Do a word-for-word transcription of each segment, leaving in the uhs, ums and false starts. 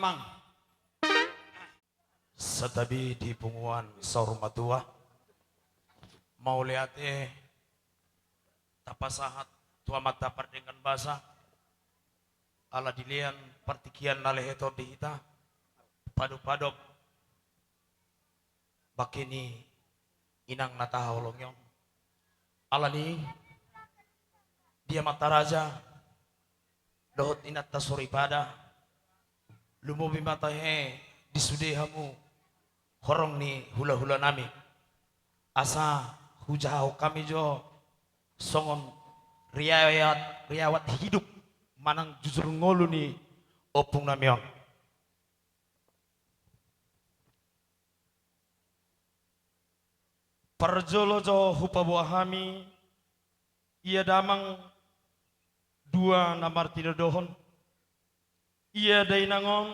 Pang. Santabi di punguan saur matua. Mauliate tapasahat tu Amanta Pardenggan Basa, ala dilean partingkian na lehet on di hita, padopadop bangke ni inang na tahaholongi on. Alani i, di amanta raja dohot inanta soripada, lumobi ma tahe di sude hamu horong ni hulahulanami, asa hujahahon hami jo songon riwayat, riwayat hidup manang jujur ngolu ni ompungnami on. Parjolo jo hupaboa hami, ia damang dua na martinodohon. Ia dainang on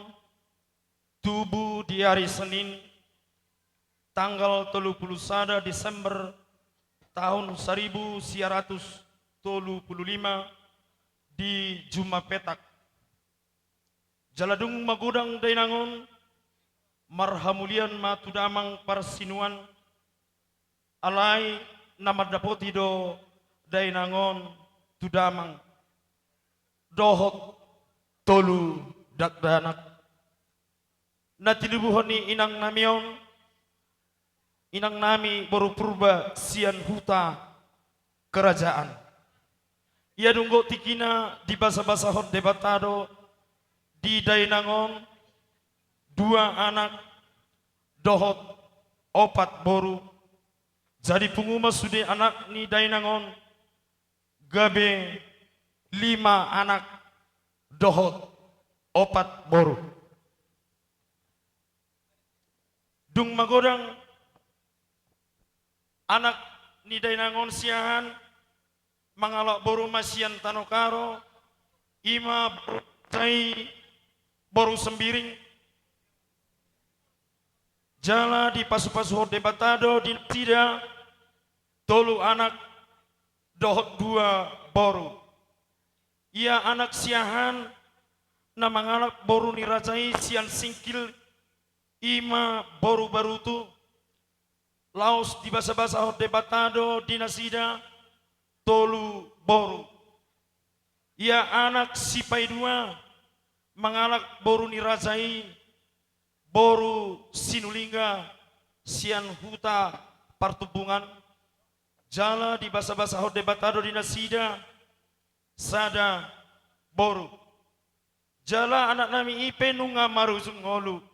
tubu di ari Senin, tanggal tolu pulu sada Desember tahun saribu sia ratus tolu pulu lima, di jumma petak. Jala dung magodang dainang on, marhamulian ma tu damang parsinuan, alai na mandapoti do dainang on tu damang dohot tolu dakdanak. Na tinubuhon ni inangnami on, inangnami boru Purba sian Huta Kerajaan. Ia dung gok tingkina dibasabasahon Debata do di dainang on dua anak dohot opat boru. Jadi pungu ma sude anak ni dainang on gabe lima anak dohot opat boru. Dung magodang anak ni dainang on siahaan, mangalap boru ma sian Tano Karo, i ma boru Sai, boru Sembiring. Jala dipasupasuhon Debata do di nasida tolu anak dohot dua boru. Ia anak siahaan na mangalap boru ni raja i sian Singkil, i ma boru Barutu, laos dibasabasahon Debata do di nasida tolu boru. Ia anak sipaidua mangalap boru ni raja i, boru Sinulingga sian Huta Partumbungan. Jala dibasabasahon Debata do di nasida sada boru. Jala anaknami i pe nunga marujung ngolu.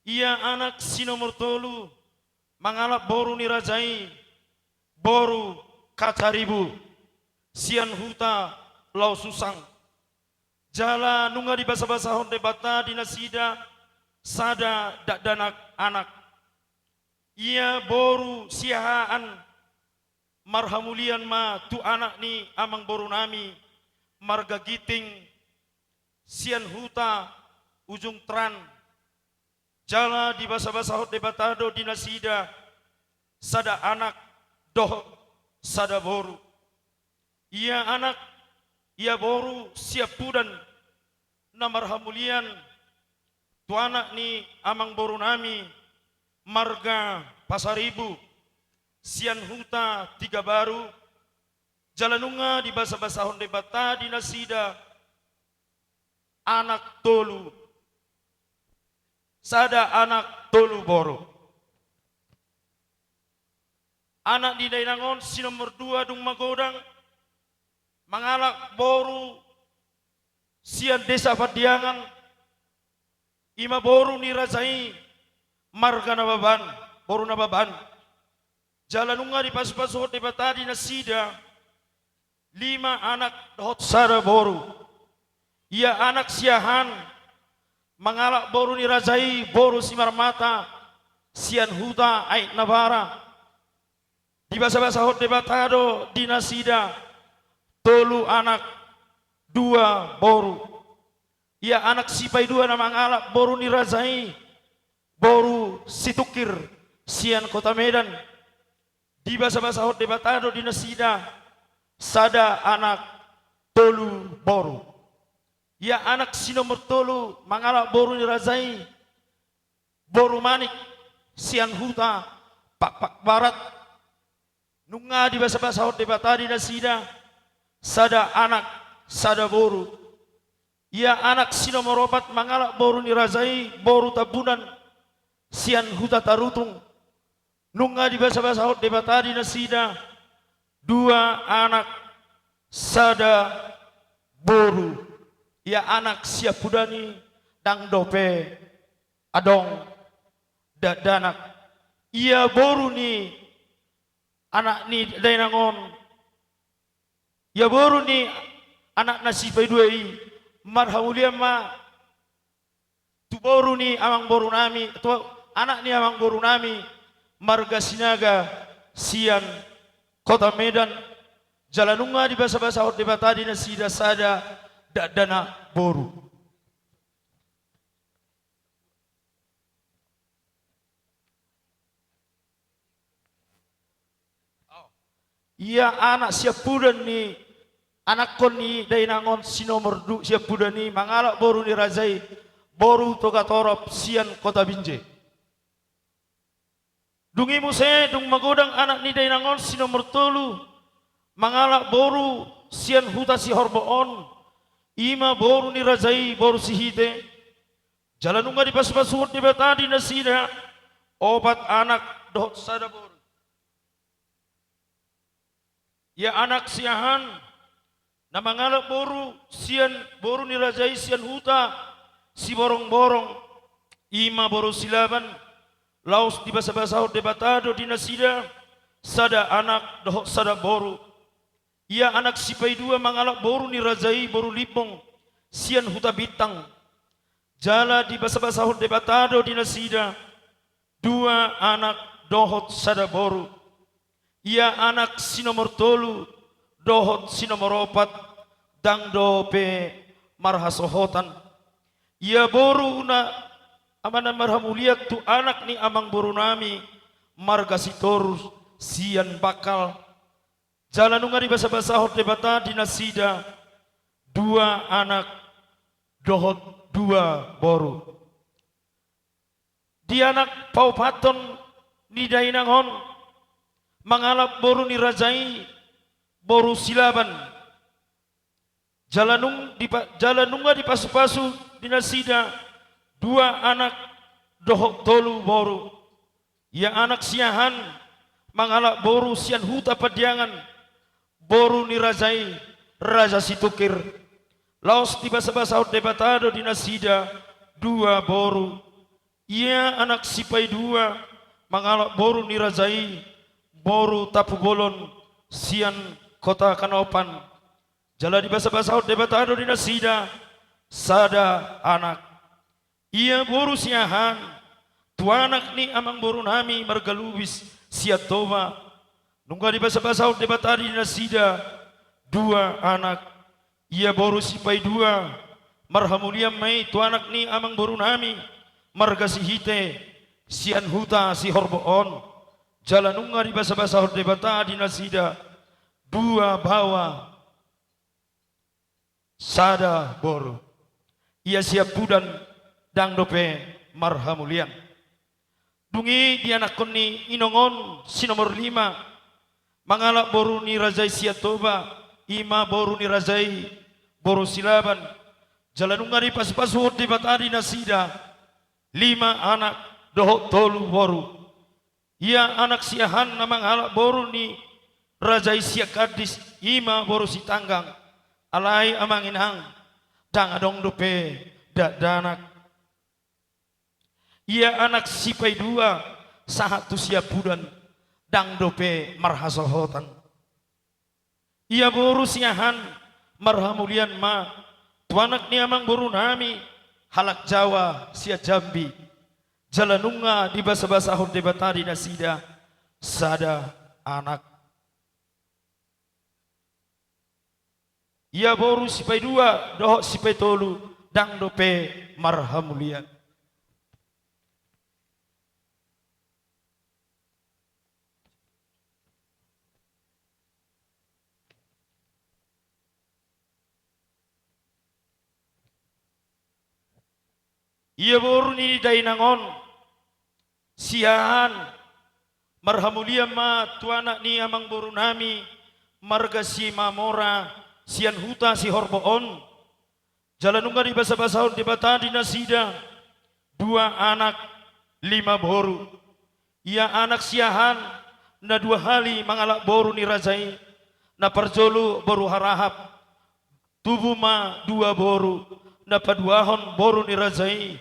Ia anak si nomor tolu mangalap boru ni raja i, boru Kacaribu, sian Huta Laosusang. Jala nunga dibasabasahon Debata di nasida sada dakdanak anak. Ia boru Siahaan, marhamulian ma tu anak ni amangborunami marga Ginting sian Huta Ujung Tran. Jala dibasabasahon Debata do di nasida sada anak dohot sada boru. Ia anak, ia boru Siampudan na marhamulian tu anak ni amangborunami marga Pasaribu sian Huta Tigabaru. Jala nunga dibasabasahon Debata di nasida anak tolu, sada anak tolu boru. Anak ni dainang on si nomor dua dung magodang mangalap boru sian desa Pandiangan, i ma boru ni raja i marga Nababan, boru Nababan. Jala nunga dipasupasuhon Debata di nasida lima anak dohot sada boru. Ia anak Siahaan mangalap boru ni raja i, boru Simarmata sian Huta Aek Nabara. Dibasabasahon Debata do di nasida tolu anak, dua boru. Ia anak sipaidua na mangalap boru ni raja i, boru Situngkir sian Kota Medan. Dibasabasahon Debata do di nasida sada anak, tolu boru. Ia anak si nomor tolu mangalap boru ni raja i, boru Manik, sian huta Pakpak Barat. Nunga dibasabasahon Debata di nasida sada anak, sada boru. Ia anak si nomor opat mangalap boru ni raja i, boru Tambunan, sian huta Tarutung. Nunga dibasabasahon Debata di nasida dua anak, sada boru. Ia anak siampudan i ndang dope adong dakdanak. Ia boru ni anak ni dainang on, ia boru ni anak na sipaidua i, marhamulian ma tu boru ni amangboru nami, tu anak ni amangboru nami, marga Sinaga, sian kota Medan. Jala nunga dibasabasahon Debata di nasida sada dakdanak boru. Ia anak siampudan ni anakkon ni dainang on si nomor du-, siampudan i mangalap boru ni raja i, boru Togatorop, sian kota Binjai. Dung i muse, dung magodang anak ni dainang on si nomor tolu mangalap boru sian huta Sihorbo on, i ma boru ni raja i, boru Sihite. Jala nunga dipasupasuhon Debata di nasida opat anak dohot sada boru. Ia anak siahaan na mangalap boru sian, boru ni raja i sian huta Siborongborong, i ma boru Silaban. Laos dibasabasahon Debata do di nasida sada anak dohot sada boru. Ia anak sipaidua mangalap boru ni raja i, boru Limbong, sian huta Bintang. Jala dibasabasahon Debata do di nasida dua anak dohot sada boru. Ia anak si nomor tolu dohot si nomor opat ndang dope marhasohotan. Ia boru na, ama na marhamulian tu anak ni amangboru nami, marga Sitorus, sian Bangkal. Jala nunga dibasabasahon Debata di nasida dua anak dohot dua boru. Di anak paopathon ni dainang on mangalap boru ni raja i, boru Silaban. Jala nung dipa-, jala nunga dipasupasu di nasida dua anak dohot tolu boru. Ia anak siahaan mangalap boru sian huta Pandiangan, boru ni raja i, raja Situngkir. Laos dibasabasahon Debata do di nasida dua boru. Ia anak sipaidua mangalap boru ni raja i, boru Tampubolon, sian kota Kanopan. Jala dibasabasahon Debata do di nasida sada anak. Ia boru siahaan tu anak ni amangboru nami, marga Lubis, sian Toba. Nunga dibasabasahon Debata di nasida dua anak. Ia boru sipaidua marhamulian ma i tu anak ni amangboru nami, marga Sihite, sian huta Sihorbo on. Jala nunga dibasabasahon Debata di nasida dua baoa, sada boru. Ia siampudan ndang dope marhamulian. Dung i di anakkon ni inong on si nomor lima mangalap boru ni raja i sian Toba, i ma boru ni raja i, boru Silaban. Jala nunga dipasupasuhon Debata di nasida lima anak dohot tolu boru. Ia anak siahaan na mangalap boru ni raja i sian Kandis, i ma boru Sitanggang. Alai amang inang, ndang adong dope dakdanak. Ia anak sipaidua sahat tu siampudan, ndang dope marhasohotan. Ia boru siahaan marhamulian ma tu anak ni amangboru nami, halak Jawa sian Jambi. Jala nunga dibasabasahon Debata di nasida sada anak. Ia boru sipaidua dohot sipaitolu ndang dope marhamulian. Ia boru ni dainang on, Siahaan, marhamulian ma tu anak ni amangborunami, marga Simamora, sian huta Sihorbo on. Jala nunga dibasabasahon Debata di nasida dua anak, lima boru. Ia anak Siahaan, na dua hali mangalap boru ni raja i, na parjolo boru Harahap, tubu ma dua boru, na paduahon boru ni raja i,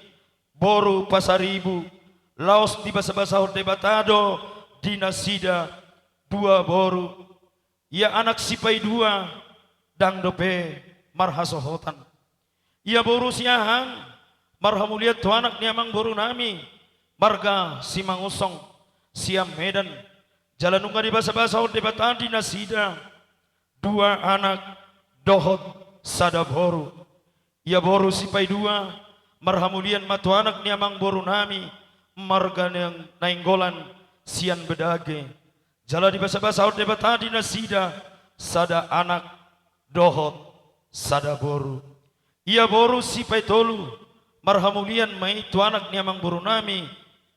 boru Pasaribu, laos dibasabasahon Debata do di nasida dua boru. Ia anak sipaidua, ndang dope marhasohotan. Ia boru Siahaan, marhamulian tu anak ni amangborunami, marga Simangunsong, sian Medan, jala nunga dibasabasahon Debata di nasida dua anak dohot sada boru. Ia boru sipaidua, marhamulian ma tu anak ni amangborunami, marga Naing-, Nainggolan, sian Badage, jala dibasabasahon Debata di nasida sada anak dohot sada boru. Ia boru sipaitolu, marhamulian ma i tu anak ni amangborunami,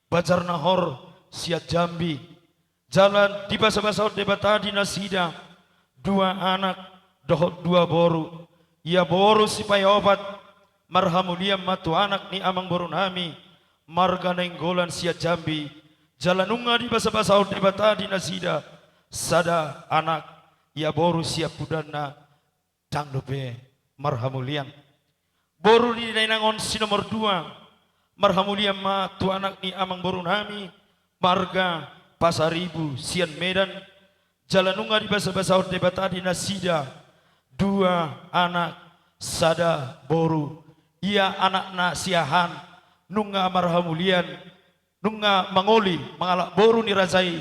Bajar Nahor, sian Jambi, jala dibasabasahon Debata di nasida dua anak dohot dua boru. Ia boru sipaiopat, marhamulian ma tu anak ni amangborunami, marga Nainggolan, sian Jambi, jala nunga dibasabasahon Debata di nasida sada anak. Ia boru siampudanna, ndang dope marhamulian. Boru ni dainang on si nomor dua, marhamulian ma tu anak ni amangborunami, marga Pasaribu, sian Medan, jala nunga dibasabasahon Debata di nasida dua anak sada boru. Ia anakna Siahaan, nunga marhamulian, nunga mangoli mangalap boru ni raja i,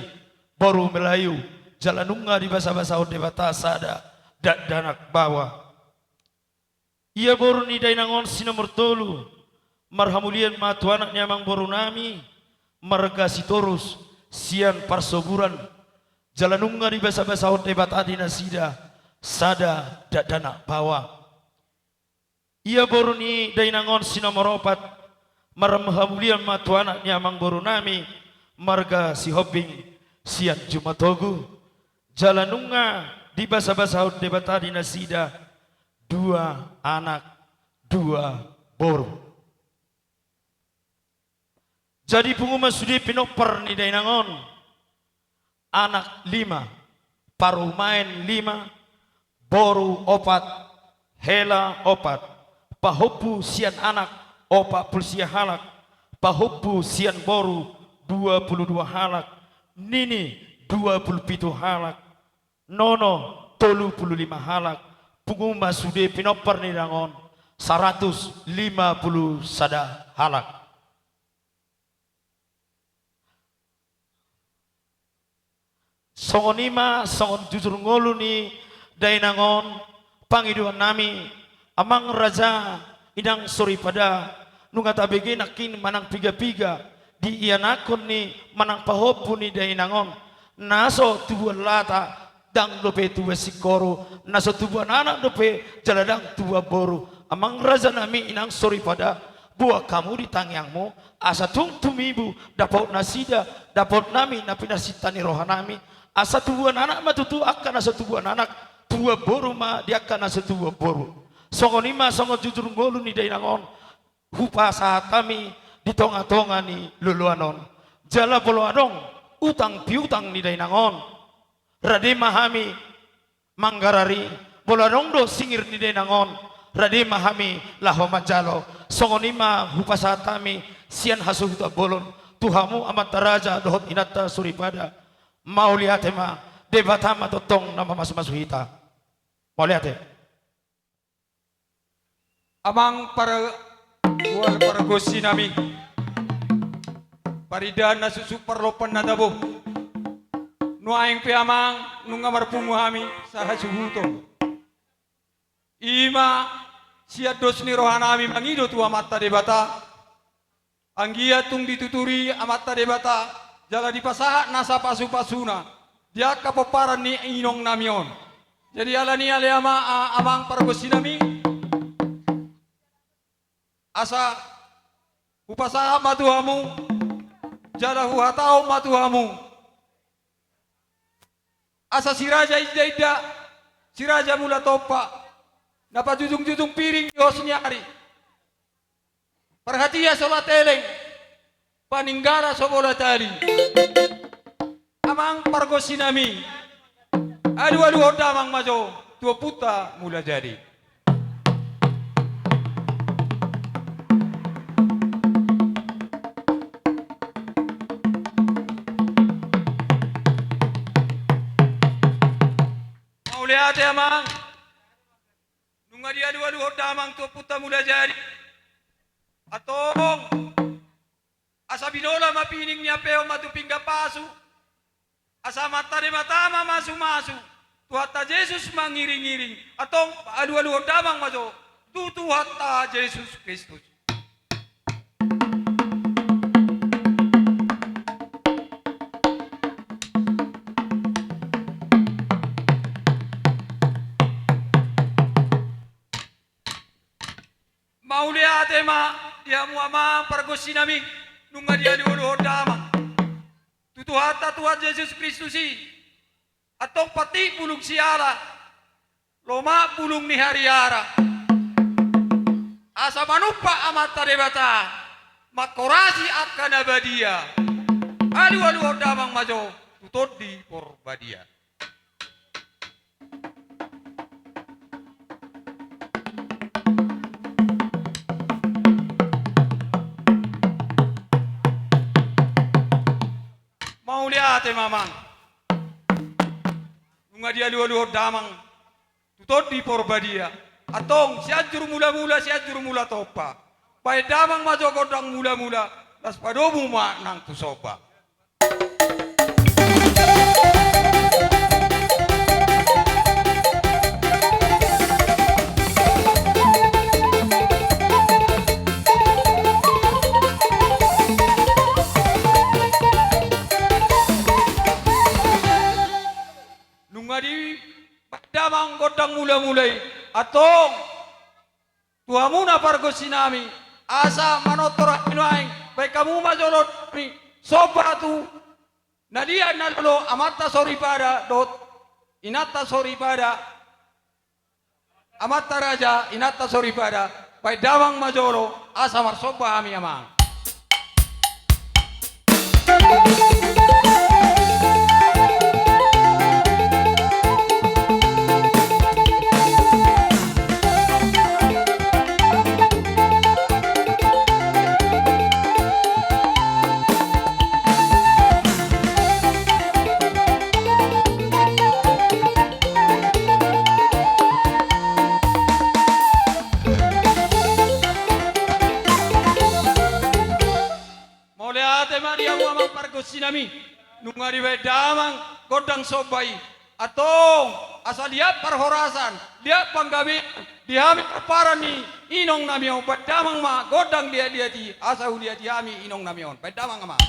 boru Melayu, jala nunga dibasabasahon Debata sada dakdanak baoa. Ia boru ni dainang on si nomor tolu, marhamulian ma tu anak ni amangborunami, marga Sitorus, sian Parsoburan, jala nunga dibasabasahon Debata di nasida sada dakdanak baoa. Ia boru ni dainang on si nomor opat, marhamulian ma tu anak ni amangborunami, marga Sihombing, sian Jumatogu, jala nunga dibasabasahon Debata di nasida dua anak dua boru. Jadi pungu ma sude pinompar ni dainang on, anak lima, parumaen lima, boru opat, hela opat, pahompu sian anak opat pulu sia halak, pahompu sian boru dua pulu dua halak, nini dua pulu pitu halak, nono tolu pulu lima halak, pungu ma sude pinompar ni dainang on saratus lima pulu sada halak. Songon i ma songon jujur ngolu ni dainang on, pangidoannami, amang raja, inang soripada, nunga tabege nangkin manang piga-piga di ianakhon ni manang pahompu ni dainang on, na so tubuan lata, ndang dope tubuan singkoru, na so tubuan anak dope jala ndang tubuan boru. Amang rajanami, inang soripada, buat hamu di tangiangmu, asa tung tumibu dapot nasida, dapot nami na pinasinta ni rohanami, asa tubuan anak ma tutu angka na so tubuan anak, tubuan boru ma di angka na so tubuan boru. Songon i ma songon jujur ngolu ni dainang on, hupasahat hami di tonga-tonga ni loloan on. Jala molo adong utang piutang ni dainang on, rade ma hami manggarar i, molo adong do singir ni dainang on, rade ma hami laho manjalo. Songon i ma hupasahat hami sian hasuhuton bolon tu hamu amanta raja dohot inanta soripada. Mauliate ma, Debata ma tongtong na mamasu-masu hita. Mauliate. Amang para, paragonsinami, parindahan na suksuk, parlompan na tabo. Nuaeng pe amang, nunga marpungu hami sahasuhuton. I ma sian dos ni rohanami mangido tu Amanta Debata. Anggiat tung dituturi Amanta Debata, jala dipasahat nasa pasu-pasuna di angka pomparan ni inongnami on. Jadi alani i ale ama, a-, amang paragonsinami, asa Hupasahat ma tu hamu, jala huhatahon ma tu hamu. Asa si Raja Indainda, si Raja Mulatompa, na pajujungjujung piring di hos ni ari. Parhatiha so lateleng, paninggala so bola tali. Amang pargonsinami, alualuhon damang ma jo tu Ompunta Mulajadi. Mauliate amang. Nunga dialualuhon damang tu Ompunta Mulajadi. Antong, asa binola ma pining ni ampehon ma tu pinggan pasu. Asa Amanta Debata ma mamasumasu. Tuhanta Jesus mangiringiring. Antong, alualuhon damang ma jo tu Tuhanta Jesus Kristus. Mauliate ma di hamu amang pargonsinami, nunga dialualuhon damang tu Tuhanta Tuhan Jesus Kristus i. Antong patik bulung siala, lomak bulung ni hariara. Asa manumpak Amanta Debata, manghorasi angka na badia. Alualuhon damang ma jo tu Tondi Porbadia. Mauliate ma amang. Nunga dialualuhon damang tu Tondi Porbadia. Antong, Sianjur Mulamula, Sianjur Mulatompa. Baen damang ma jo gondang mulamula, laos padomu ma nang tu somba. Nunga dibaen damang gondang mulamula i, antong, tu hamuna pargonsinami, asa manortor hami nuaeng, baen hamu ma jolo nami somba tu na liat na lolo, amanta soripada dohot inanta soripada, amanta raja, inanta soripada, baen damang ma jolo, asa marsomba hami amang. Mauliate ma di hamu amang pargonsinami, nunga dibaen damang gondang somba i. Antong, asa liat parhorasan, liat panggabean di hami pomparan ni inong nami on, baen damang ma gondang liatliat i, asa huliati hami inong nami on. Baen damang amang.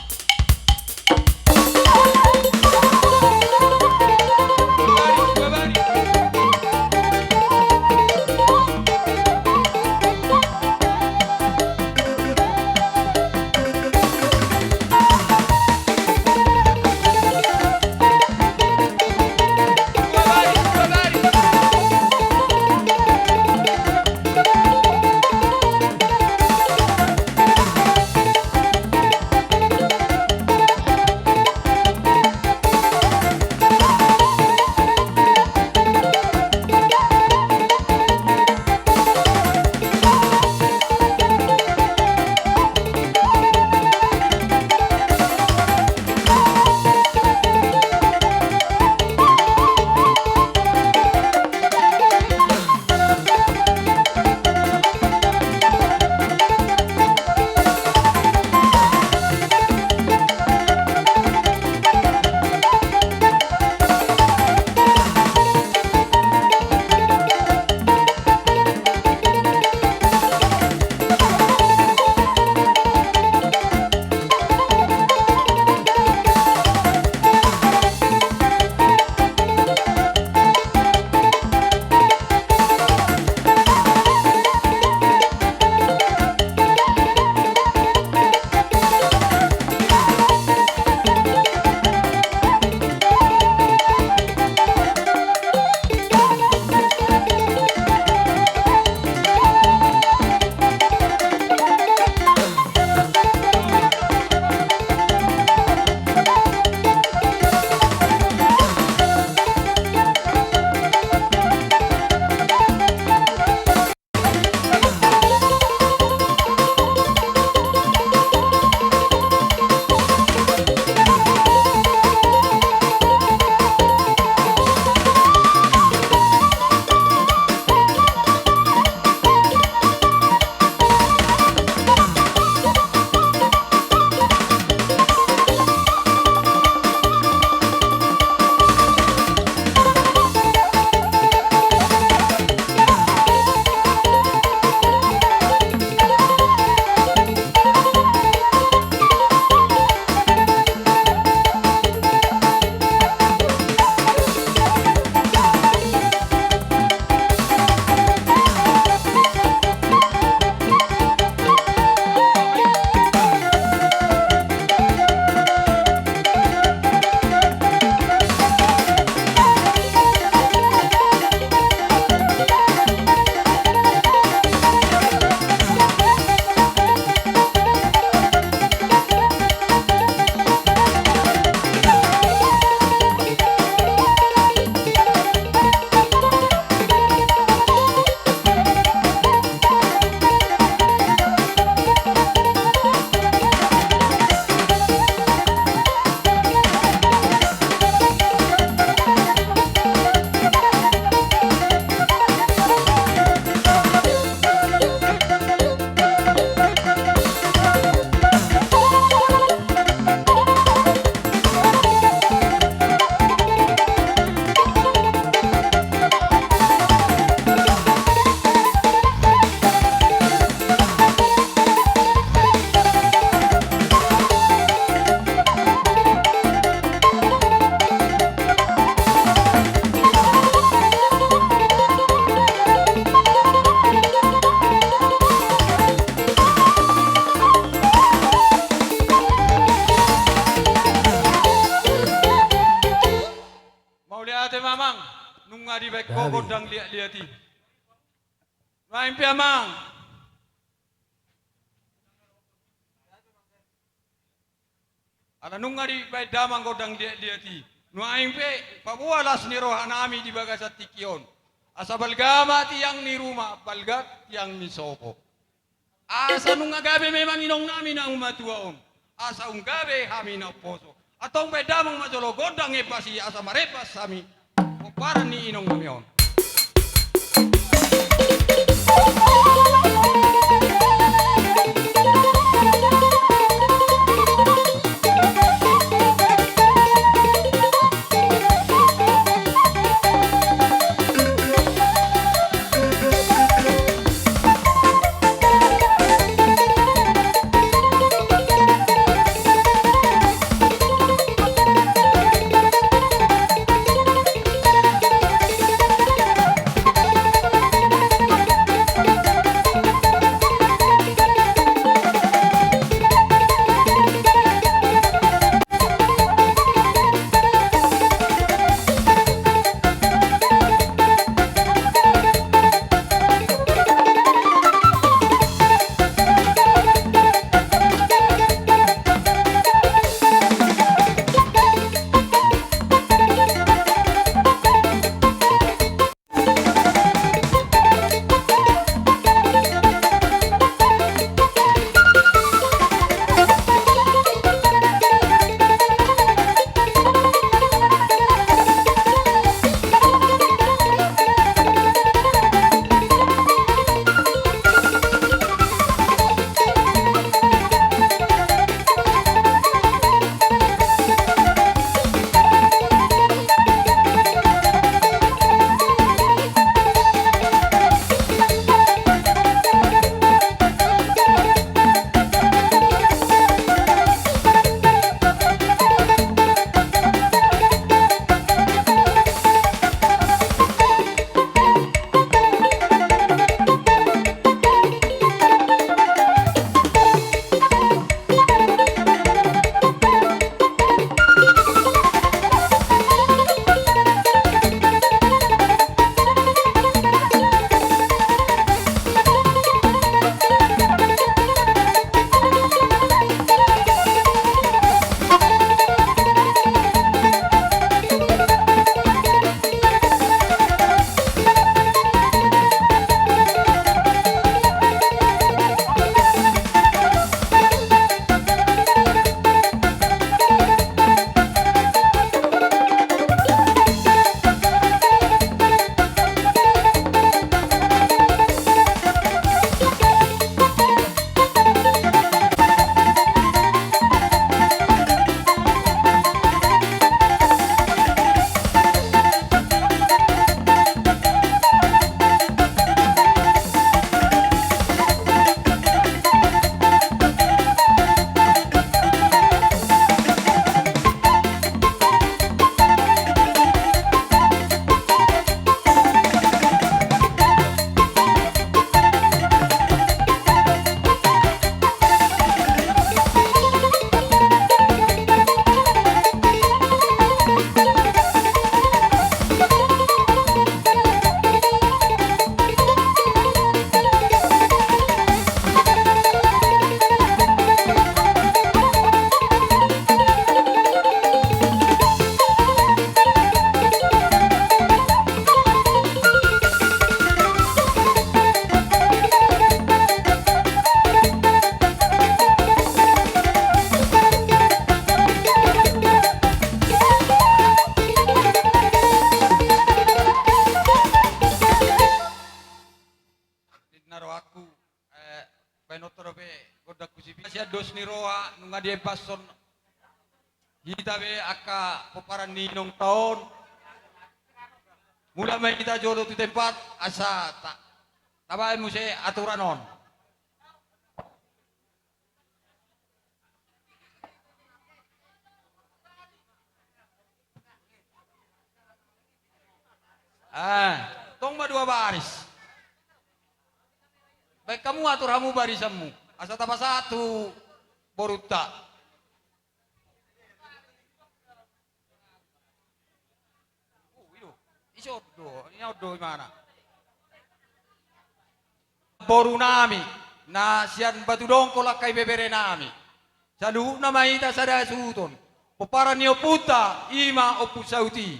gondang liat-liat i. Nuaeng pe amang. Ala nunga dibaen damang gondang liat-liat i. Nuaeng pe paboa las ni roha nami di bagasan tingki on. Asa balga ma tiang ni ruma, balga tiang ni sopo. Asa nunga gabe memang inong nami na humatua on. Asa umgabe hami na umposo. Antong baen damang ma jolo gondang embas i asa marembas hami pomparan ni inong nami on. Ninna rohangku, eh, baen on dope gondang husipir. Sian dos ni roha, nunga diembashon hita be angka pomparan ni inongta on. Mulak ma hita jolo tu tempat, asa ta-, tabaen muse aturan on. Ah, tong ma dua baris. Baen hamu, atur hamu barisanmu. Asa tapasahat tu borunta. Oh, i do. I Ison do, ia on do imana. Boru nami, na sian Batu Dongkol angka ibebere nami. Saluhutna ma hita sada suhuton. Pomparan ni ompunta, ima Ompu Sauti.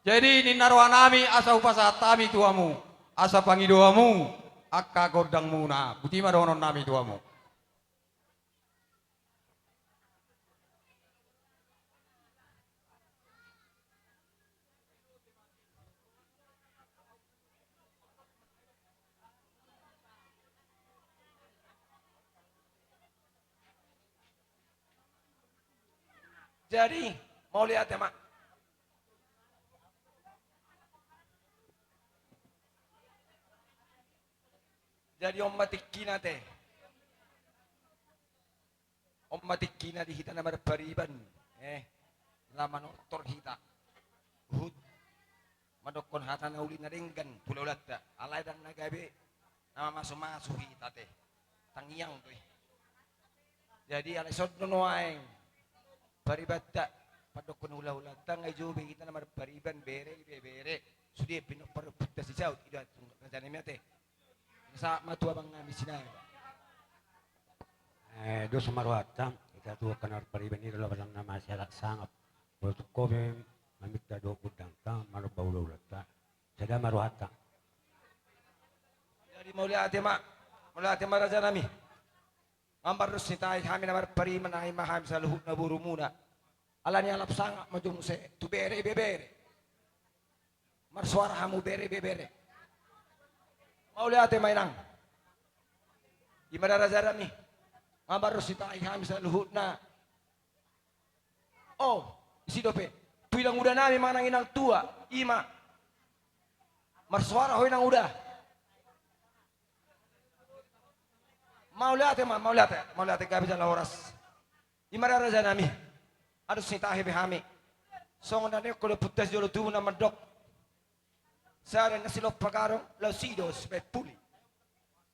Jadi ninna roha nami asa hupasahat hami tu hamu. Asa pangido hamu, angka gondangmuna. Boti ma dohonon nami tu hamu. Jadi, mauliate ma. Jadi on ma tingkina te. On ma tingkina di hita na marpariban. Eh, la manortor hita. Huhut mandokkon hata na uli na denggan tu hulahulanta. Alai ndang na gabe na mamasumasu hita te. Tangiang do i. Jadi alai songon on nuaeng paribanta, pandokkon hulahulanta, nga i jo be hita na marpariban, bere, ibebere, sude pinompar ni ompunta si Saut, i do raja nami ate. Sahat ma tu abang nami Sinaga. Eh, dos ma rohanta, hita tu angka na marpariban i, lapalan na masiala sangap. Molo tung ho be maminta dohot gondangta, manomba hulahulanta, sada ma rohanta. Jadi mauliate ma, mauliate ma raja nami. Nga mardos ni tahi hami na marpariban, ima hami saluhutna borumuna. Alani alap sangap ma jo muse tu bere ibebere. Marsoara hamu bere ibebere. Mauliate ma inang. Ima da raja nami. Nga mardos ni tahi hami saluhutna. O, disi dope. Tu inanguda nami manang inang tua, ima. Marsoara ho inanguda. Mauliate ma, mauliate, mauliate gabe jala horas. Ima da raja nami. Nga dos ni tahi be hami. Songon na nidok ni ompunta sijolo tubu na mandok. Sada na silompa gadong, laos i do sibaen puli.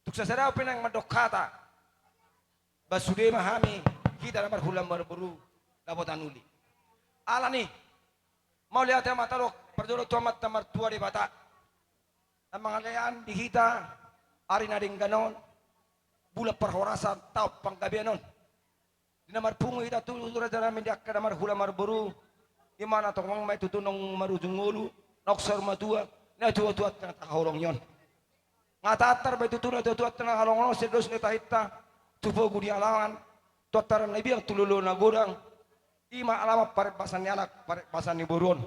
Tung sasada pe naeng mandok hata. Ba sude ma hami, hita na marhula marboru, dapotan uli. Alani, mauliate ma tadok, parjolo tu Amanta Martua Debata. Na mangalean di hita, ari na denggan on, bulan parhorasan, taon panggabean on. Di na marpungu hita tu raja nami di angka na marhula marboru, ima na tongtong ma i tutu naung marujung ngolu, naung saur matua, natuatuanta na tahaholongi on. Nga taantar ma i tutu natuatuanta na tahaholongi on, sian dos ni tahinta, tu pogu ni alaman, tu antaran na biang tu lolo na godang, ima alaman parembasan ni anak, parembasan ni boru on.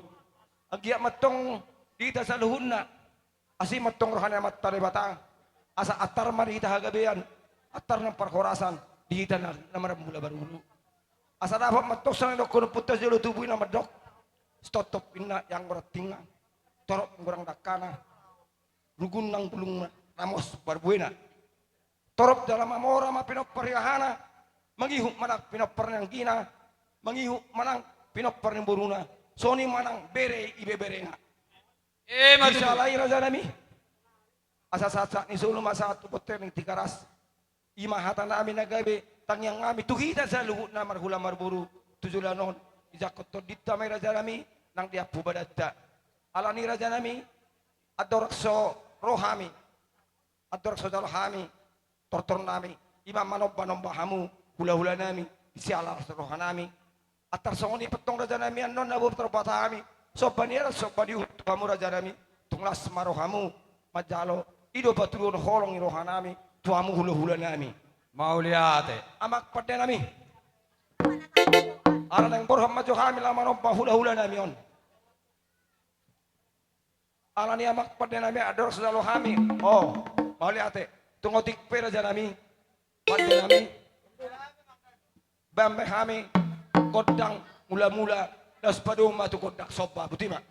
Anggiat ma antong di hita saluhutna, asi ma antong roha ni Amanta Debata, asa antar ma di hita hagabean, antar ma parhorasan, di hita na, na marhula marboru. Asa dapot ma antong songon na nidok ni ompunta sijolo tubu i na mandok. Sitontop inna nang godang tingna, torop godang dangkana, rugun nang bulungna, ramos parbuena. Torop jala mamora ma pinompar ni rohana, mangihut manang pinompar ni anggina, mangihut manang pinompar ni boruna, songon i manang bere ibeberena. Ima tutu. Disi alai raja nami. Asa sahatsahat ni solu ma sahat tu bontean ni Tigaras. Ima hata nami na gabe tangiang nami tu hita saluhutna marhula marboru tu joloan on. Dijangkon tondinta ma i raja nami nang diampu badanta. Alani raja nami, andorang so ro hami, andorang so jalo hami, tortor nami, ima manomba nomba hamu, hula hula nami, siala las roha nami. Antar songon i pe antong raja nami annon na boi tarpatahon hami, somba ni adat somba ni uhum tu hamu raja nami, tung las ma rohamu, manjalo, i do patuduhon holong ni roha nami, tu hamu hula hula nami. Mauliate. Amang pande nami. Ala naeng borhat ma jo hami laho manomba hula hula nami on. Alani amang pande nami andorang so jalo hami. O, mauliate. Tung otik pe raja nami. Pande nami. Baen ma hami. Gondang mula mula. Laos padomu ma tu gondang somba. Boti ma.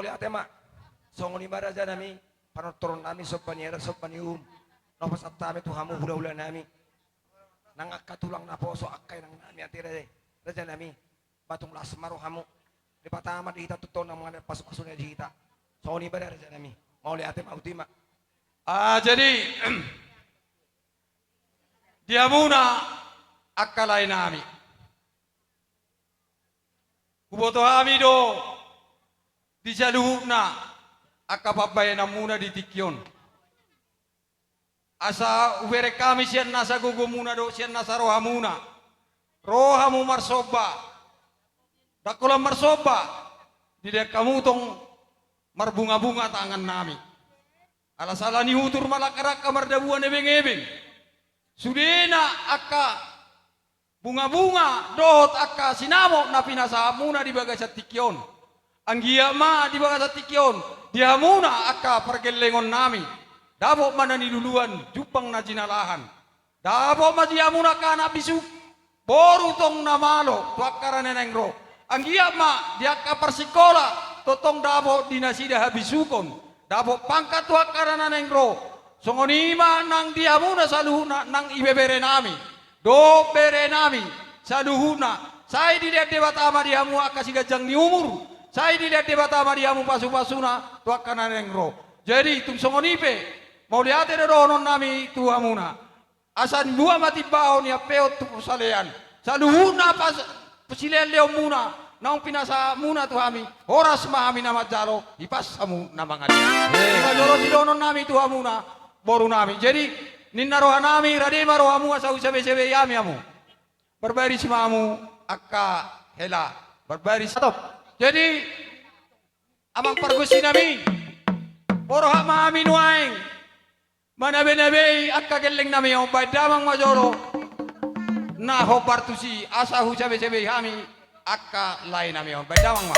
Mauliate ma. Songon i ma raja nami, panortoron nami somba ni adat somba ni uhum na hupasahat hami tu hamu hula-hula nami. Nang angka tulang naposo angka inang nami ate raja, raja nami. Ba tung las ma rohamu. Debata ma di hita tongtong na mangalehon pasu-pasuna di hita. Songon i ma da raja nami. Mauliate ma, botima. Ah, jadi di hamuna angka lae nami. Huboto hami do di saluhutna angka pambahenanmuna di tingki on. Asa hubereng hami sian nasa gogomuna dohot sian nasa rohamuna. Ro hamu marsomba. Ndang holan marsomba. Dilean hamu tong marbunga-bunga tangan nami. Ala sala ni hutur ma langka-langka mardabuan ebeng-ebeng. Sudena angka bunga-bunga dohot angka sinamot na pinasahatmuna di bagasan tingki on. Anggiat ma di bagasan tingki on, di hamuna angka pargellengon nami, dapot ma na niluluan, jumpang na jinalahan. Dapot ma di hamuna angka anak bisuk, boru tong na malo tu angka na naeng ro. Anggiat ma di angka parsingkola, tongtong dapot di nasida habisukon. Dapot pangkat tu angka na naeng ro. Songon i ma nang di hamuna saluhutna nang ibebere nami dohot bere nami saluhutna. Sai dilean Debata ma di hamu angka siganjang ni umur. Sai dilean Debata ma di hamu pasu-pasuna tu angka na naeng ro. Jadi tung songon i pe, mauliate do dohonon nami tu hamuna. Asa dua ma timbahon, ia pe on tu salean. Saluhutna pas, silehon-lehonmuna naung pinasahatmuna tu hami, horas ma hami na manjalo, hipas hamu na mangalean. Eh. Ima jolo sidohonon nami tu hamuna, boru nami. Jadi ninna roha nami, rade ma rohamu asa husebe-sebei hami hamu. Barbaris ma hamu angka hela. Barbaris. Stop. Jadi amang pargonsi nami, borhat ma hami nuaeng manabe-nabei angka gelleng nami on. Baen damang ma jolo na hombar tusi asa husebe-sebei hami angka lae nami on. Baen damang ma.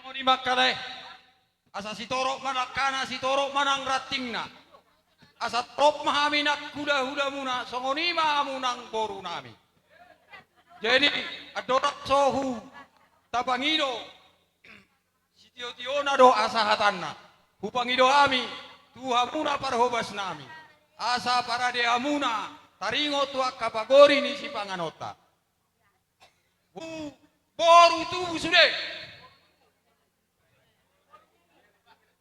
Songon i ma angka lae. Asa sitorop ma nang angkana, sitorop ma nang rantingna. Asa torop ma hami nang hulahulamuna, songon i ma hamu nang borunami. Jadi, andorang so hutapangido sitiotiona dohot hasahatanna, hupangido hami tu hamuna parhobasnami, asa parade hamuna taringot tu angka pagori ni sipanganonta. Bo-, boru tubu sude.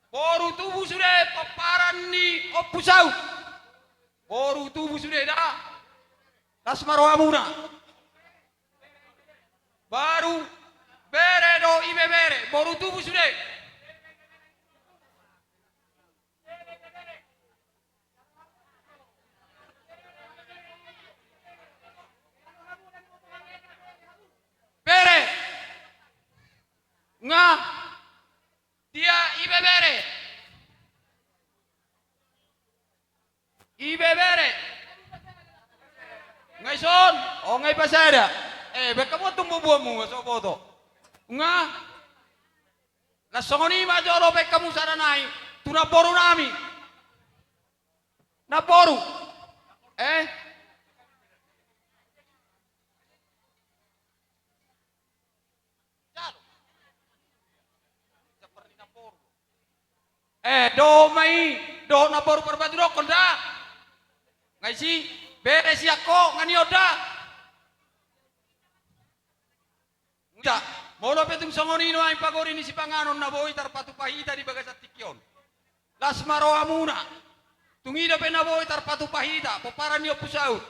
Boru tubu sude pomparan ni Ompu Saut. Boru tubu sude da. Las ma rohamuna. Boru, bere dohot ibebere, boru tubu sude. Bere. Nga. Dia ibebere. Ibebere. Nga ison. O, nga ipasada. Eh, baen hamu tumbubuanmu, so boto. Nga. Las songon i ma jolo baen hamu sada nai tu namborunami. Namboru. Eh? Jalo. Eh, dohot ma i, dohot namboru parbatu dokkon da. Nga isi, bere sian ho, nga nion da. Ita, molo pe tung songon i nuaeng pagori ni sipanganon na boi tarpatupa hita di bagasan tingki on. Las ma rohamuna. Tung i dope na boi tarpatupa hita, pomparan ni Ompu Saut.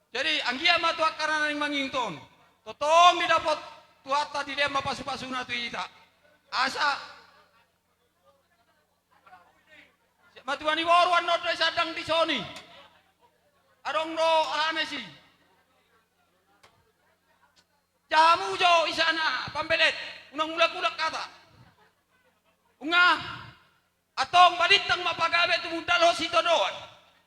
Jadi, anggiat ma tu angka na naeng mangihut on. Tongtong didapot Tuhanta, dilehon ma pasupasuna tu hita. Asa. Siap ma tuan ni boru annon do i sandang dison i. Adong do aha na isi. Jaha hamu jo i sana pambelet, unang mulak-ulak hata. Unang, antong balintang ma pagabe tumundalhon sitadoan.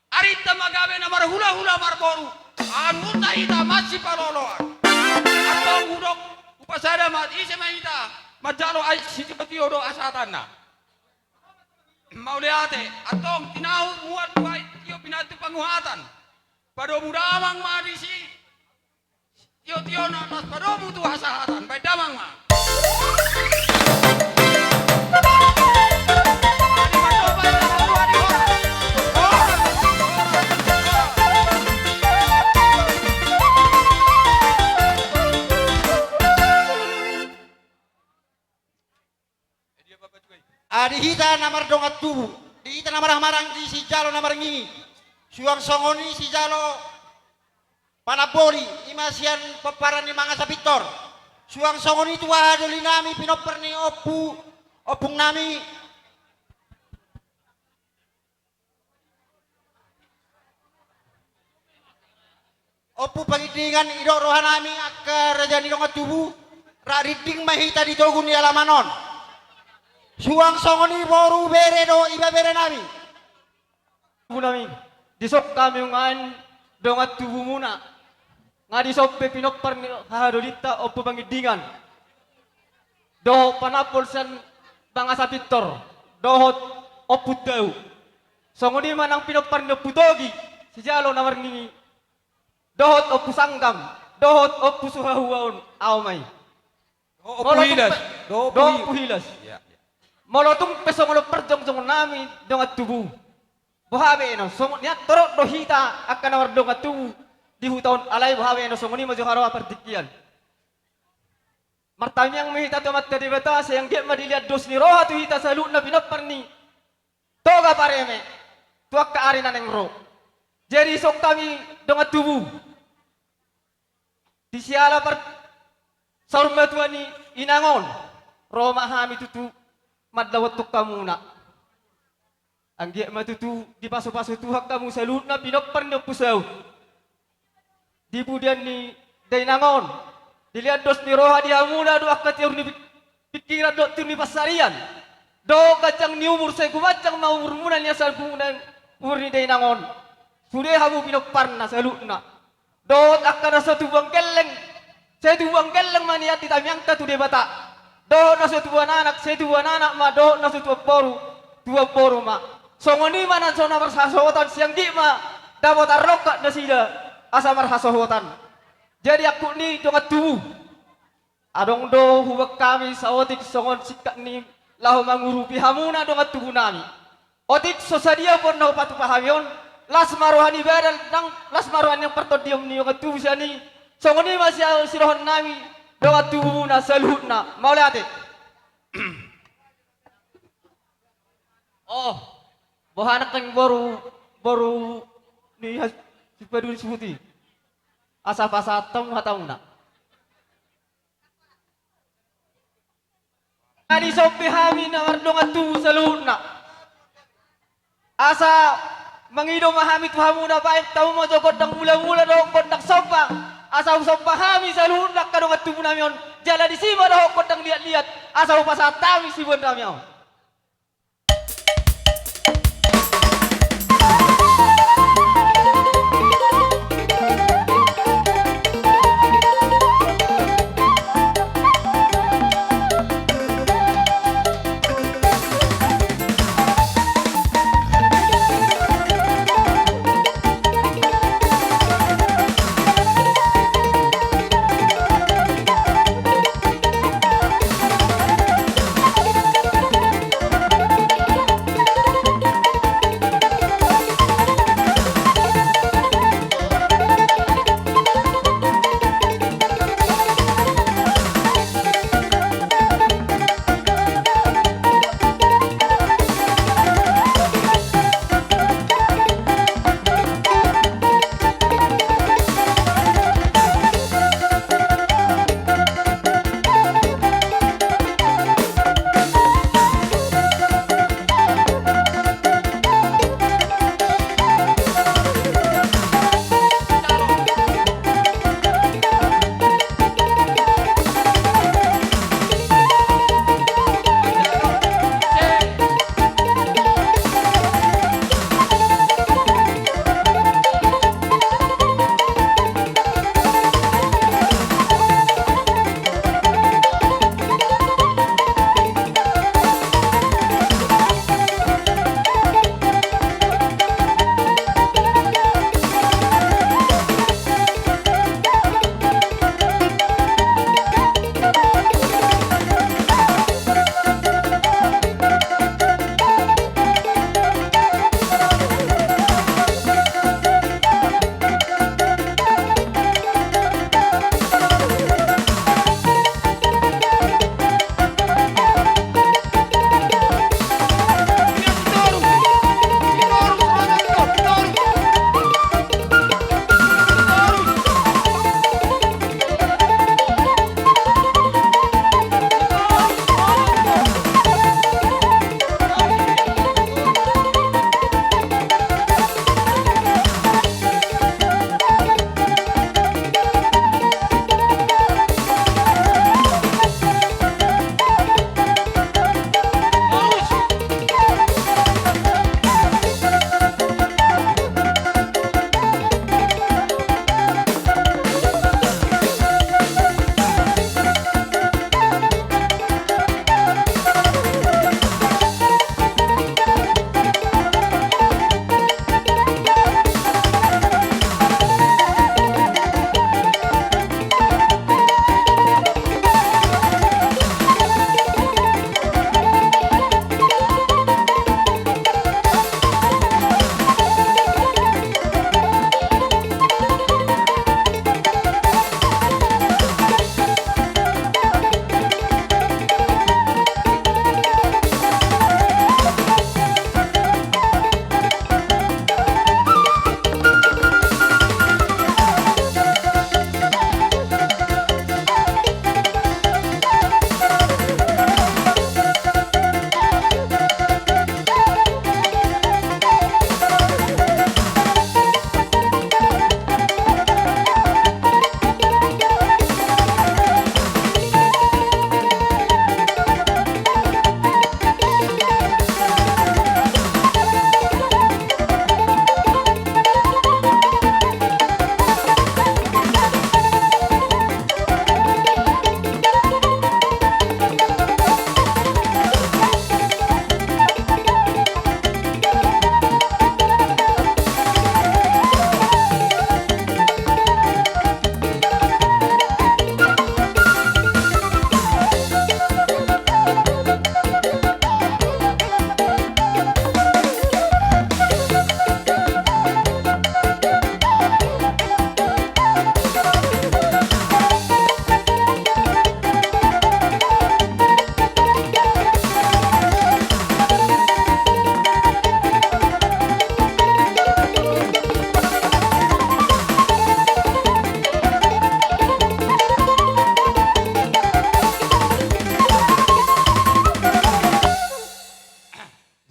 Arinta ma gabe na marhulahula marboru, anggurta hita masipaloloan. Antong hudok, hupasada ma ise ma hita manjalo ai sitiotio dohot hasahatanna. Mauliate, antong tinahu muat tu ai tio pinantu panguhatan. Padomu damang ma disi. Tio-tio na las padomu tu hasahatan, baen damang ma. Ah, di hita na mardongan tubu, di hita na marhahamaranggi sijalo na marngingi, suang songon i sijalo panamboli, i ma sian pomparan ni Mangasa Pintor. Suang songon i tu hahadolinami pinompar ni ompu, ompungnami. Ompu Pangindingan, didok rohanami angka raja ni dongan tubu, rap rinding ma hita di togu ni alaman on. Suang songon i boru, bere dohot ibeberenami. Tubunami, dison hami nuaeng dongan tubumuna. Nga dison pe pinompar ni hahadolinta Ompu Pangindingan dohot panambol sian Mangasa Pintor dohot Ompu Tau. Songon i ma nang pinompar ni Ompu Togi, sijalo na marngingi, dohot Ompu Sanggam, dohot Ompu Suhahua on, ahu ma i. Dohot Ompu Hilas. Dohot Ompu Hilas. Molo tung pe songon on parjongjongonnami dongan tubu, boha be enon, songon nian torop do hita angka na mardongan tubu di huta on, alai boha be enon, songon i ma jo haroa partingkian. Martangiang ma hita tu Amanta Debata, sai anggiat ma dilehon dos ni roha tu hita saluhutna pinompar ni Toga Pareme tu angka ari na naeng ro. Jadi dison hami dongan tubu, di siala par saur matua ni inang on, ro ma hami tutu mandapothon hamuna. Anggiat ma tutu dipasupasu Tuhan hamu saluhutna pinompar ni Ompu Saut. Di pudian ni dainang on, dilehon dos ni roha di hamuna do angka tiur ni pingkiran dohot tiur ni pansarian dohot ganjang ni umur, sai gumanjang ma umurmuna, ni asa gumanjang umur ni dainang on. Sude hamu pinomparna saluhutna dohot angka na so tubuan gelleng, sai tubuan gelleng ma nian di tangiangta tu Debata. dohot na so tubuan anak, sai tubuan anak ma, dohot na so tubuan boru, tubuan boru ma. Songon i ma na so na marhasohotan, sai anggiat ma dapot arrongkap nasida asa marhasohotan. Jadi angkup ni dongan tubu, adong do hubaen hami saotik songon singkat ni laho mangurupi hamuna dongan tubu nami. Otik so sadia pe na hupatupa hami on, las ma roha ni badan nang, las ma roha ni partondion ni dongan tubu sian i. Songon i ma sian sirohon nami dongan tubumuna saluhutna. Mauliate. Oh, boha nangkin boru, boru ni has-, Sipaduli Sibuti. Asa pasahat hamu hatamuna. Asa somba hami na mardongan tubu saluhutna. Asa mangido ma hami tu hamuna, baen hamu ma jo gondang mulamula dohot gondang somba. Asa husomba hami saluhutna angka dongan tubu nami on. Jala disi ma dohot gondang liatliat. Asa hupasahat hami siboan nami on.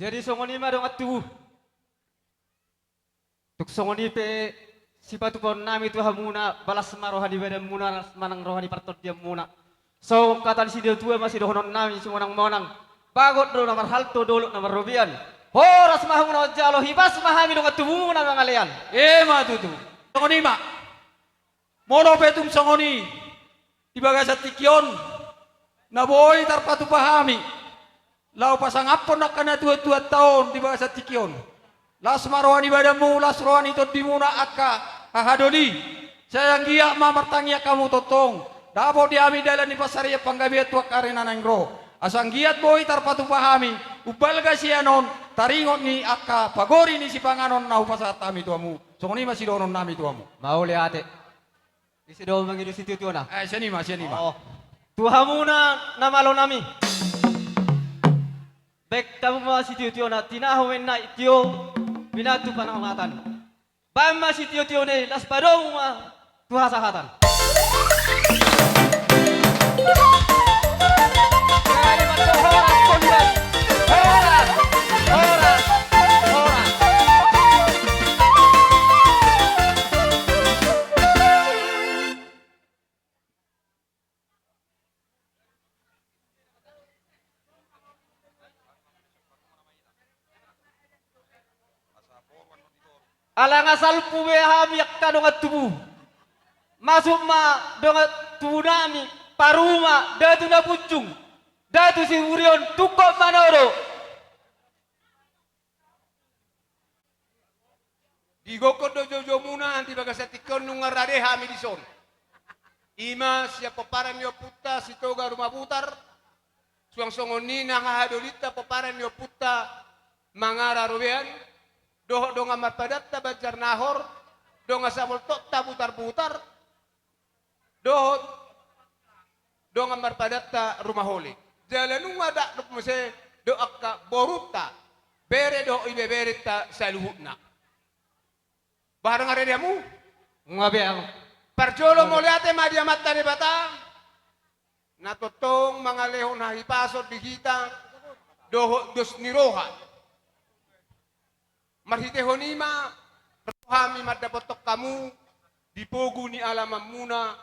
Jadi songon i ma dongan tubu. Tung songon i pe sipatupaonnami tu hamuna, ba las ma roha ni badanmuna, las ma nang roha ni partondianmuna. Songon hata ni situatua ma sidohononnami simonangmonang: Bagot do na marhalto, dolok na marrobean. Horas ma hamu na manjalo, hipas ma hami dongan tubumuna mangalean. Emma tutu. Songon i ma. Molo pe tung songon i di bagasan tingki on na boi tarpatupa hami laho pasangaphon angka natuatuanta on di bagasan tingki on. Las ma roha ni badanmu, las roha ni tondimuna angka hahadoli. Sai anggiat ma martangiang hamu tongtong, dapot di hami dalan ni pansarian panggabean tu angka ari na naeng ro. Asa anggiat boi tarpatupa hami umbalga sian on taringot ni angka pagori ni sipanganon na hupasahat hami tu hamu. Songon i ma sidohononnami tu hamu. Mauliate. Ise do mangido sitiotiona? Eh, sian i ma, sian i ma. Oh. Tu hamuna na malonami. Baen hamu ma sitiotiona, tinahu ma inna i tio, binatu panangkatan. Baen ma sitiotiona i, laos padomu ma tu hasahatan. Horas, horas, horas, horas. Ala nga salpu be hami angka dongan tubu, masuk ma dongan tubunami paruma Datu Napunjung, Datu Siburion, tungkot manodo. Digokhon do joujoumuna di bagasan tingki on, nunga rade hami dison. I ma sian pomparan ni ompunta Sitoga Rumabutar, suang songon i nang hahadolinta pomparan ni ompunta Mangara Robean, dohot dongan marpadanta Banjarnahor, dongan saboltotta Butarbutar, dohot dongan marpadanta Rumaholi. Jala nunga dakdanak muse do angka borunta, bere dohot ibeberenta saluhutna. Boha, ndang rade hamu? Nunga be au. Parjolo mauliate ma di Amanta Debata na tongtong mangalehon hahipason di hita dohot dos ni roha. Marhitehon i ma ro hami mandapothon hamu di pogu ni alamanmuna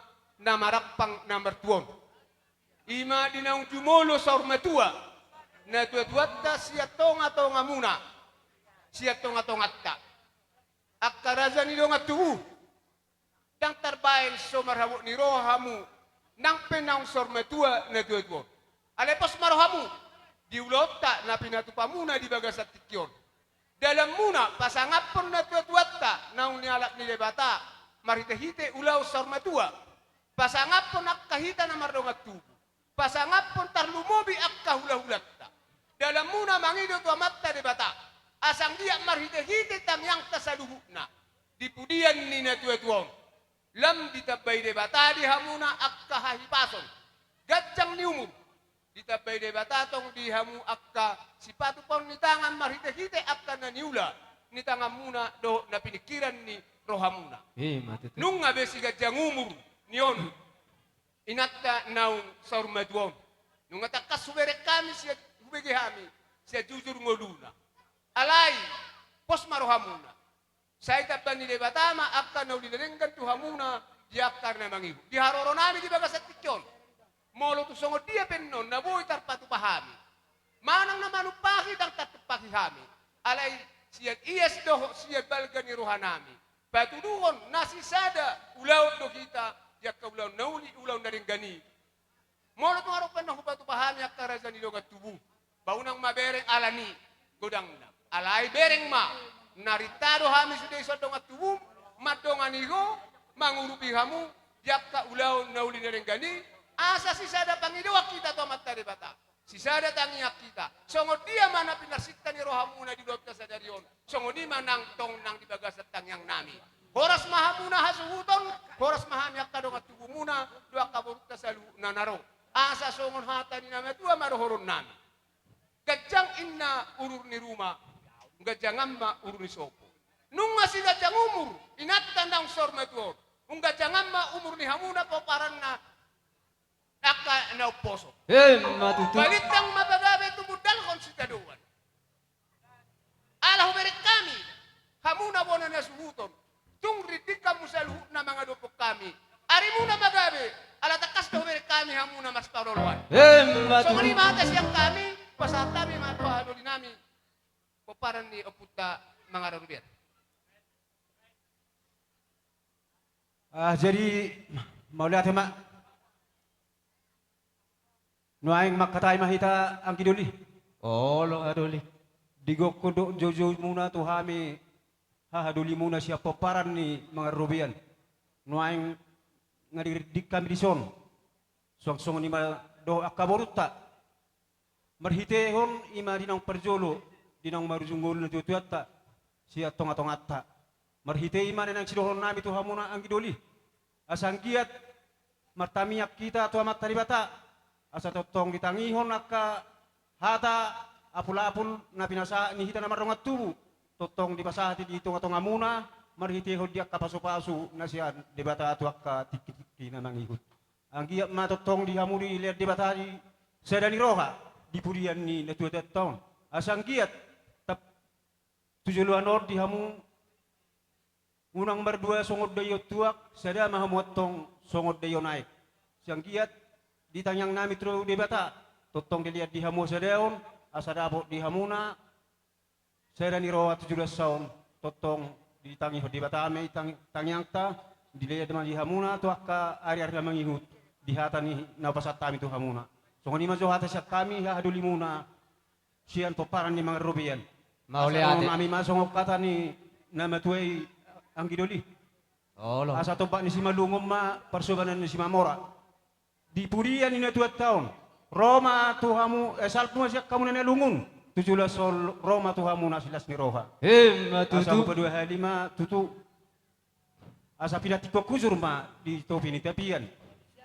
na marampang na martua on. I ma di naung jumolo saur matua natuatuanta sian tongatongamuna, sian tongatonganta. Angka raja ni dongan tubu, ndang tarbaen so marhabot ni roha hamu nang pe naung saur matua natuatuaon. Alai pos ma rohamu di ulaonta na pinatupamuna di bagasan tingki on. Dalanmuna pasangaphon natuatuanta naung nialap ni Debata marhitehite ulaon saur matua. Pasangaphon angka hita na mardongan tubu. Pasangaphon tarlumobi angka hulahulanta. Dalanmuna mangido tu Amanta Debata asa anggiat marhitehite tangiangta saluhutna di pudian ni natuatuaon. Lam ditambai Debata di hamuna angka hahipason, ganjang ni umur. Ditambai Debata tong di hamu angka sipatupaon ni tangan marhitehite angka na niula ni tanganmuna dohot na piningkiran ni rohamuna. Ima tutu. Nunga be siganjang umur ni on inanta naung saur matua on. Nunga tangkas hubereng hami sian, hubege hami sian jujur ngoluna. Alai pos ma rohamuna. Sai tamba ni Debata ma angka na uli na denggan tu hamuna di angka na mangihut. Di haroronami di bagasan tingki on, molo tung songon dia pe annon na boi tarpatupa hami manang na manumpahi, ndang tartumpahi hami. Alai sian ias dohot sian balga ni rohanami patuduhon na sisada ulaon do hita di angka ulaon na uli, ulaon na denggan i. Molo tung adong pe annon hupatupa hami angka raja ni dongan tubu, ba unang ma bereng ala ni godangna. Alai bereng ma, narinta do hami sude dison dongan tubum mandongani ho, mangurupi hamu di angka ulaon na uli na denggan i, asa sisada pangidoan hita tu Amanta Debata, sisada tangiang hita. Songon dia ma na pinarsinta ni rohamuna di ulaonta sadari on, songon i ma nang tong nang di bagasan tangiangnami. Horas ma hamuna hasuhuton, horas ma hami angka dongan tubumuna dohot angka borunta saluhutna na ro. Asa songon hata ni na matua ma dohononnami: Ganjang inna urur ni ruma, ganjangan ma urur ni sopo. Nunga siganjang umur inanta naung saur matua on, umganjangan ma umur ni hamuna pomparanna angka na umposo. Ima tutu. Balintang ma pagabe tumundalhon sitadoan. bona na suhuton. Tung ringgit hamu saluhutna mangadophon hami. Arimuna ma gabe, ala tangkas do hubereng hami hamuna marsiparoloan. Emma tutu. Songon i ma hata sian hami, pasahat hami ma tu hahadolinami, pomparan ni ompunta Mangarubian. Ah, jadi, mauliate ma. Nuaeng mangkatai ma hita anggi doli. Olo, haha doli. Digokhon do joujoumuna tu hami, hahadolimuna sian pomparan ni Mangarubian. Nuaeng nga diringgit hami dison. Suang songon i ma dohot angka borunta. Marhitehon i ma di naung parjolo, di naung marujung ngolu natuatuanta sian tongatonganta. Marhite i ma na naeng sidohononnami tu hamuna anggi doli. Asa anggiat martamiang hita tu Amanta Debata, asa tongtong ditangihon angka hata apulapul na pinasahat ni hita na mardongan tubu, tongtong dipasahat i di tongatongamuna, marhitehon di angka pasupasu na sian Debata tu angka tingkitingki na mangihut. Anggiat ma tongtong di hamu dilean Debata sada ni roha di pudian ni natuatuanta on. Asa anggiat tap- tu joloan on di hamu unang mardua songon daion tuak, sada ma hamu antong songon daion aek. Asa anggiat ditangiangnami tu Debata, tongtong dilean di hamu hasadaon, asa dapot di hamuna sada ni roha tu joloan on, tongtong ditangihon Debata ma i tang-, tangiangta, dilean ma di hamuna tu angka ariari na mangihut, di hata ni na hupasahat hami tu hamuna. Songon i ma jo hata sian hami, hahadolimuna, sian pomparan ni Mangarubian. Mauliate. Asa dohononnami ma songon hata ni na matua i anggi doli. Olo. Asa tombak ni Simalungun ma parsobanan ni Simamora. Di pudian ni natuatuanta on, ro ma tu hamu, eh, salpu ma sian hamu na lungun, tu joloan on ro ma tu hamu na silas ni roha. Emma tutu. Asa hupadua hali ma tutu. Asa pinantikhon hujur ma di topi ni tapian.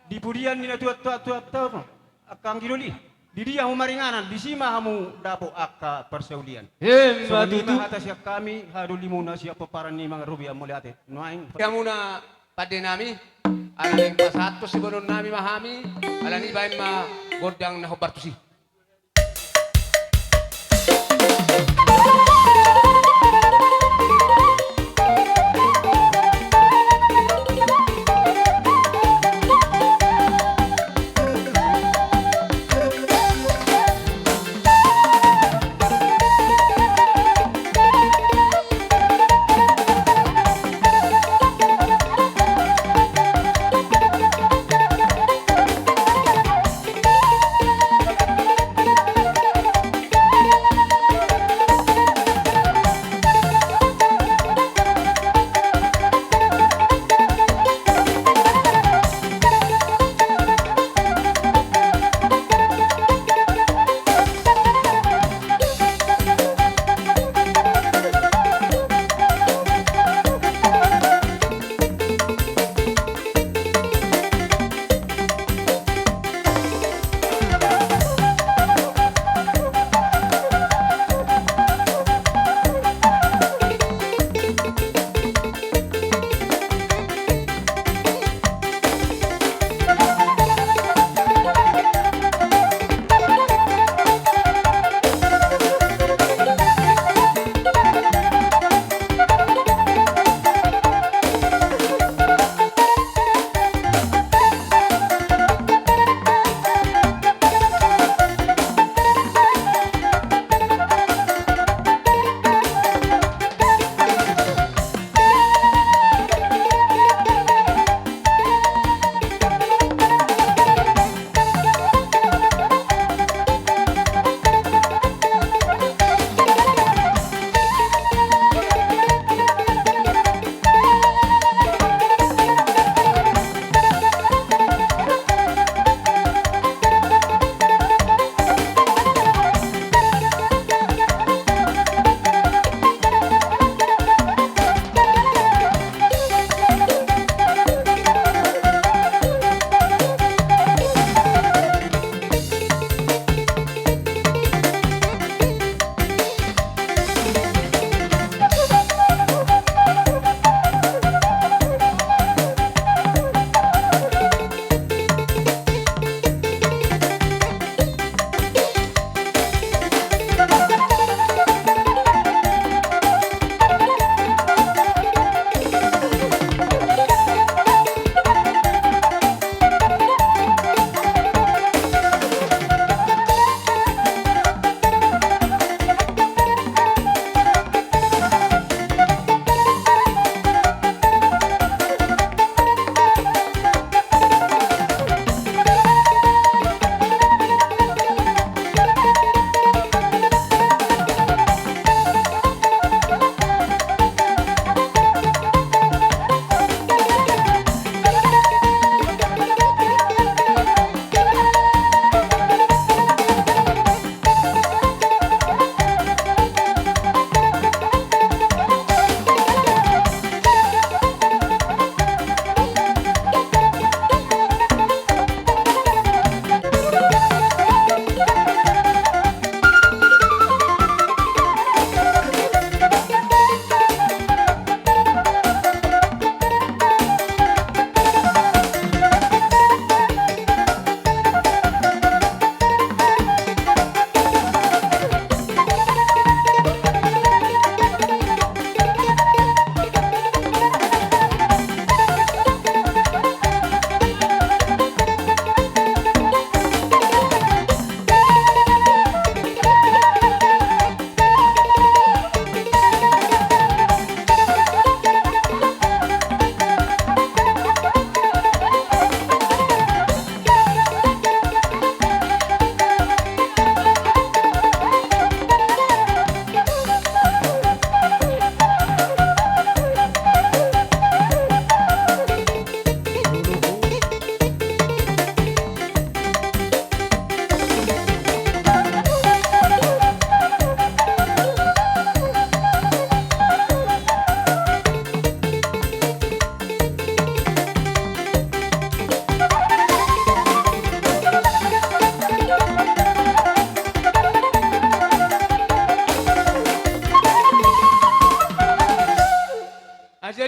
Di pudian ni natuatuanta on, angka anggi doli. Di dia hamu maringanan, disi ma hamu dapot angka parsaulian. Emma tutu. Songon i ma hata sian hami, hahadolimuna sian pomparan ni Mangarubian, mauliate. Nuaeng. Hamuna pandenami, ala naeng pasahathon siboanonnami ma hami, ala ni baen ma gondang na hombar tusi.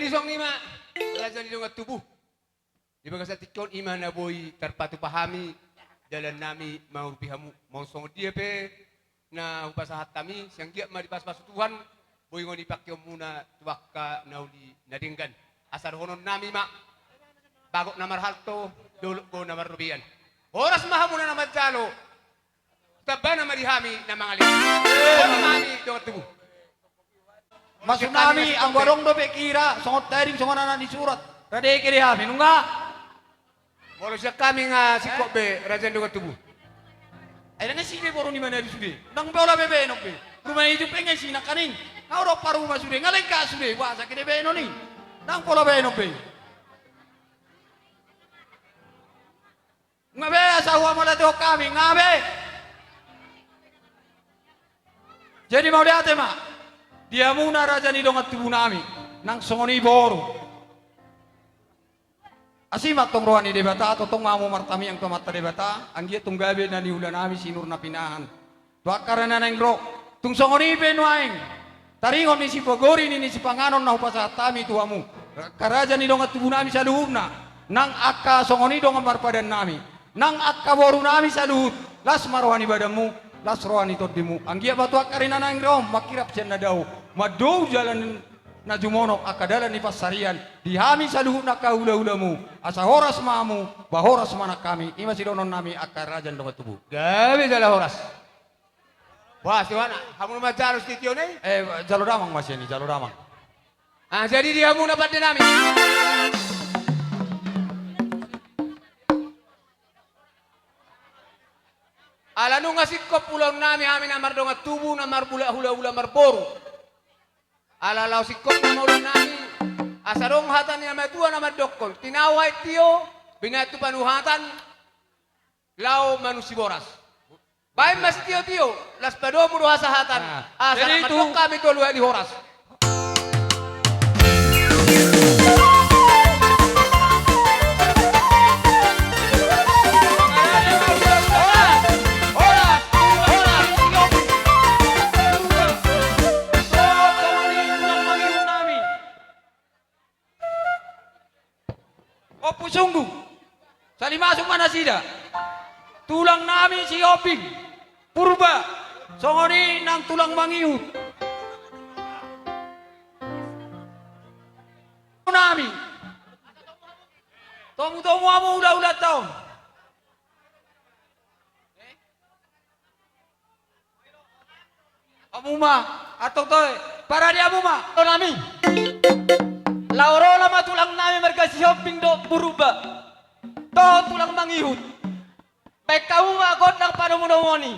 Songon i ma, raja ni dongan tubu. Di bagasan tingki on i ma na boi tarpatupa hami dalannami mangurupi hamu. Molo songon dia pe na hupasahat hami, sai anggiat ma dipasupasu Tuhan boingon ni pangkeonmuna tu angka na uli na denggan. Asa dohononnami ma, bagot na marhalto, dolok do na marrobean. Horas ma hamuna na manjalo. Tambana ma di hami na mangalehon. Horas ma hami dongan tubu. Maksudnami, anggo adong dope hira songon taring songon anak ni surat, rade ike di hami nunga. Molo sian hami nga singkop be, raja ni dongan tubu. Ai ndang isi be boru ni manadi sude. Ndang pola be baenon be. Ruma ijuk pe nga isi nangkaning. Nga adong paruma sude, nga lengkap sude. Boasa ike dibaenon i? Ndang pola baenon be. Nga be, asa huamauliatehon hami, nga be. Jadi mauliate ma di hamuna raja ni dongan tubunami, nang songon i boru. Asi ma antong roha ni Debata, tongtong ma hamu martamiang tu Amanta Debata, anggiat tung gabe na niulanami sinur na pinahan. Tu angka ari na naeng ro, tung songon i pe nuaeng. Taringot ni sipagori ni, ni sipanganon na hupasahat hami tu hamu, angka raja ni dongan tubunami saluhutna, nang angka songon i dongan marpadannami, nang angka borunami saluhut, las ma roha ni badanmu, las roha ni tondimu. Anggiat ma tu angka ari na naeng ro, mangkirap sian na dao, mandou jala na jumonok angka dalan ni pansarian, di hami saluhutna angka hulahulamu, asa horas ma hamu, ba horas ma nang hami, i ma sidohononnami angka raja ni dongan tubu. Gabe jala horas. Bah, si wana, hamu na manjalo sitition i? Eh, jalo damang ma sian i, jalo damang. Ah, jadi di hamu na pandenami. Ala nunga singkop ulaonnami hami na mardongan tubu, na marbulak hulahula marboru. Ala laho singkop nama ulaonnami, asa adong hata ni na matua na mandokkon, tinau hae tio, binahen tu panuhatan, laho manungsi boras. Baen ma sitiotio, las padomu do hasahatan. Ah, asa jadi na mandok hami tolu hali horas. Ompu Sunggu, sali masuk ma nasida. Tulangnami si Oping Purba, songon i nang tulang mangihut. Nami. Tomutomu hamu hulahulanta on. Hamu ma, antong toe, parade hamu ma. Tulang nami. Laho ro nama tulang nami marga Sihombing dohot Purba. Dohot tulang mangihut. Baen hamu ma gondang panomunomuon i.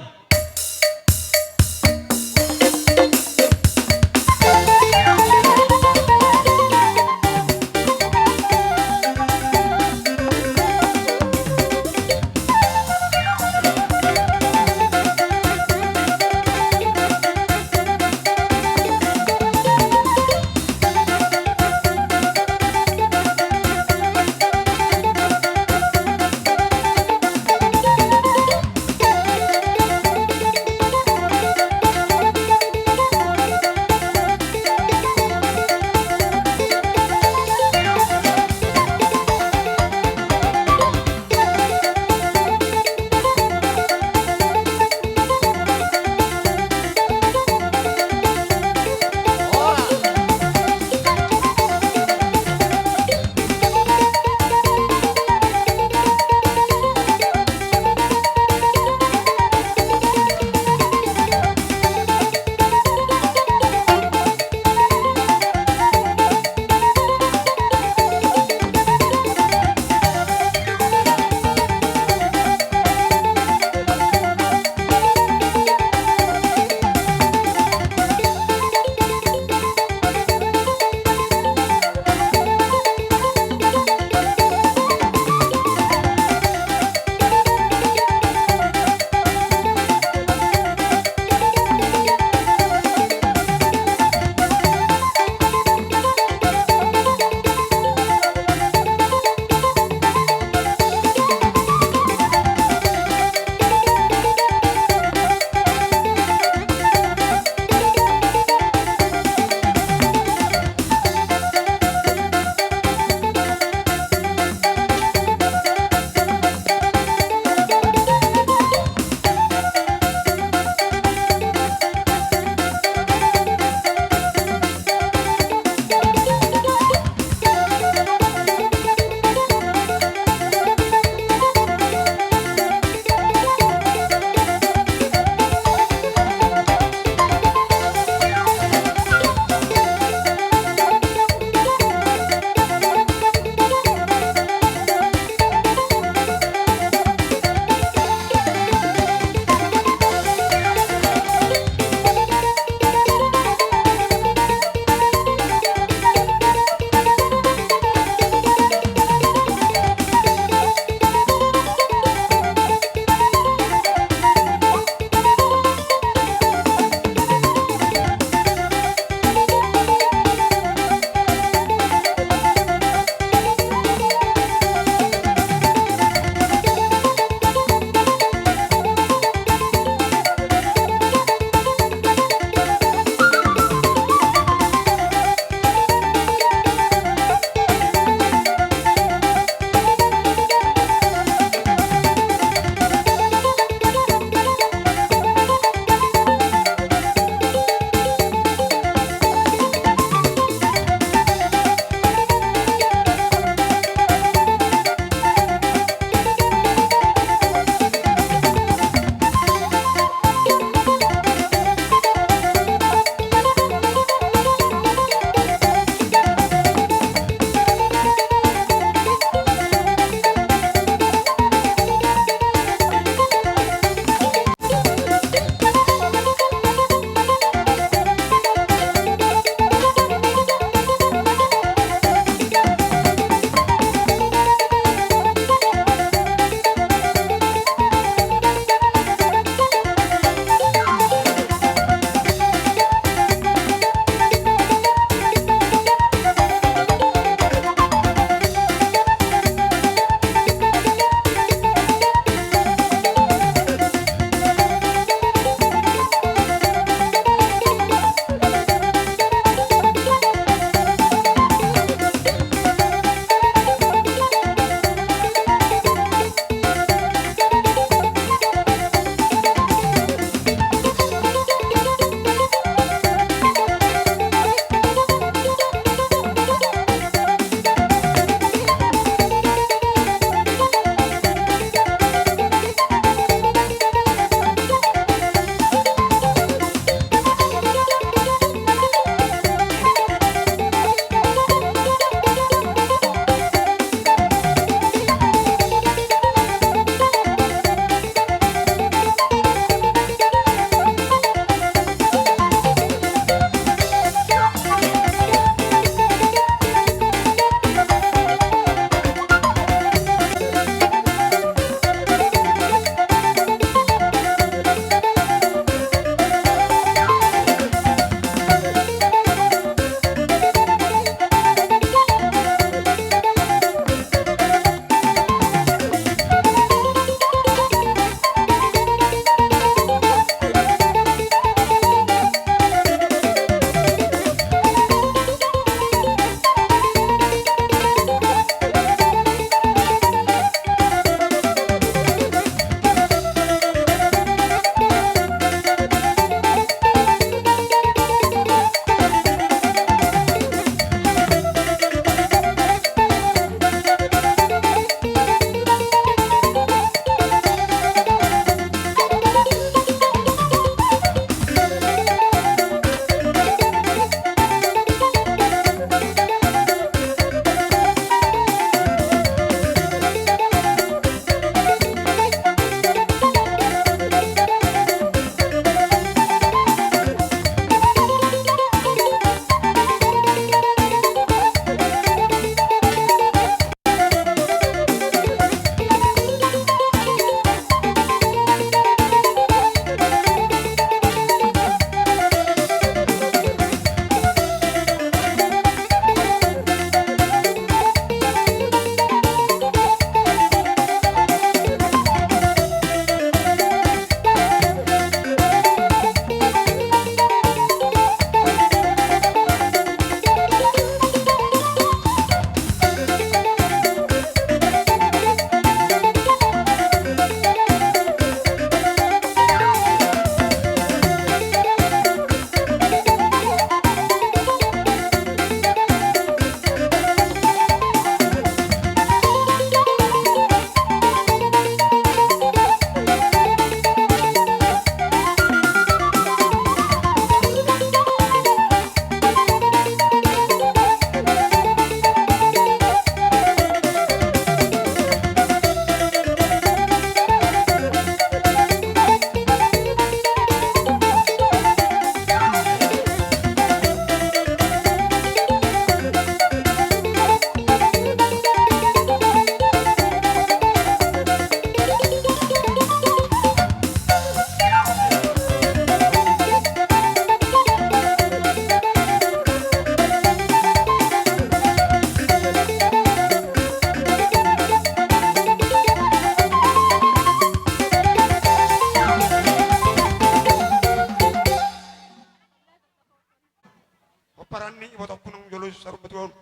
paranni ibotoonku naung jolo saur matua on.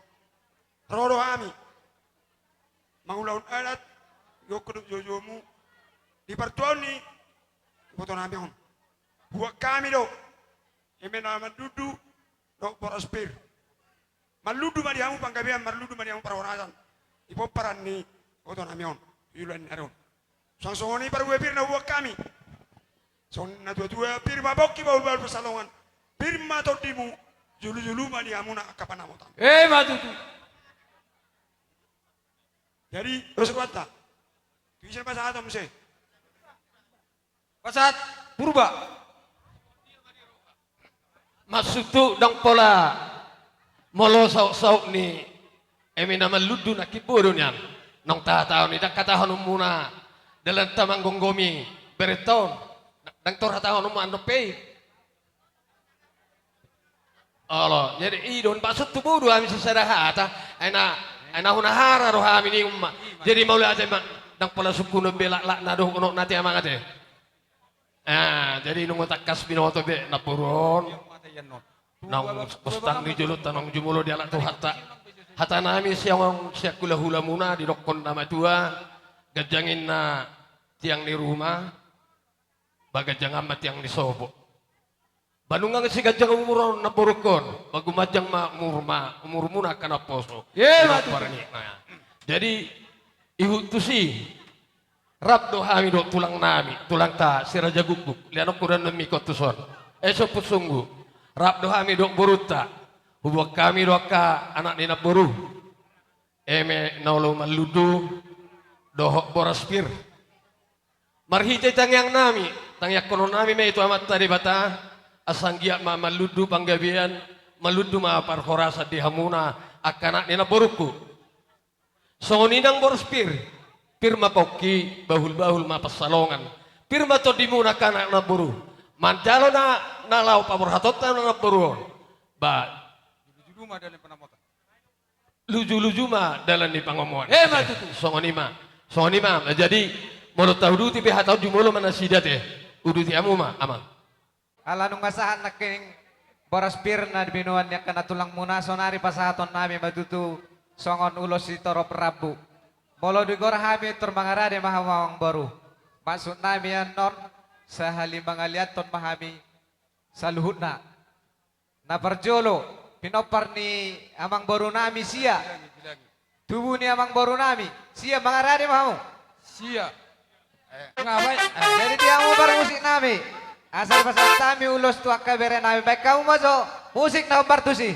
Ro do hami mangulahon adat, ihuthon do joujoumu di partuaon ni ibotonami on. Huboan hami do eme na manlundu dohot boras pir. Manlundu ma di hamu panggabean, manlundu ma di hamu parhorasan di pomparan ni ibotonami on tu joloan ni ari on. Suang songon i parbue pir na huboan hami. Songon natuatua, pir ma pongki, bahulbahul pansalongan. Pir ma tondimu, jolojolo ma di hamuna angka panamotan. Emma tutu. Jadi dos rohanta. Tu ise pasahaton muse? Pasahat Purba. Maksudhu ndang pola molo sautsaut ni eme na manlundu nangkin bodo nian. Naung tahatahon i, ndang hatahononmuna dalanta manggomgomi berenta on. Ndang tor hatahononmu annon pe i. Olo, jadi i do maksudhu, bodo hami sisada hata. Ai na, ai na hunahara do hami, ninna ma. Jadi mauliate ma, ndang pola sungkunon be laklakna dohot unokna, ate, amang, ate. Ah, jadi nunga tangkas binoto be namboru on. Naung postang ni jolonta, naung jumolo dialap Tuhanta hatanami sian, sian hulahulamuna didokkon na matua: Ganjang ninna tiang ni ruma, ba ganjang ma tiang ni sopo. Ba nunga siganjang umur on namborungkon, ba gumanjang ma umurma, umurmuna angka naposo. Emma tutu. Jadi ihut tusi, rap do hami dohot tulangnami, tulangta si Raja Gukguk, leanonku do annon mingkot tuson. Eh, sompun sunggu. Rap do hami dohot borunta. Huboan hami do angka anak ni namboru eme na olo manlundu dohot boras pir. Marhite tangiangnami, tangiangkononnami ma i tu Amanta Debata, asa anggiat ma manlundu panggabean, manlundu ma parhorasan di hamuna angka anak ni namborungku. Songon i nang boras pir, pir ma pongki, bahulbahul ma pansalongan. Pir ma tondimuna angka anak namboru manjalo na, na laho paborhatonta na namboru on. Ba, jolojolo ma dalan ni panamotan. Lujuluju ma dalan ni pangomoan. Emma tutu. Songon i ma. Songon i ma. Jadi molo tauduti pe hata on, jumolo ma nasida, ate. Uduti hamu ma, amang. Ala nunga sahat nangkin boras pir na binoan ni angka na tulangmuna, saonari pasahatonnami ma tutu songon ulos sitorop rambu. Molo digor hami, tor mangarade ma hamu, amangboru. Maksudnami annon, sahalimangalianton ma hami saluhutna. Na parjolo, pinompar ni amangborunami, sia. Tubu ni amangborunami, sia, mangarade ma hamu. Sia. Eh, nga baen. Eh, jadi di hamu parmusiknami, asa pasahat hami ulos tu angka berenami, baen hamu ma jo musik na hombar tusi.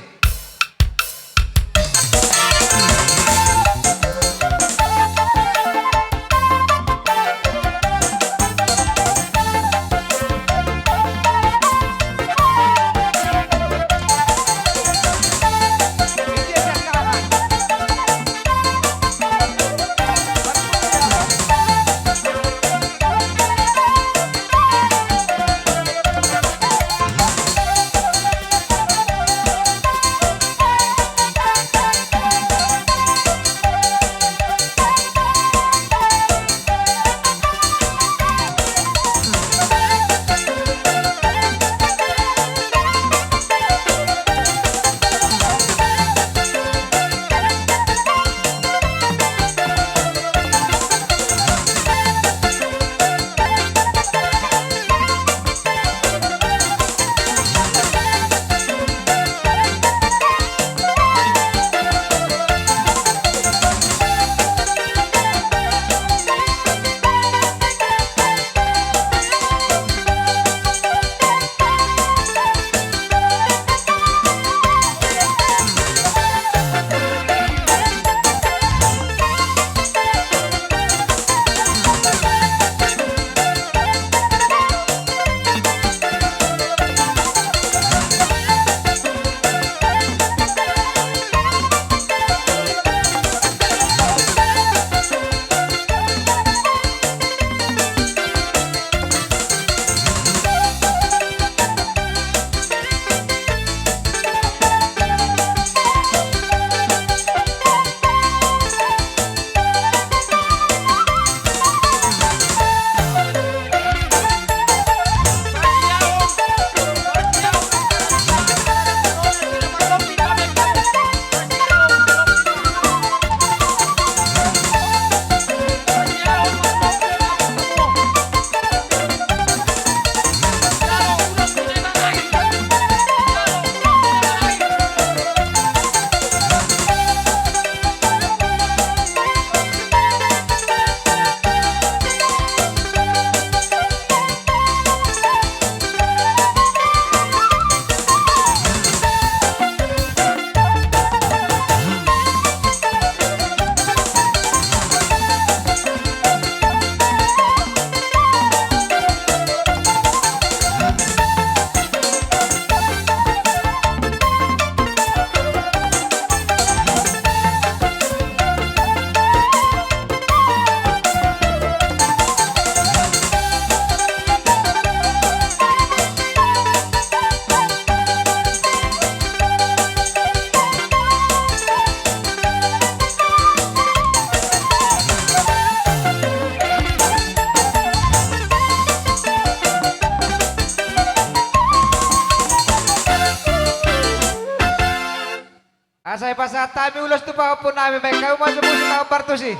Asa dipasahat hami ulos tu pahompu nami, baen hamu ma musik na hombar tusi.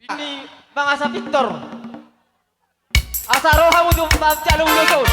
Ini mangasa pintor. Asa ro hamu tu pamjalo ulos on.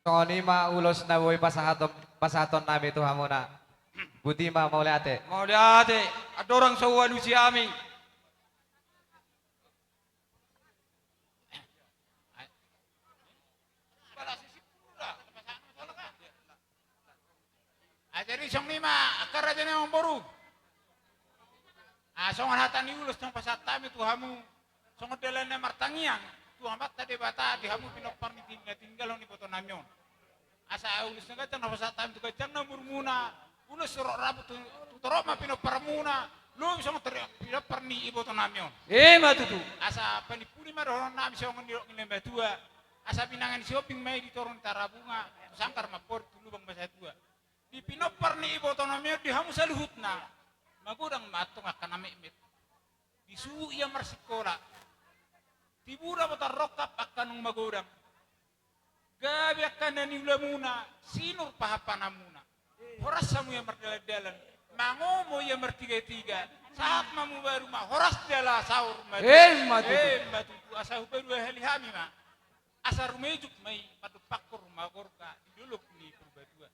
Songon i ma ulos na boi pasahaton, pasahaton nami tu hamuna. Botima, mauliate. Mauliate. Andorang so hualusi hami. Ah, jadi songon i ma angka raja ni amangboru. Ah, songon hata ni ulos na pasahat hami tu hamu, songon dalan na martangiang tu Amanta Debata di hamu pinompar ni tinggal, tinggalhon iboto nami on. Asa ulos na ganjang na pasahat hami tu ganjang na umurmuna, ulos torop rapu tu, tu torop ma pinomparmuna, lobi songon tor-, pinompar ni iboto nami on. Ima tutu. Asa panimpuli ma dohonon nami songon nidok ni na matua, asa binanga ni Sihombing ma i di toru ni Tarabunga, tu sanggar ma amporik tu lubang ma satua. Di pinompar ni iboto nami on di hamu saluhutna, magodang ma antong angka na metmet. Di suhut ia marsikola. Tibu do tarrongkap angka naung magodang. Gabe angka na niulamuna, sinur pahanpananmuna. Horas hamu ia mardalandalan, mangomo ia martigatiga. Sahat ma hamu baru ma horas jala saur matua. Ima tutu. Ima tutu, asa hupaduahali hami ma. Asa rumejuk ma i mandompakhon rumah gorga di dolok ni Purbatua.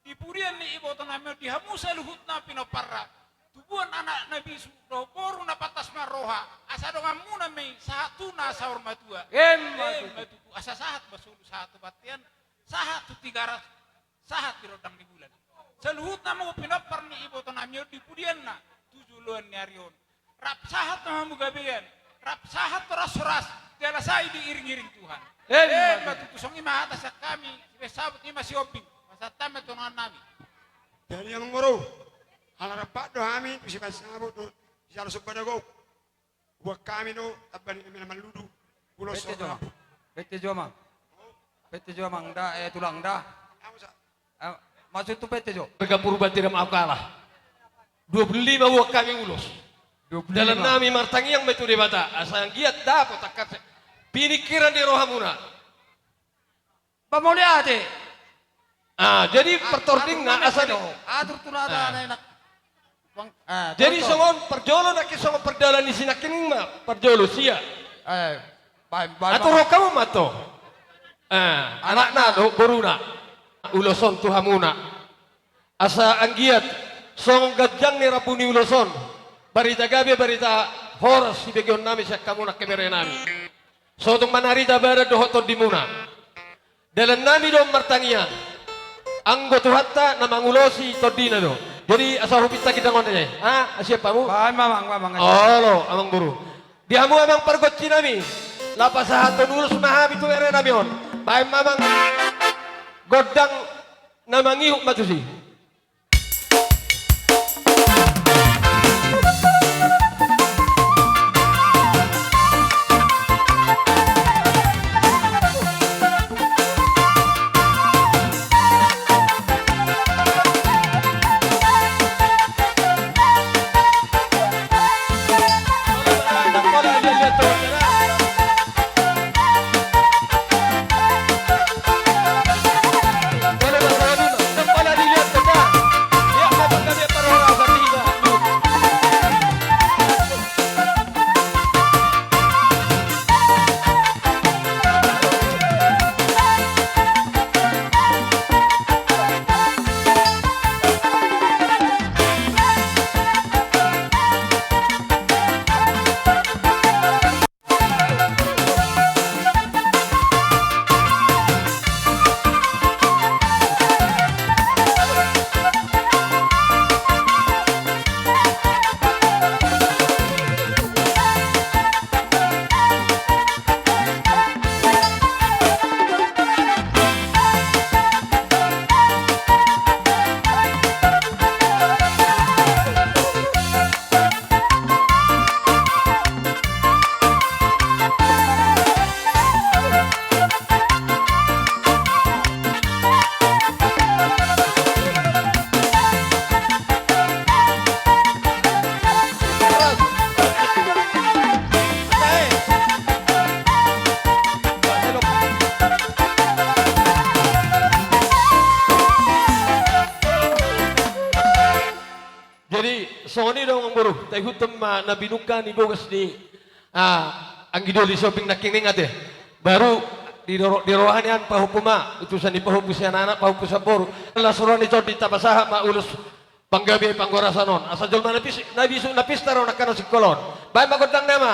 Di pudian ni iboto nami on di hamu saluhutna pinomparna. Tubuan anak na bisu dohot boru na pantas marroha. Asa donganmuna ma i sahat tu na saur matua. Ima tutu. Ima tutu. Asa sahat ma solu sahat tu bontean, sahat tu Tigaras, sahat di rondang ni bulan. Saluhutna ma pinompar ni iboto nami on di pudianna tu joloan ni ari on. Rap sahat ma hamu gabean, rap sahat horas-horas, jala sai diiring-iring Tuhan. Ima tutu. Songon i ma hata sian hami, sibahen sabut i ma Sihombing, pasahat hami ma tu dongan nami. Jadi amangboru, ala rap do hami tu sibahen sabut dohot sijalo somba na gok. Buat hami do tamba ni eme na manludu. Ulos. Bete jo ma. Bete jo ma. Pete jo amang da, eh, tulang da. Eh, masuk tu pete jo. Marga Purba Tiram Aukala. Dua puluh lima buat hami ulos. Dua puluh lima. Dalan nami martangiang ma tu Debata, asa anggiat dapot angka se-, pinikkiran di rohamuna. Ba mauliate. Ah, jadi partordingna asa ni. Atur tu na enak. Jadi songon parjolo nangkin songon pardalan ni si nangkin ma parjolo sia. Eh, baen, baen. Atur hamu ma to. Eh, anakna dohot boruna. Ulos on tu hamuna. Asa anggiat songon ganjang ni rambu ni ulos on, barita gabe, barita horas sibegeonnami sian hamu nangkin berenami. Sotung manarita badan dohot tondimuna. Dalannami do martangiang. Anggo Tuhanta na mangulosi tondina do. Jadi asa hupinta gindangon aja. Ah, siap hamu? Baen ma amang, amang. Olo, amang boru. Di hamu amang pargonsinami. Laho pasahathon ulos ma hami tu berenami on. Baen ma amang. Gondang na mangihut ma tusi. Jadi songon i do amang boru, taihuthon ma na binungka ni bogas ni, ah, anggi doli Somping nangkining ate. Baru di ro-, di roha nian pahompu ma, utusan ni pahompu sian anak, pahompu sian boru. Laos roha ni tondi tapasahat ma ulos panggabean panghorasan on. Asa jolma na pis-, na bisuk na pistar on angka na singkol on. Baen ma gondang nama.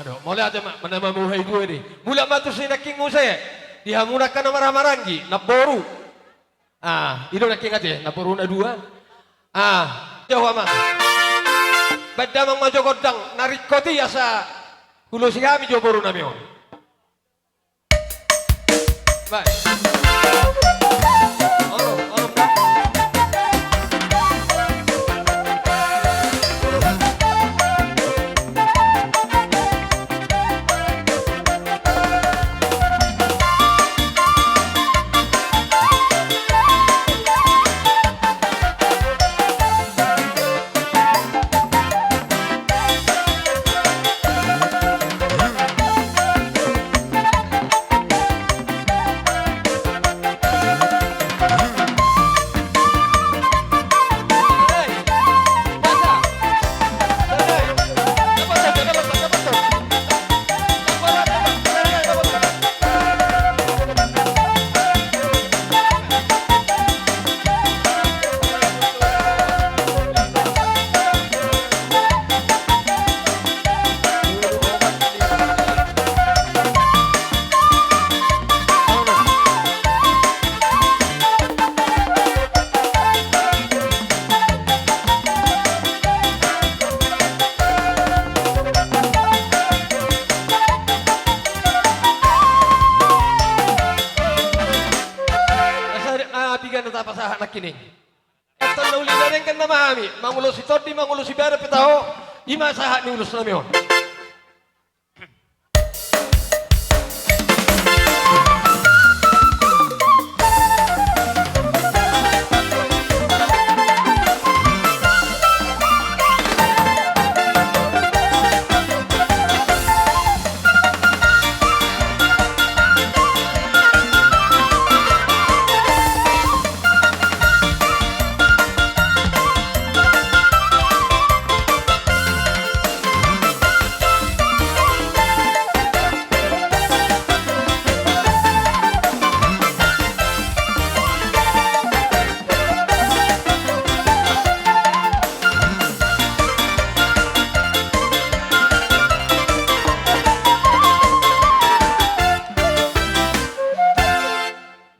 Aduh, mauliate ma, manang ma muha i dua i. Mulak ma tu si nangkin muse. Di hamu angka na marhahamaranggi, namboru. Ah, i do nangkin ate, namboruna dua. Ah, jaha ma. Baen damang ma jo gondang, na ringkot i asa hulosi hami jo borunami on. Baik. Orom, orom, dah. Kini. Etan na uli na denggan nama hami, mangulosi tondi, mangulosi badan pe taho, i ma sahat ni ulos nami on.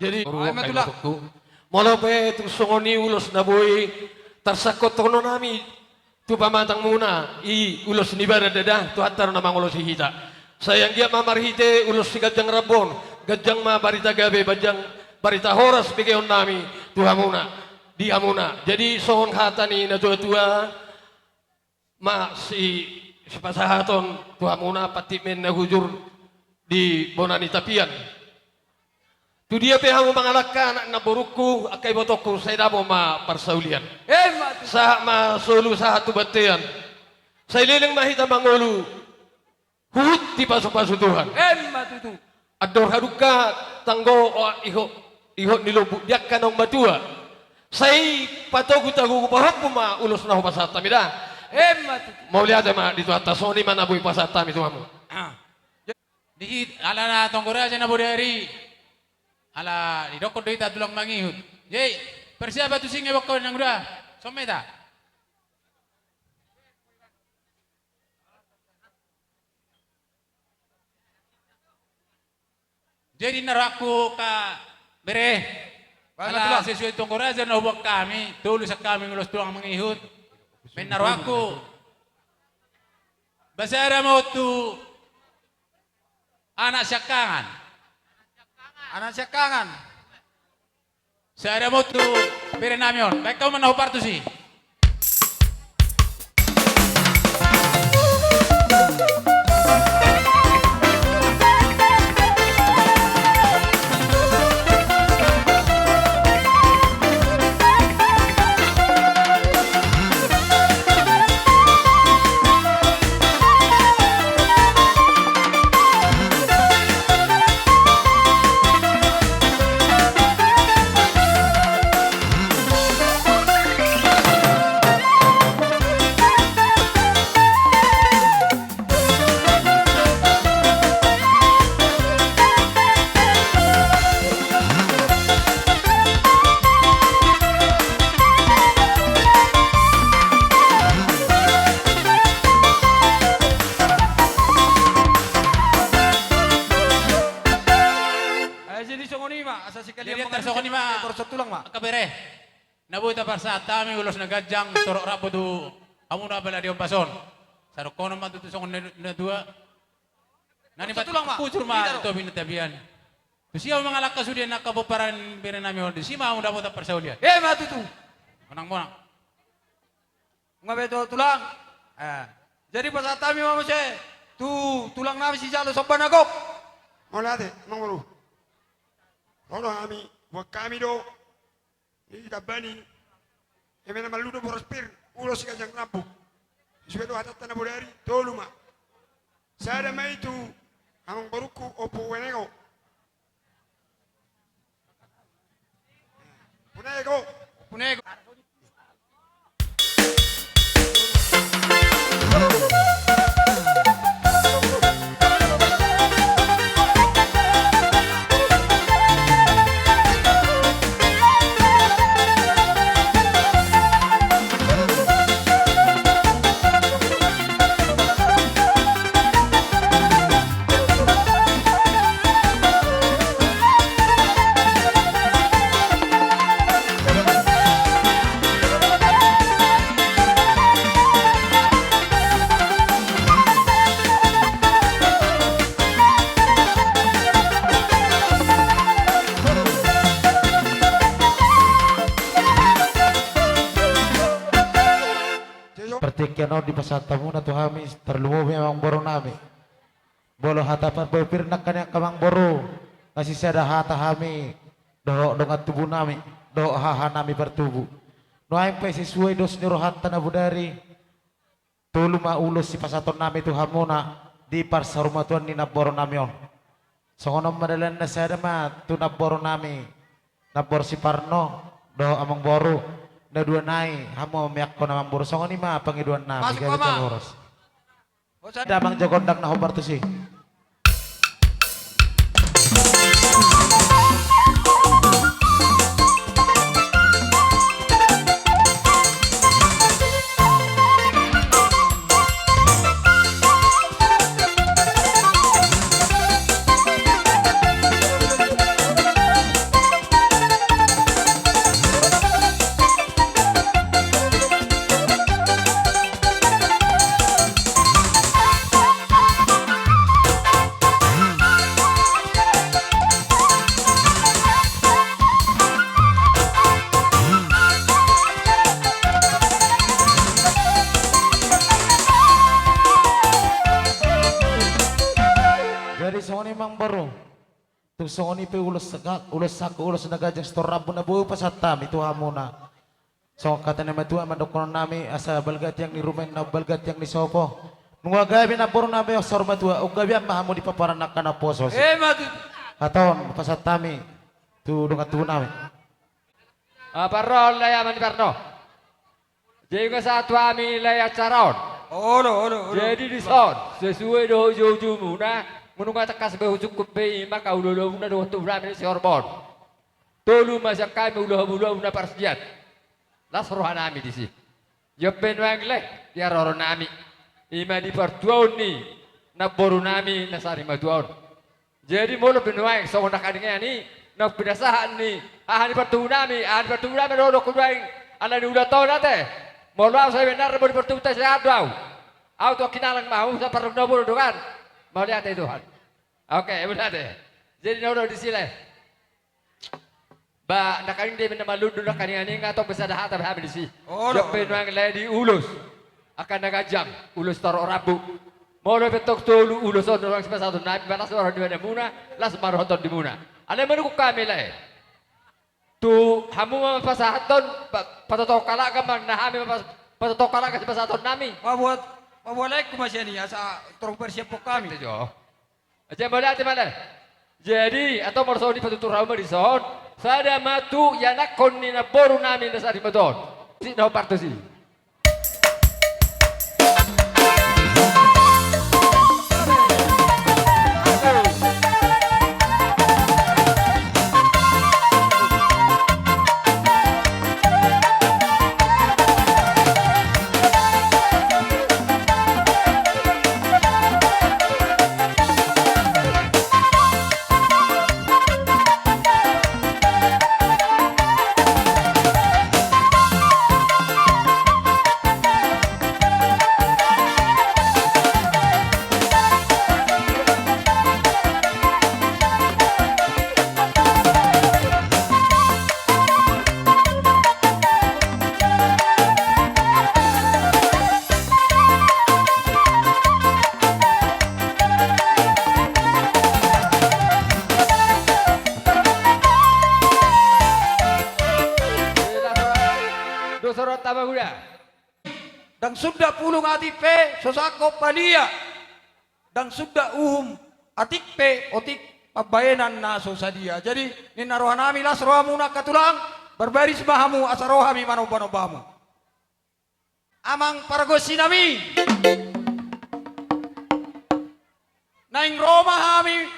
Jadi, molo pe tung songon i ulos na boi tarsangkothonon nami tu pamatangmuna i ulos ni badan, ndada, Tuhanta do na mangolosi hita. Sai anggiat ma marhite ulos siganjang rambu on, ganjang ma barita gabe, ganjang barita horas begeon nami tu hamuna, di hamuna. Jadi songon hata ni natuatua, ma si, sipasahaton tu hamuna pantik mena hujur di bona ni tapian. Tu dia pe hamu mangalangka, anak namborungku, angka ibotongku, sai dabo ma parsaulian. Emma tutu. Sahat ma solu sahat tu bontean. Sai leleng ma hita mangolu huhut dipasupasu Tuhan. Emma tutu. Andor hadungka tanggo, o, ihot, ihot ni lombu di angka naung matua. Sai patogu-togu pahompu ma ulos na hupasahat hami da. Emma tutu. Mauliate ma di Tuhanta, songon i ma na boi pasahat hami tu hamu. Ah. Di hita ala na tonggo raja na bodari. Ala didokkon do hita tulang mangihut. Jadi persiapan tu singe bokko nang uda. Someta. Jadi na rohangku angka bere, ala sesuai tonggo raja na huboan hami, tolu sian hami ulos tulang mangihut. Baen na rohangku basada ma on tu anak siangkangan. Anak siangkangan. Sada ma on tu bere nami on. Baen hamu ma na hombar tusi. Jadi songon i ma, asa sikali jadi tarsongon i ma. Tulang ma. Angka bere. Na boi taparsahat hami ulos na ganjang, torop rambu tu hamuna pala di ombas on. Sadokkonon ma tutu songon na, na dua. Na ni tulang ma. Pujur ma tu topi ni tapian. Tusi hamu mangalangka sude nangkin pomparan bere nami on, disi ma hamu dapot parsaulian. Emma tutu. Monang, monang. Nga be tu tulang. Eh. Jadi pasahat hami ma muse tu tulang nami sijalo somba na gok. Mauliate, amangboru. Olo hami, buat hami do. Di tambani, eme na mallu do boras pir, ulos siganjang rambu. Sude do hatanta na bodari, tolu ma. Sada ma i tu amangborungku Ompu Weneko. Ompu Neko. Ompu Neko. partingkian on dipasahat hamuna tu hami, tarlumobi amangboru nami. Molo hata parbue pir nangkaning angka amangboru, na sisada hata hami dohot dongan tubu nami dohot haha nami partubu. Nuaeng pe sesuai dos ni rohanta na bodari, tolu ma ulos sipasahaton nami tu hamuna di parsaurmatuaon ni namboru nami on. Songon on ma dalanna, sada ma tu namboru nami, namboru si Parno dohot amangboru, na dua nai hamu ma meakkon amangboru. Songon i ma pangidoan nami. Masuk, gabe Amang. Jala horas. Damang jo gondang na hombar tusi. Jadi songon i amangboru. Tung songon i pe ulos saka-, ulos saka, ulos na ganjang sitorop rambu na boi pasahat hami tu hamuna. Songon hata ni natuatua ma dohonon nami, asa balga tiang ni ruma, na balga tiang ni sopo. Nunga gabe namboru nami on saur matua, umgabean ma hamu di pomparan angka na poso. Emma tutu. Hata on pasahat hami tu dongan tubu nami. Ah, Parno, lae, amang ni Parno. Jadi nunga sahat tu hami, lae, acara on. Olo, olo, olo. Jadi dison, sesuai dohot uju-ujumuna, nunga tangkas be husungkun be i ma angka ulaonmuna dohot tu hami si horbo on. Tolu ma sian hami ulaon-ulaon na parsiat. Las roha nami disi. Ia pe nuaeng, lae, di haroro nami, i ma di partuaon ni namboru nami na sarimatua on. Jadi molo pe nuaeng songon nangkaningan i naung pinasahat ni haha ni partubu nami, haha ni partubu nami do dohonon nuaeng, ala ni ulaonta on ate. Molo au sae benar molo di partubu ta sehat do au. Au tu hinalang ma au saparlok na bolon do kan. Mauliate Tuhan. Oke, mauliate. Jadi na ro disi, lae. Ba nangkaning dia na malundu nangkaning i, nga tong be sada hata be hami disi. Olo, olo. Ia pe nuaeng, lae, di ulos angka na ganjang, ulos torop rambu. Molo pe tong tolu ulos on nuaeng sipasahaton nami, ba las roha ni badanmuna, las ma roha tondimuna. Alai manungkun hami, lae, tu hamu ma pasahathon, pa-, patotohon halak ma na hami ma pas-, patotohon halak sipasahaton nami. Paboa, paboa laengku ma sian i asa torop bersiap hami. Ate jo. Jadi mauliate ma, lae. Jadi antong molo songon i patutur hamu ma dison, sada ma tu ianakhon ni namboru nami na sarimatua on. Sip, na hombar tusi. Dos roha ta ma, Huda. Ndang suda pulung atik pe so sangkop balia. Ndang suda uhum atik pe otik pambahenan na so sadia. Jadi ninna roha nami, las rohamuna angka tulang, barbaris ma hamu asa ro hami manomba-nomba hamu. Amang pargonsi nami, naeng ro ma hami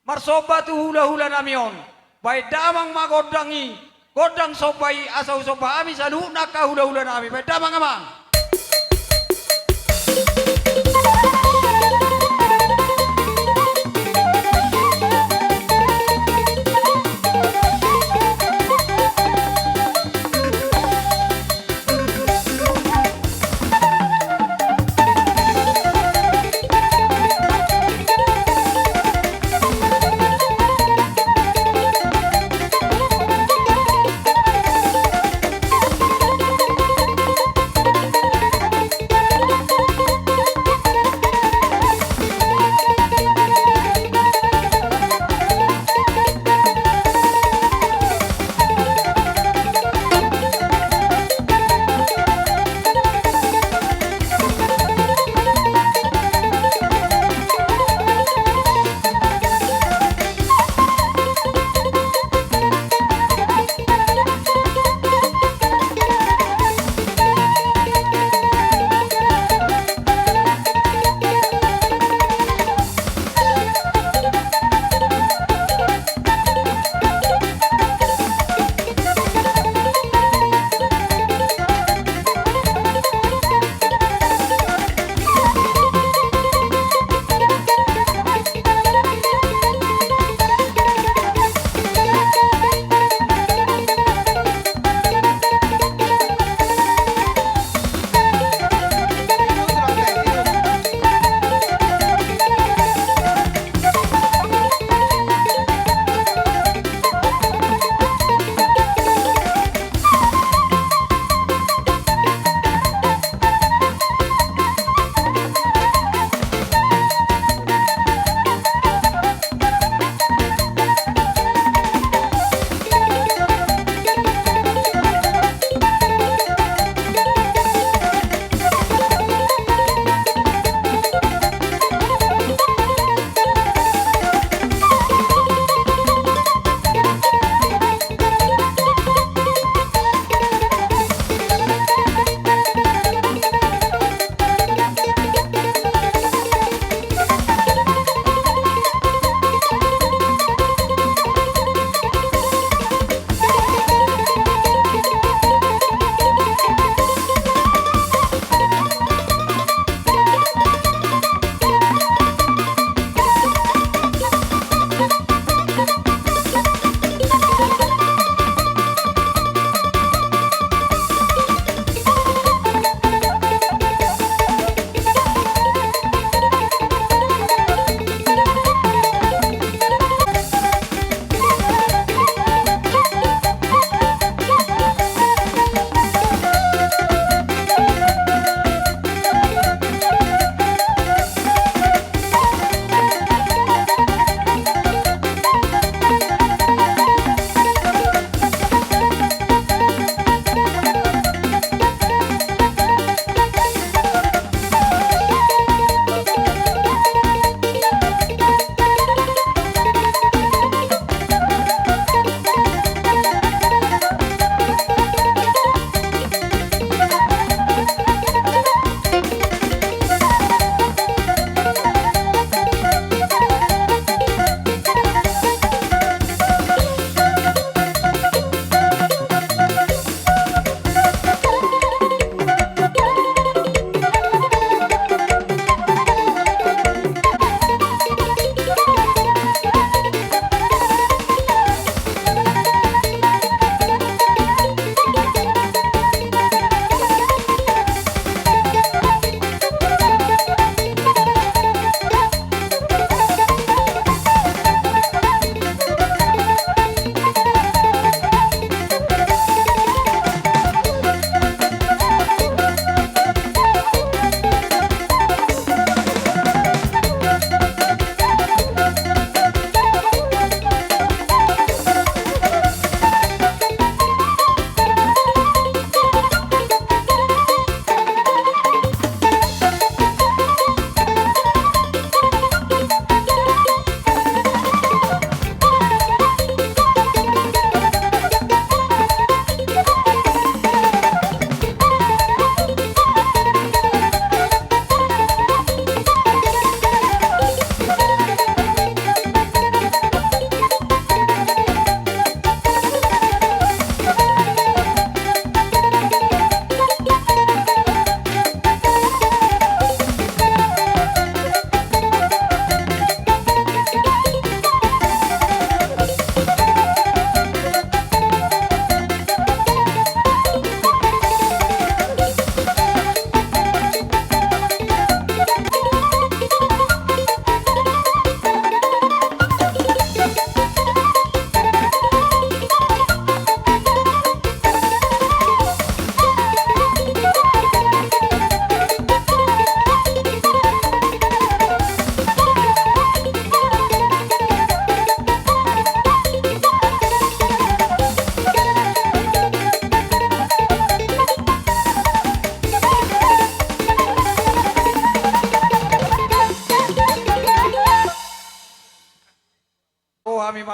marsomba tu hula-hula nami on. Baen damang ma gondang i, gondang somba i, asa husomba hami saluhutna angka hula-hula nami. Baen damang, amang.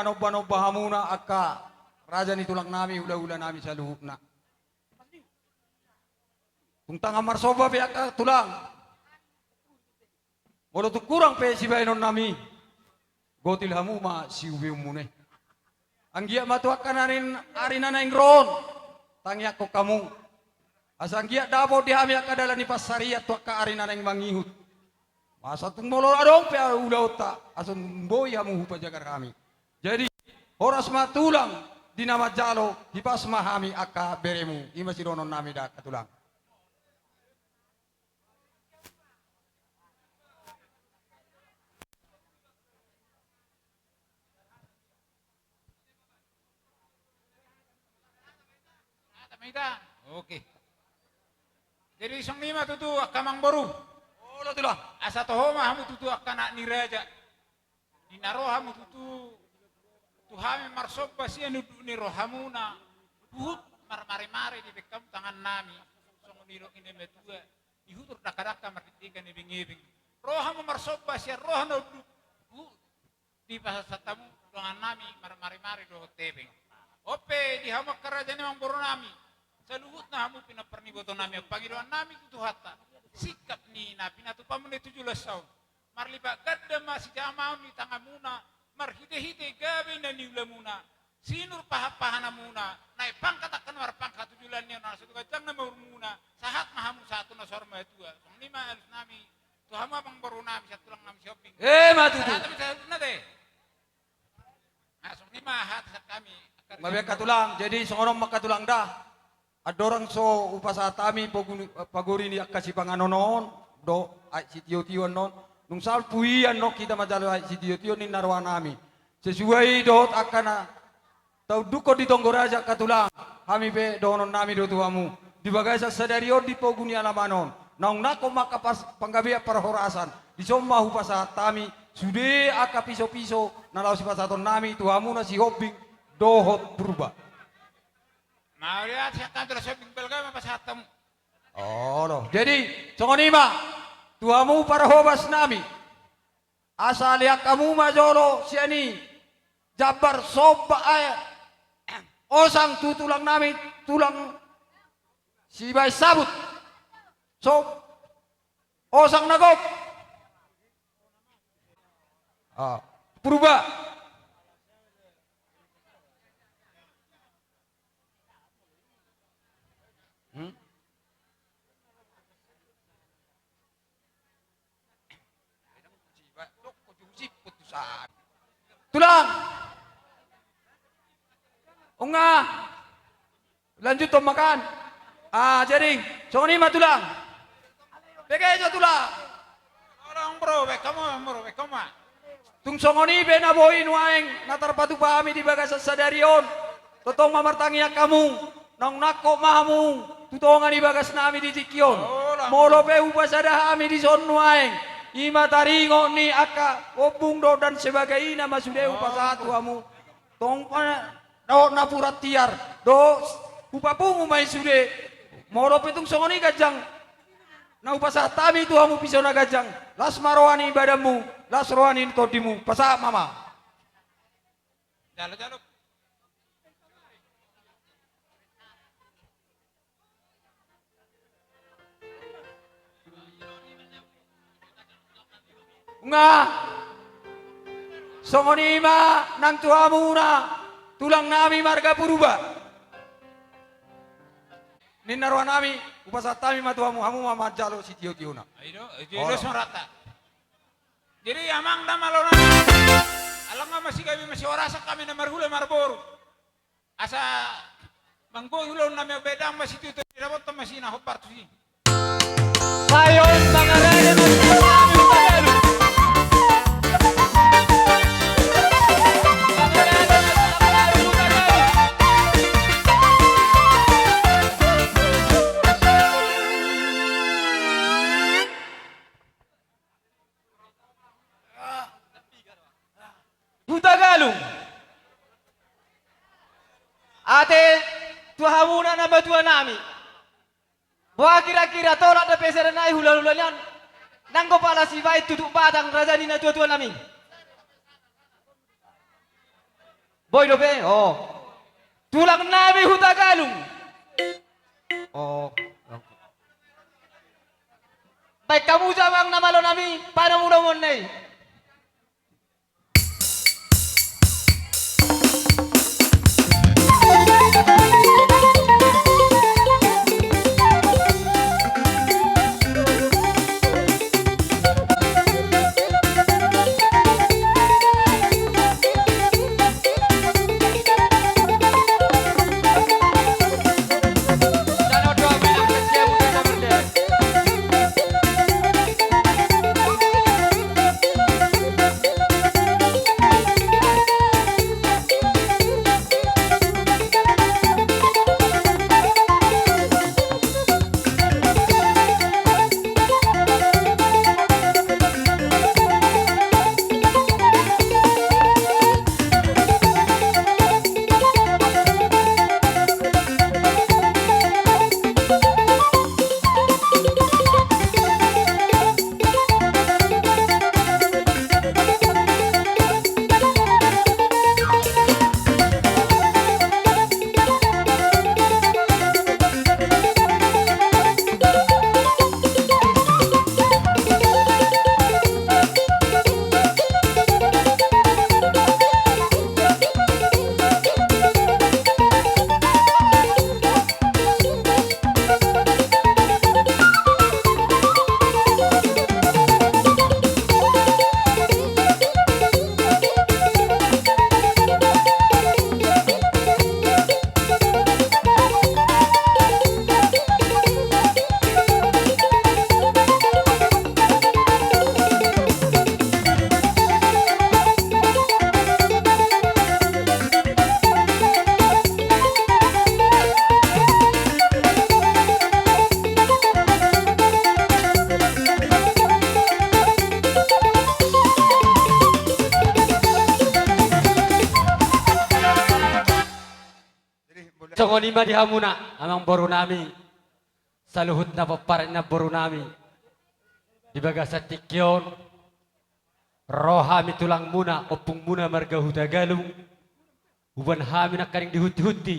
manomba-nomba hamuna angka raja ni tulang nami, hula-hula nami saluhutna. Tung tangan marsomba pe angka tulang. Molo tung hurang pe sibaenon nami, gotil hamu ma siubeonmuna i. Anggiat ma tu angka na naeng, ari na naeng ro on, tangiangkon hamu. Asa anggiat dapot di hami angka dalan ni pansarian tu angka ari na naeng mangihut. Asa tung molo adong pe ulaonta, asa boi hamu hupajagar hami. Jadi, horas ma tulang di na manjalo, hipas ma hami angka beremu. I ma sidohonon nami da angka tulang. Oke. Jadi songon i ma tutu angka amangboru. Olo tulang. Asa toho ma hamu tutu angka anak ni raja. Di na ro hamu tutu tu hami marsomba sian unduk ni rohamuna, huhut marmare-mare dibaen hamu tangan nami, songon nidok ni na matua, ihutur dangka-dangka mardengke-dengke na ebeng-ebeng. Ro hamu marsomba sian roha na unduk, huhut dipasahat hamu tangan nami marmare-mare dohot hepeng. On pe di hamu angka raja ni amangboru nami, saluhutna hamu pinompar ni iboto nami, on pangidoan nami tu Tuhanta, singkap ni na pinatupamuna i tu joloan on. Marlipat ganda ma sijamaon ni tanganmuna, marhite-hite gabe na niulamuna, sinur pahan-pahanmuna, naek pangkat angka na marpangkat tu joloan ni on, asa tu ganjang na umurmuna, sahat ma hamu sahat tu na saur matua. Songon i ma alus nami tu hamu amangboru nami, sian tulang nami si Hombing. E, ma tutu. Sahat ma sahat na te. Nah, songon i ma hata sian hami. Mabiar angka tulang, jadi songon on ma angka tulang da. Andorang so hupasahat hami poguni-, pagori ni angka sipanganon on, dohot aek sitio-tio annon, nunga salpu i annon hita manjalo aek sitio-tio ninna roha nami. Sesuai dohot angka na taundukhon di tonggo raja angka tulang, hami pe dohonon nami do tu hamu. Di bagasan sadari on di pogu ni alaman on, naung nangkok ma angka pas-, panggabean parhorasan, dison ma hupasahat hami sude angka piso-piso na laho sipasahaton nami tu hamuna si Hombing dohot Purba. Mauliate sian hami tu las Hombing, balga ma pasahat hamu. Olo. Jadi, songon i ma, tu hamu parhobas nami. Asa lean hamu ma jolo sian i jambar somba, eh, osang tu tulang nami, tulang sibaen sabut. So, osang na gok. Ah, Purba. Hmm? Tulang. Nunga. Lanjuthon ma kan. Ah, jadi songon i ma tulang. Pege jo tulang. Tolong bro, baen hamu, bro, baen hamu. Tung songon i pe na boi nuaeng na tarpatupa hami di bagasan sadari on. Tongtong ma martangiang hamu, naung nangkok ma hamu tu tonga ni bagas nami di tingki on. Molo pe hupasada hami dison nuaeng, i ma taringot ni angka ombung dohot dan sebagaina ma sude hupasahat tu hamu. Tong pa dohot napuran tiar, dohot hupapungu ma i sude. Molo pe tung songon i ganjang na hupasahat hami tu hamu piso na ganjang, las ma roha ni badanmu, las roha ni tondimu, pasahat ma ma. Jalo, jalo. Nunga. Songon i ma nang tu hamuna tulang nami marga Purba. Ninna roha nami, hupasahat hami ma tu hamu, hamu ma manjalo sitio-tiona. Ai do, ai do, olo. Dos ma rata. Jadi amang damang laho nami, alana ma sigabe ma sihorasan hami na marhula marboru. Asa manggohi ulaon nami on, baen ma sitio-tio, didapothon ma si na hombar tusi. Sayon mangarade ma sitio-tio. Hutagalung. Ate tu hamuna na matua nami. Boha kira-kira tolap dope sada nai hula-hula nian? Nanggo pala sibaen tutuk batang raja ni na tua-tua nami. Boi dope, o. Tulang nami Hutagalung. O. Baen hamu jo amang na malo nami, panomunomuon na i. Songon i ma di hamuna, amangboru nami, saluhut na pomparan ni namboru nami. Di bagasan tingki on, ro hami tulangmuna, ompungmuna marga Hutagalung, huboan hami nangkaning di hunti-hunti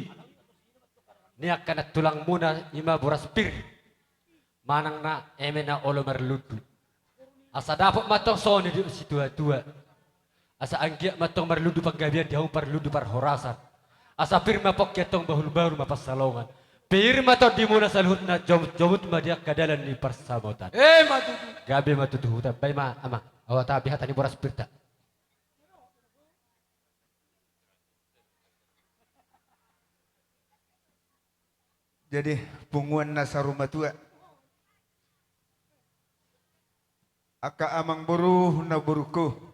ni angka nantulangmuna, i ma boras pir, manang na eme na olo marlundu. Asa dapot ma antong songon na nidok ni situa-tua. Asa anggiat ma antong marlundu panggabean di hamu, marlundu parhorasan. Asa pir ma pongki antong, bahul-bahul ma pansalongan. Pir ma tondimuna saluhutna, jomut-jomut ma di angka dalan ni parsamotan. Emma tutu. Gabe ma tutu, hutambai ma amang. Ahu tabi hata ni boras pirta. Jadi, punguan na saur matua, angka amangboru, namborungku,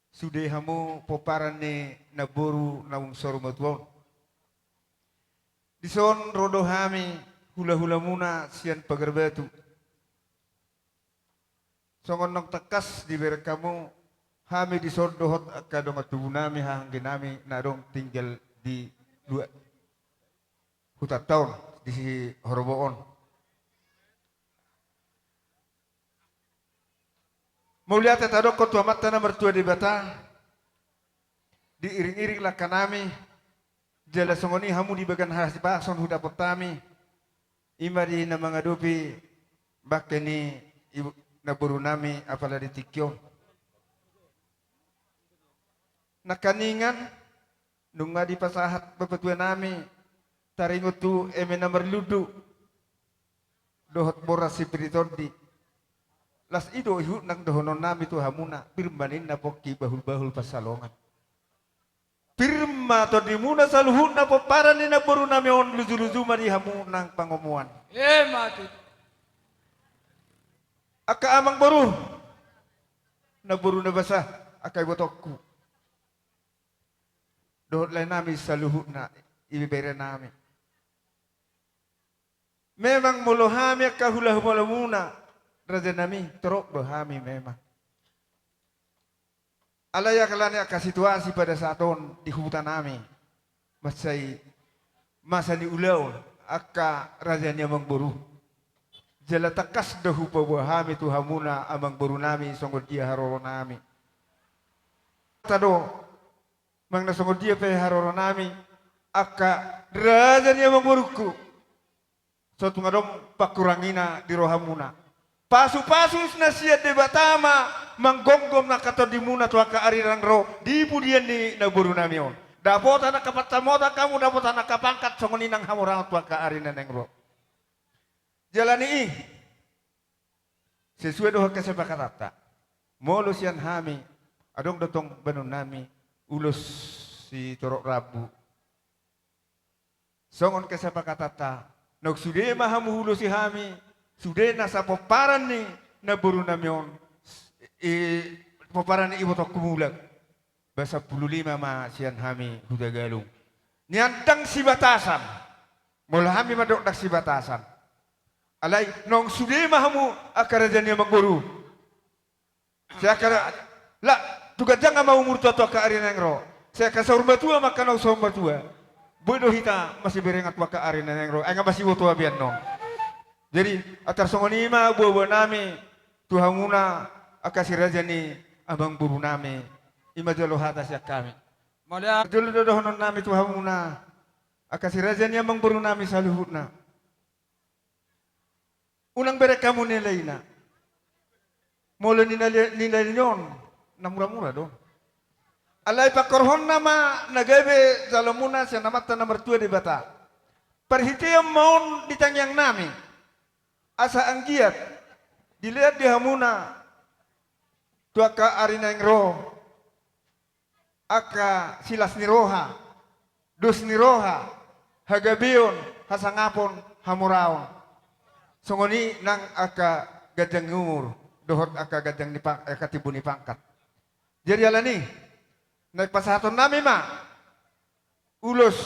sude hamu pomparan ni namboru naung saur matua on. Dison ro do hami hula-hulamuna sian Pagar Batu. Songon naung tangkas dibereng hamu, hami dison dohot angka dongan tubunami, hahangginami na adong tinggal di luat hutanta on, di si Horbo on. Mauliate tadokkon tu Amanta na martua Debata, diiring-iring langkanami, jala songon i hamu di bagan hasipason hudapot hami, i ma di na mangadopi bangke ni ibu, namborunami, apala di tingki on. Nangkaningan, nunga dipasahat bapatuanami taringot tu eme na marlundu dohot boras sipir ni tondi. Las i do ihut nang dohononnami tu hamuna, pir ma ninna pongki, bahul-bahul pansalongan. Pir ma tondimuna saluhutna pomparan ni namborunami on, luju-luju ma di hamu nang pangomoan. Emma tutu. Angka amangboru, namboru na basa, angka ibotongku, dohot laenami saluhutna, ibeberenami. Memang molo hami angka hula-hulamuna, rajanami, torop do hami memang. Alai alani angka situasi pada saat on di hutanami, mansai masa ni ulaon, angka raja ni amangboru. Jala tangkas do hupaboa hami tu hamuna amangborunami songon dia haroronami. Tado, Manang na songon dia pe haroronami, angka raja ni amangborungku, so tung adong pangkurangina di rohamuna. Pasupasu na sian Debata ma manggomgom angka tondimuna tu angka ari na naeng ro di pudian ni namborunami on. Dapotan angka pansamotan hamu, dapotan angka pangkat, songon i nang hamoraon tu angka ari na naeng ro. Jala ni i, sesuai dohot kesepakatanta, molo sian hami, adong do tong bahenonnami ulos sitorop rambu. Songon kesepakatanta, naung sude ma hamu huulosi hami, sude nasa pomparan ni namborunami on, i, pomparan ni ibotoku Mulak. Ba sampulu lima ma sian hami Hutagalung. Nian ndang sibatasan. Molo hami mandok ndang sibatasan. Alai naung sude ma hamu angka raja ni amangboru. Sai angka, la, tu ganjang ma umurta tu angka ari na naeng ro. Sai angka saur matua ma angka naung saur matua. Boi do hita masiberengan tu angka ari na naeng ro. Ai nga masiboto abian non. Jadi, antar songon i ma boaboanami tu hamuna angka si raja ni amangborunami. I ma jolo hata sian hami. Mauliate. Jolo do dohononnami tu hamuna angka si raja ni amangborunami saluhutna. Unang bereng hamu nilaina. Molo nilai, nilai ni on, na mura-mura do. Alai pangkorhonna ma na gabe jalomuna sian Amanta na martua Debata. Parhitean ma on di tangiangnami. Asa anggiat dilean di hamuna tu angka ari na naeng ro angka silas ni roha, dos ni roha, hagabeon, hasangapon, hamoraon. Songon i nang angka ganjang ni umur dohot angka ganjang ni pang-, angka timbo ni pangkat. Jadi alani i, naeng pasahatonnami ma ulos.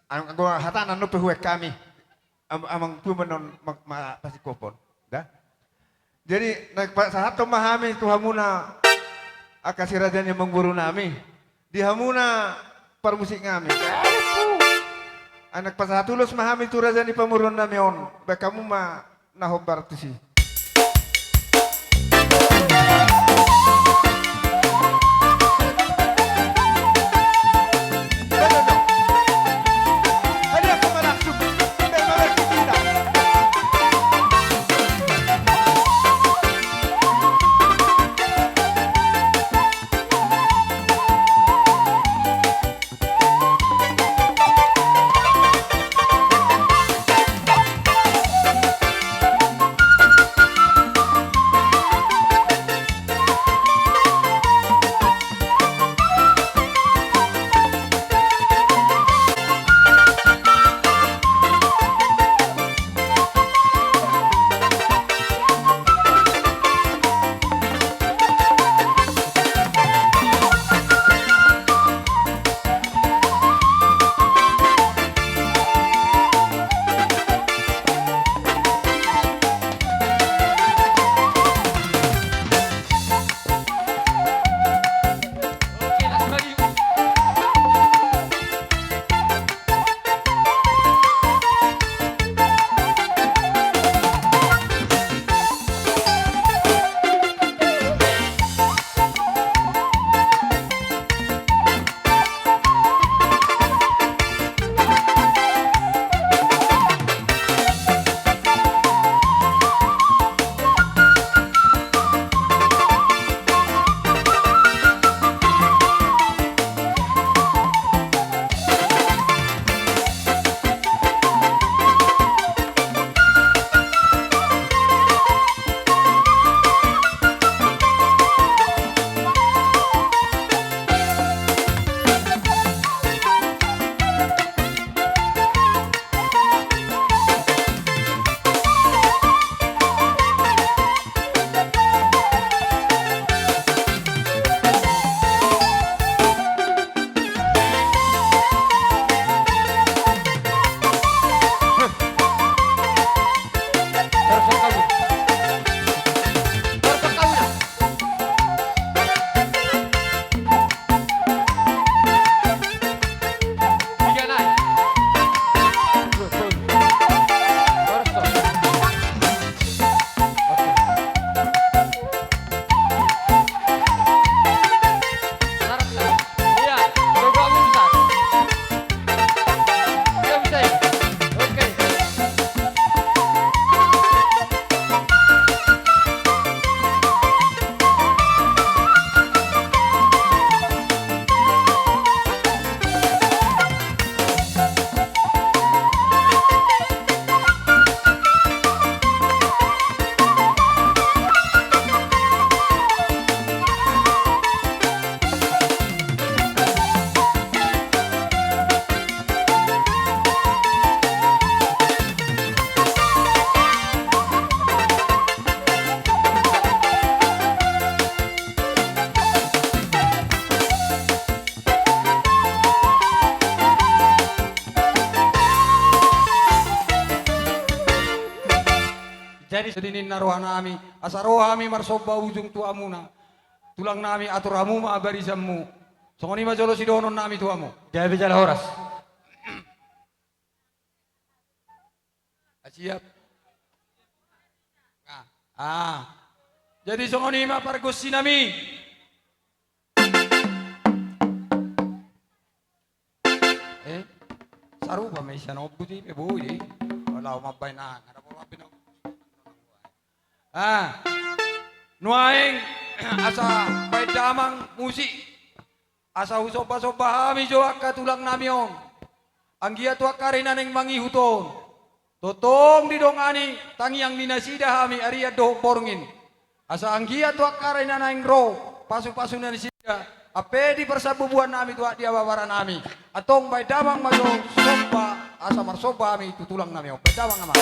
Anggo hatana nupe huek hami. Am-, amang tu menon ma-, ma-, pasingkopon. Da? Jadi, naeng pasahathon ma hami tu hamuna angka si raja ni amangborunami. Di hamuna parmusiknami. Ai naeng pasahat ulos ma hami tu raja ni pamoruonnami on. Baen hamu ma na hombar tusi. Jadi ninna rohanami, asa ro hami marsomba ujung tu hamuna. Tulang nami, atur hamu ma barisanmu. Songon i ma jolo sidohonon nami tu hamu. Gabe jala horas. Ah, siap. Ah, ah. Jadi songon i ma pargonsi nami. Eh, sarupa ma i sian ombus i pe boi do i. Laho mambahen aha, nga dapot mambahen ombus. Ah, nuaeng asa baen damang musik. Asa husombasomba hami jo angka tulang nami on. Anggiat tu angka ari na naeng mangihut on, tongtong didongani tangiang ni nasida hami arian dohot borngin. Asa anggiat tu angka ari na naeng ro pasupasu ni nasida, ampe di parsambubuan nami tu angka diababaran nami. Antong baen damang ma jo somba, asa marsomba hami tu tulang nami on. Baen damang ma.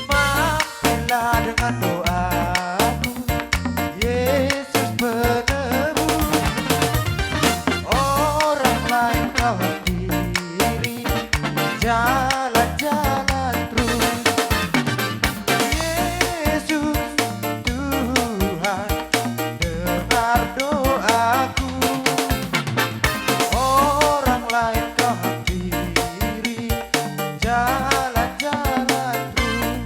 Mampulah dengan doaku, Yesus penebus. Orang lain kau hampiri, jalan-jalan terus. Yesus Tuhan, dengar doaku. Orang lain kau hampiri, jalan-jalan terus.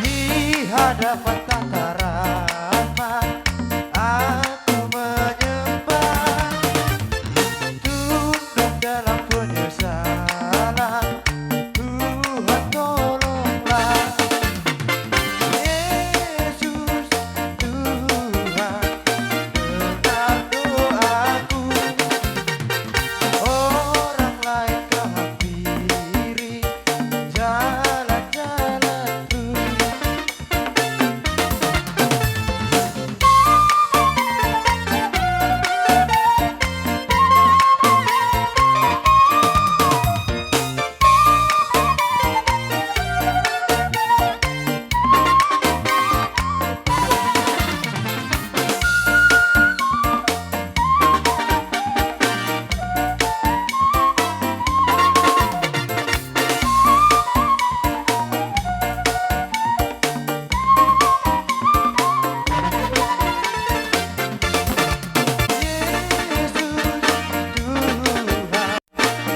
Di hadapan tataran, aku menyembah, tunduk dalam penyesalan. Tuhan, tolonglah. Yesus, Tuhan, dengar doaku. Orang lain kau hampiri, jalan-jalan terus.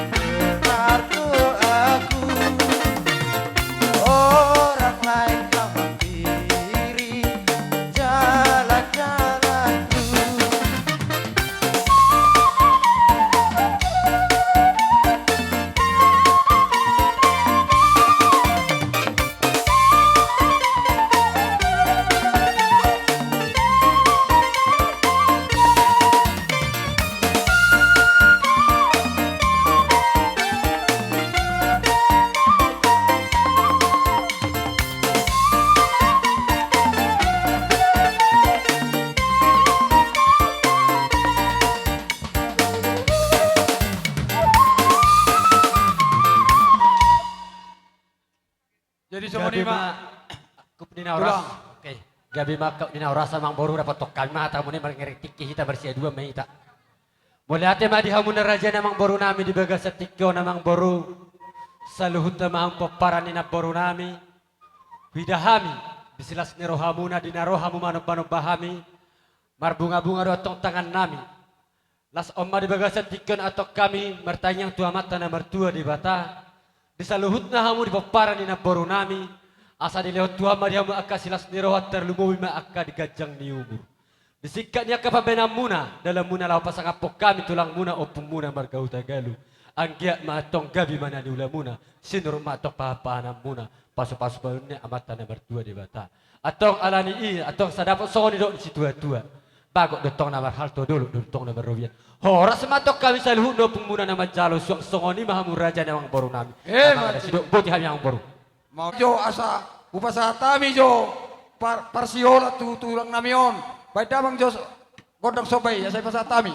Dengar doaku, orang lain kau hampiri, jalan-jalan terus. Jadi songon i ma. Gabe ma angkup ni na horas. Oke. Gabe ma angkup ni na horas, amangboru, dapothon hami ma hatamu on, marngereng tingki hita, marsia dua ma hita. Mauliate ma di hamuna raja ni amangboru nami di bagasan tingki on, amangboru. Saluhutna ma hamu pomparan ni namboru nami. Huida hami di silas ni rohamuna, di na ro hamu manombanomba hami. Marbungabunga do antong tangan nami. Laos on ma di bagasan tingki on antong hami martangiang tu Amanta na martua Debata, di saluhutna hamu di pomparan ni namboru nami, asa dilehon Tuhan ma di hamu angka silas ni roha, tarlumobi ma angka di ganjang ni umur. Di singkat ni angka pambahenanmuna, dalanmuna laho pasangaphon hami tulangmuna, ompungmuna marga Hutagalu. Anggiat ma antong gabe ma na niulamuna, sinur ma antong pahanpahananmuna, pasupasu ma on ni Amanta na martua Debata. Antong alani i, antong sai dapot songon nidok ni situatua. Bagot do tong na marhalto, dolok do tong na marrobean. Horas ma tong hami saluhutna ompungmuna na manjalo, suang songon i ma hamu raja ni amangboru nami. Eh, mati. Sidok boti hami amangboru. Mau jo asa hupasahat hami jo par-, parsiholan tu tulang nami on. Baen damang jo gondang somba i asa hupasahat hami.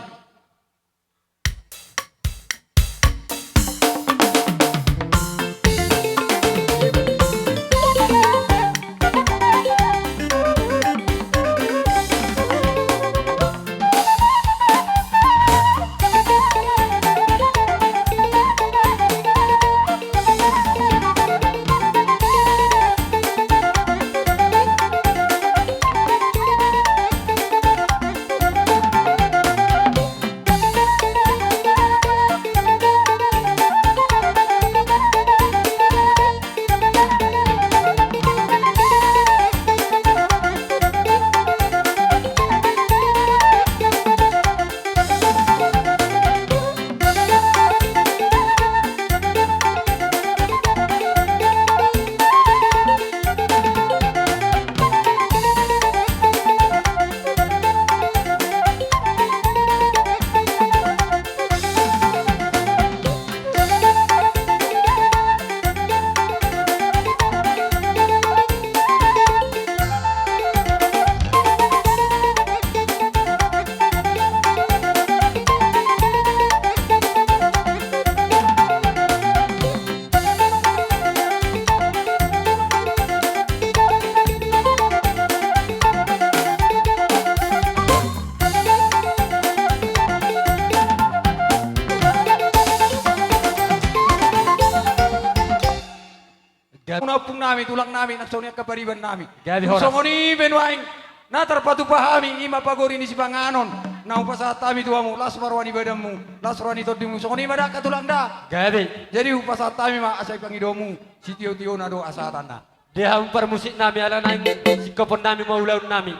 Gabe. Ompung nami, tulang nami, nang songon i angka pariban nami. Gabe, horas. Songon i pe nuaeng na tarpatupa hami, i ma pagori ni sipanganon na hupasahat hami tu hamu, las ma roha ni badanmu, las roha ni tondimu, songon i ma da angka tulang da. Gabe. Jadi hupasahat hami ma asa i pangidomu, sitio-tiona do asa hatanna. Di hamu parmusik nami, ala naeng singkopon nami ma ulaon nami.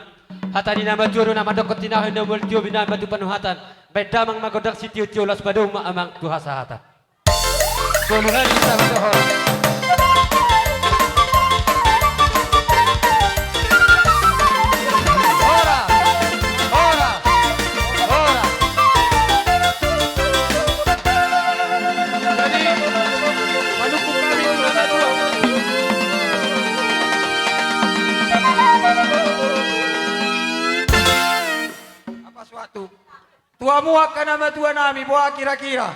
Hata ni na matua do na mandok, tinahu ni na mual tio, binahen ma tu panuhatan. Baen damang ma gondang sitio-tio, laos padomu ma amang tu hasahatan. Tolu hali kita berdoa. Horas, horas, horas. Jadi, manungkun hami tu na matua. Apa suatu? Tu hamu angka na matua nami, boha kira-kira?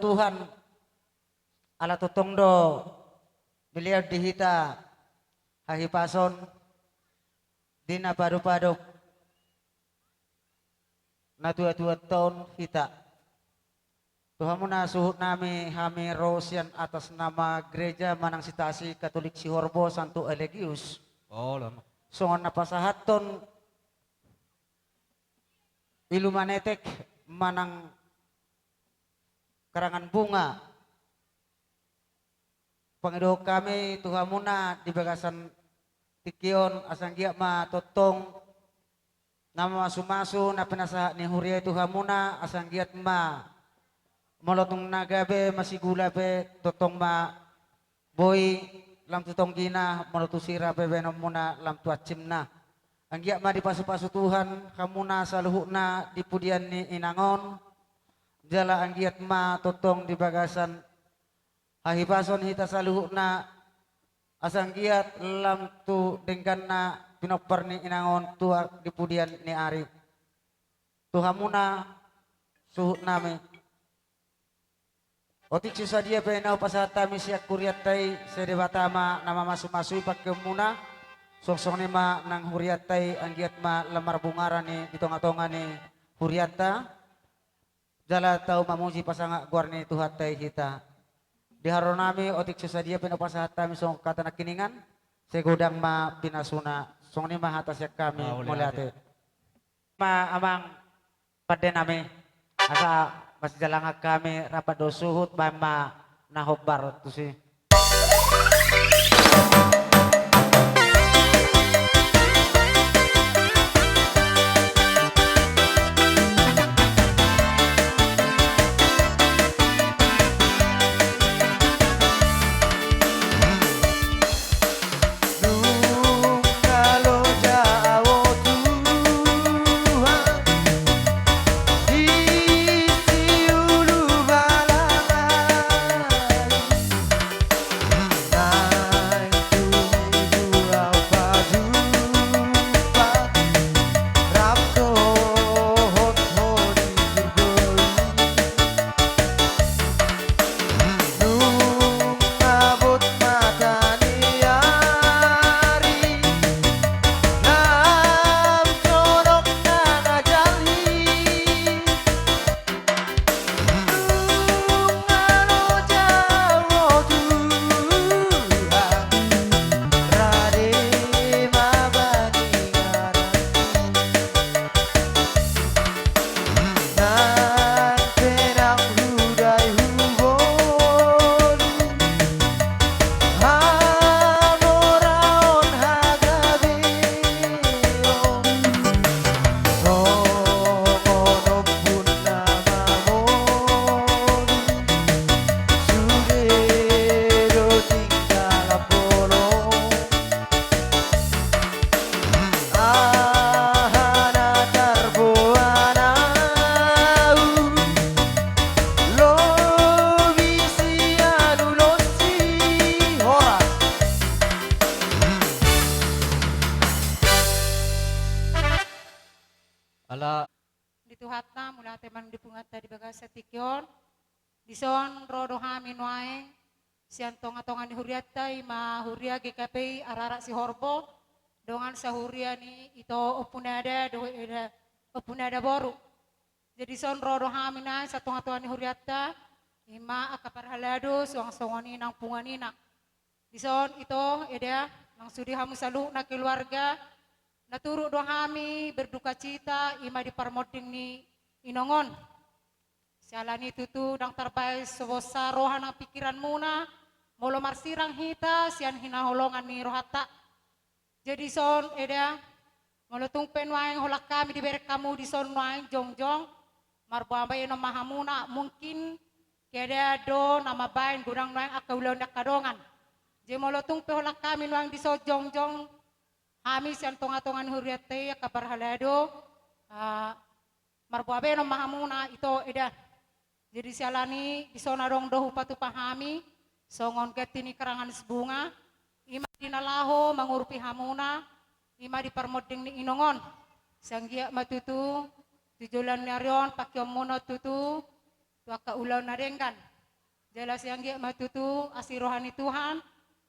Tuhan, ala tongtong do melean di hita hahipason di na padopadopan na tuatuanta on hita. Tu hamuna suhut nami, hami ro sian atas nama gereja manang sitasi Katolik Sihorbo Santo Eligius. Oh, lama. Songon na pasahathon ilumanetek manang karangan bunga pangidohon hami tu hamuna di bagasan tingki on, asa anggiat ma tongtong na mamasumasu na pinasahat ni huria i tu hamuna, asa anggiat ma molo tung na gabe masigula pe tongtong ma boi lam tu tonggina, molo tu sira pe baenonmuna lam tu ansimna. Anggiat ma dipasupasu Tuhan hamuna saluhutna di pudian ni inang on, jala anggiat ma tongtong di bagasan hahipason hita saluhutna, asa anggiat lam tu dengganna pinompar ni inang on tuak di pudian ni ari. Tu hamuna suhut nami. Otik so sadia pe na hupasahat hami sian hurianta i, sai Debata ma na mamasu-masui pangkeonmuna. Songon i ma nang hurianta i, anggiat ma lam marbungaran i di tonga-tonga ni hurianta. Jala tau mamuji pasangap goar ni Tuhanta i hita. Di haroro nami otik so sadia pe na hupasahat hami songon hata nangkiningan, sai godang ma pinasuna. Songon i ma hata sian hami. Mauliate. Ma amang pande nami, asa masijalangan hami rapat dohot suhut, baen ma na hombar tusi. Ala di Tuhanta, mauliate ma di punguanta di bagasan tingki on. Dison ro do hami nuaeng sian tonga-tonga ni hurianta, i ma huria G K P I Ararat Sihorbo, dongan sahuria ni ito Ompu Nada dohot eda, Ompu Nada boru. Jadi dison ro do hami nuaeng sian tonga-tonga ni hurianta, i ma angka parhalado, suang songon i nang punguan ina. Dison ito eda, nang sude hamu saluhutna keluarga, na turut do hami berdukacita, i ma di parmonding ni inong on. Siala ni tutu ndang tarbaen so bosa roha nang pingkiranmuna, molo marsirang hita sian hinaholongan ni rohanta. Jadi dison eda, molo tung pe nuaeng holan hami dibereng hamu dison nuaeng jongjong, marboa baenon ma hamuna, mungkin keadaan do na mambaen godang nuaeng angka ulaon ni angka dongan. Jadi molo tung pe holan hami nuaeng dison jongjong hami sian tonga-tonga ni hurianta i angka parhalado, ah, marboa baenon ma hamuna ito eda. Jadi siala ni i, dison adong do hupatupa hami songon ganti ni karangan sibunga, i ma di na laho mangurupi hamuna, i ma di parmonding ni inong on. Sai anggiat ma tutu tu joloan ni ari on pangkeonmuna on tutu tu angka ulaon na denggan. Jala sai anggiat ma tutu asi roha ni Tuhan,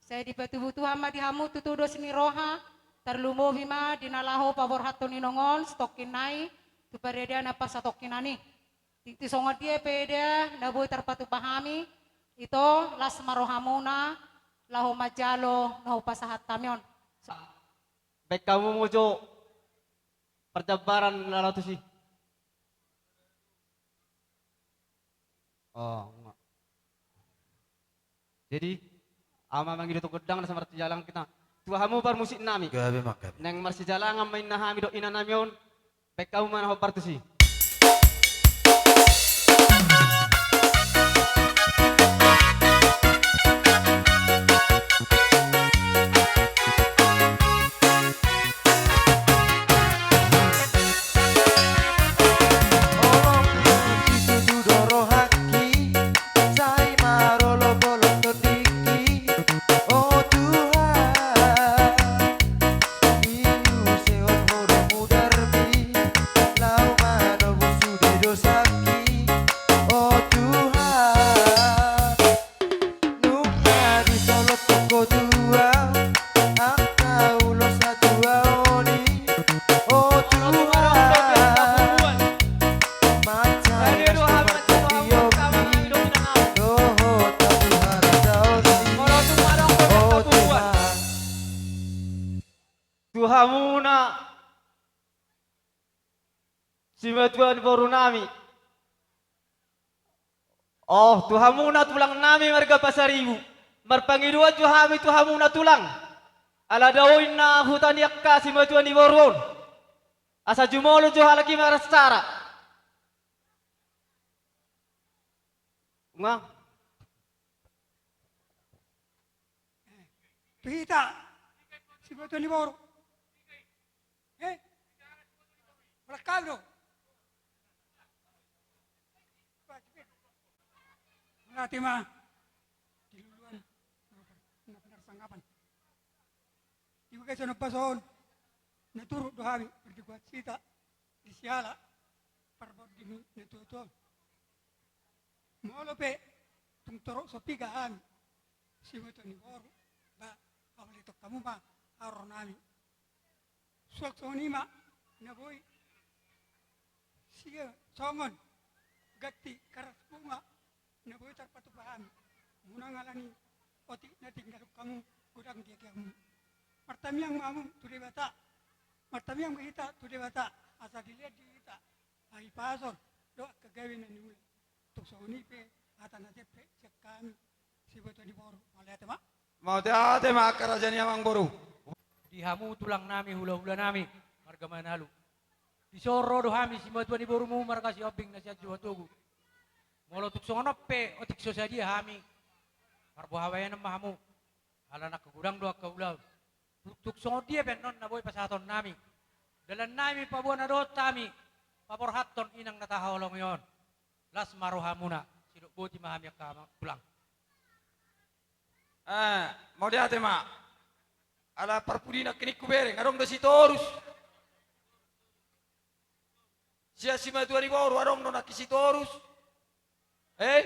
sai dipatubu Tuhan ma di hamu tutu dos ni roha, tarlumobi ma di na laho paborhathon inong on, sitongkin nai, tu pariadaon na parsatongkinan i. Tingki songon dia pe da na boi tarpatupa hami, ito las ma rohamuna, laho manjalo na hupasahat hami on. Baen hamu ma jo parjambaran na laho tusi. Oh, enggak. Jadi, ama mangido tu gondang na samarti jalang kita. Tu hamu parmusik nami. Gabe ma, gabe. Naeng marsijalangan ma inna hami dohot ina nami on. Baen hamu ma na hombar tusi. Nunga disolot ho Tuhan angka ulos hatuaon i, o Tuhan. Mansai las tu partingkianmi dohot tu harajaonmi, o Tuhan. Tu hamuna simatua ni boru nami. Oh, tu hamuna tulang nami marga Pasaribu. Marpangidoan jo hami tu hamuna tulang. Ala dao inna huta ni angka simatua ni boru on. Asa jumolo jo halak i marascara. Nga. Tu hita simatua ni boru. Eh? Mauliate do. Mauliate ma. Di luluan. Na pinarsangapan. Di bagasan ombas on. Na turut do hami. Mardigoan sita. Di siala. Parbonding ni na tuatua. Molo pe tung torop so piga hami simatua ni boru, ba, haholehon hamu ma haroro nami. Suang songon i ma na boi sia songon ganti karas bunga na boi tarpatupa hami. Unang ala ni otik na tinggalhon hamu godang di agia hamu. Martamiang ma hamu tu Debata. Martamiang ma hita tu Debata asa dilehon di hita hahipason dohot angka gabe na niula. Tung songon i pe hata na jempek sian hami simatua ni boru. Mauliate ma. Mauliate ma angka raja ni amang boru. Di hamu tulang nami, hulahula nami marga Manalu. Dison ro do hami simatua ni borumu marga Sihombing na sian Juhatogu. Molo tung songon on pe otik so sadia hami, marboha bahenon ma hamu. Ala na angka godang do angka ulaon. Tung songon dia pe annon na boi pasahaton nami. Dalan nami paboa na dohot hami paborhathon inang na tahaholongi on. Las ma rohamuna, sidok boti ma hami angka tulang. Eh, mauliate ma. Ala parpudi nangkin ingkon hubereng, adong do Sitorus. Sian simatua ni boru adong do nangkin Sitorus. Eh?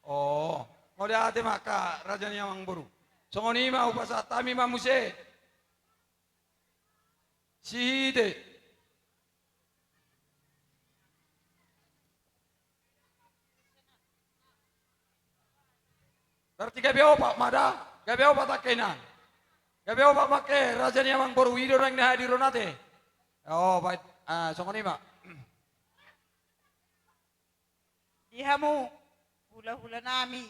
Oh, mauliate ma angka raja ni amang boru. Songon i ma hupasahat hami ma muse. Sihite. Berarti gabe opat ma da, gabe opat angka ina. Gabe opat ma angka raja ni amang boru, i do naeng na hadirhon ate. Oh, baik. Ah, songon i ma. Di hamu hulahula nami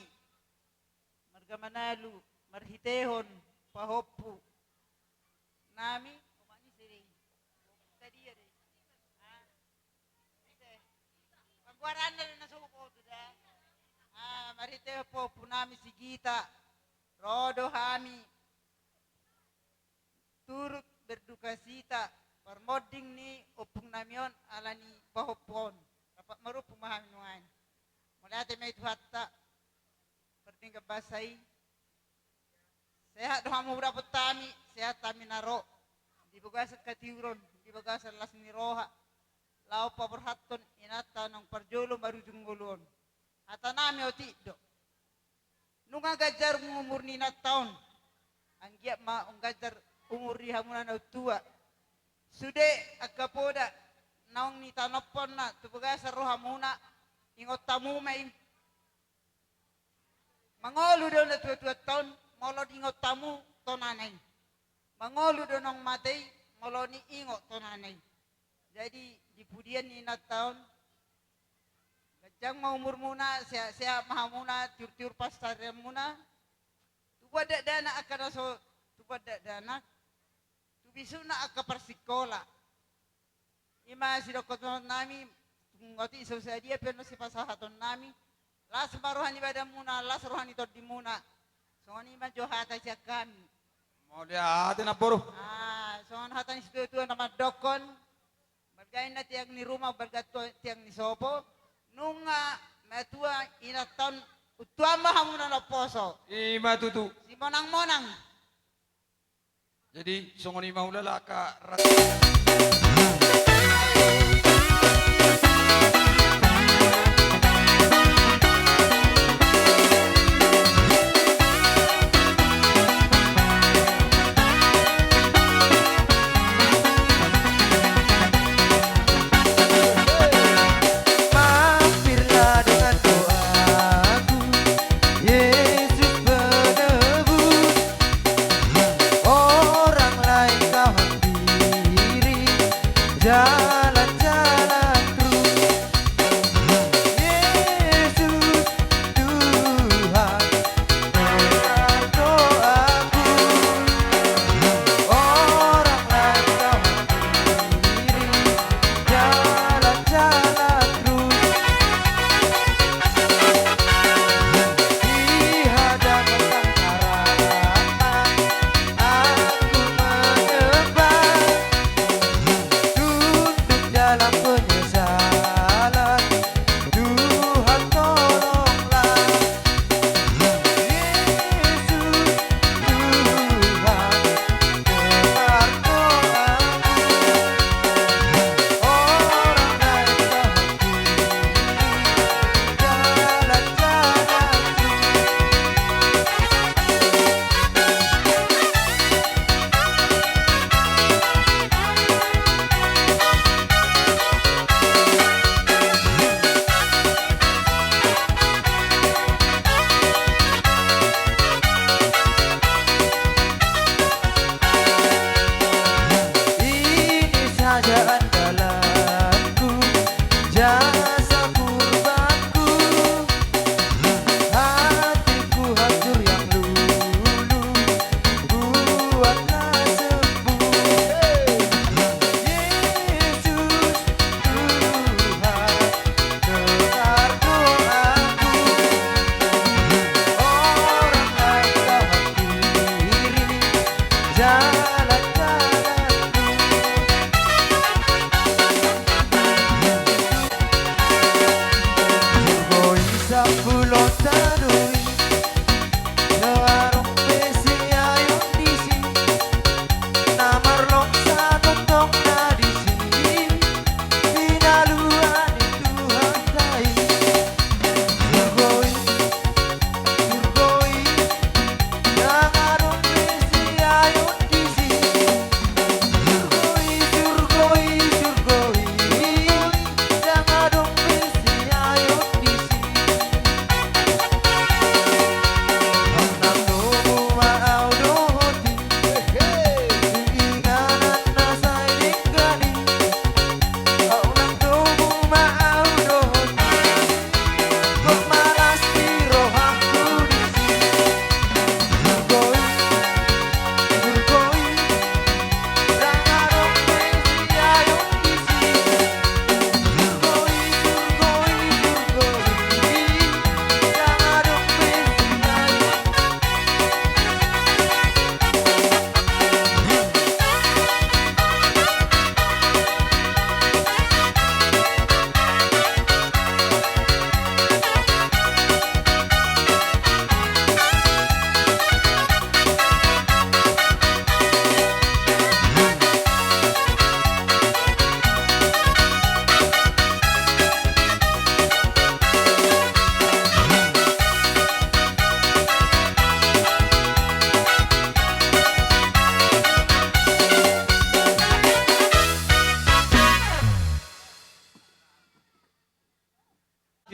marga Manalu marhitehon pahompu nami. Omak ni sere i. Sadia do i. Ah. Ise. Panggoaranna do na so huboto da. Ah, marhitehon pahompu nami si Gita. Ro do hami turut berdukacita parmonding ni ompung nami on ala ni pahompu on. Rap marompu ma hami nuaeng. Mauliate ma i Tuhanta. Pardenggan basa i. Sehat do hamu hudapot hami, sehat hami na ro. Di bagasan hatiuron, di bagasan las ni roha. laho paborhathon inanta naung parjolo marujung ngolu on. Hatanami otik do. Nunga ganjar umur ni inanta on. Anggiat ma umganjar umur ni hamuna na tua. Sude angka poda naung nitanophonna tu bagasan rohamuna, ingot hamu ma i. Mangolu do natuatuanta on, molo diingot hamu tonana i. Mangolu do naung mate i, molo diingot tonana i. Jadi di pudian ni inanta on, ganjang ma umurmuna, sehat-sehat ma hamuna, tiur-tiur pansarianmuna. Tubuan dakdanak angka na so tubuan dakdanak, tu bisukna angka parsingkola. I ma sidohononnami, tung otik so sadia pe annon sipasahatonnami. Las ma roha ni badanmuna, las roha ni tondimuna. Songon i ma jo hata sian hami. Mauliate namboru. Ah, songon hata ni situatua na mandokkon, balga inna tiang ni ruma, balga tua tiang ni sopo. Nunga matua inanta on, untuan ma hamuna na umposo. I ma tutu. Simonang-monang. Jadi songon i ma, ulala, angka ra- Mampirlah dengan doaku, Yesus penebus. Orang lain kau hampiri,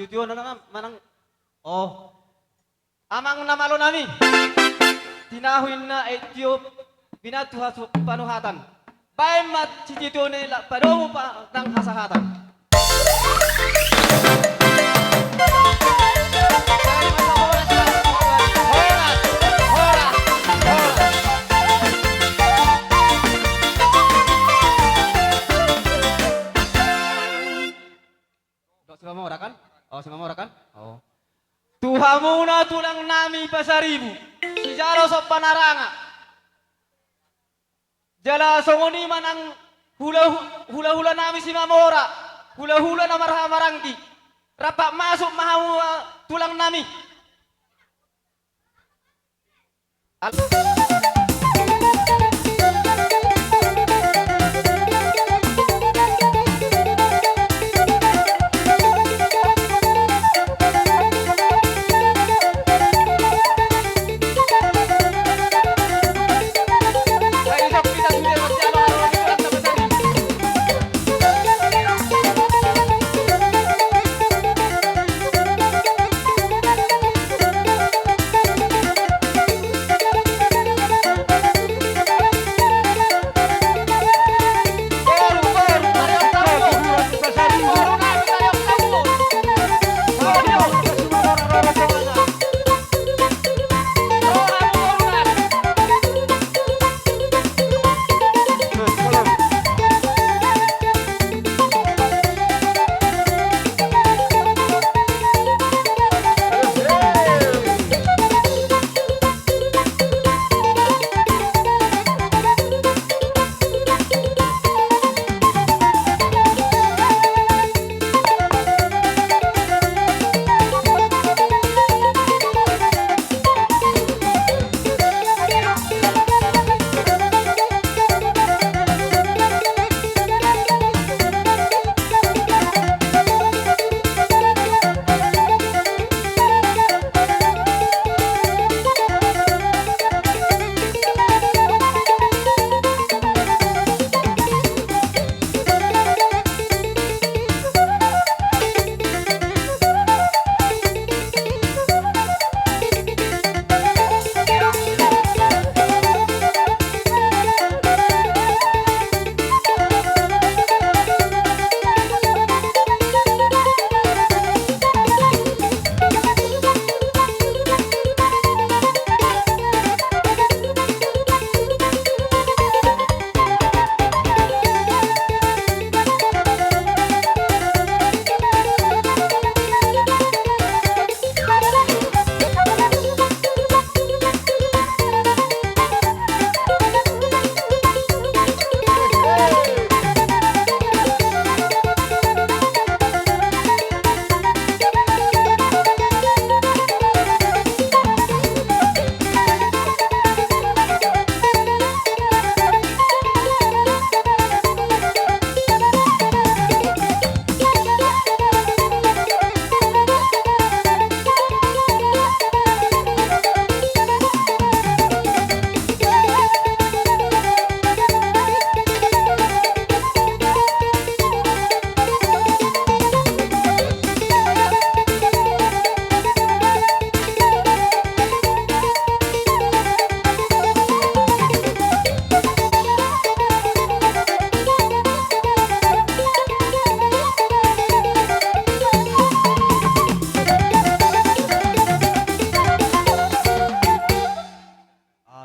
tio-tio na manang, oh, amang na malo nami. Tinahu inna, aek tio, binatu hasuk panuhatan. Baen ma sitio-tio ni, lak padomu pa nang hasahatan. Dok Simamora kan? Oh, Simamora kan? Oh. Tu hamuna tulang nami Pasaribu, sijalo somba na ranga. Jala songon i ma nang hula-, hula-hula nami Simamora, hula-hula na marhahamaranggi. Rap masuk ma hamu, ah, tulang nami. Ah,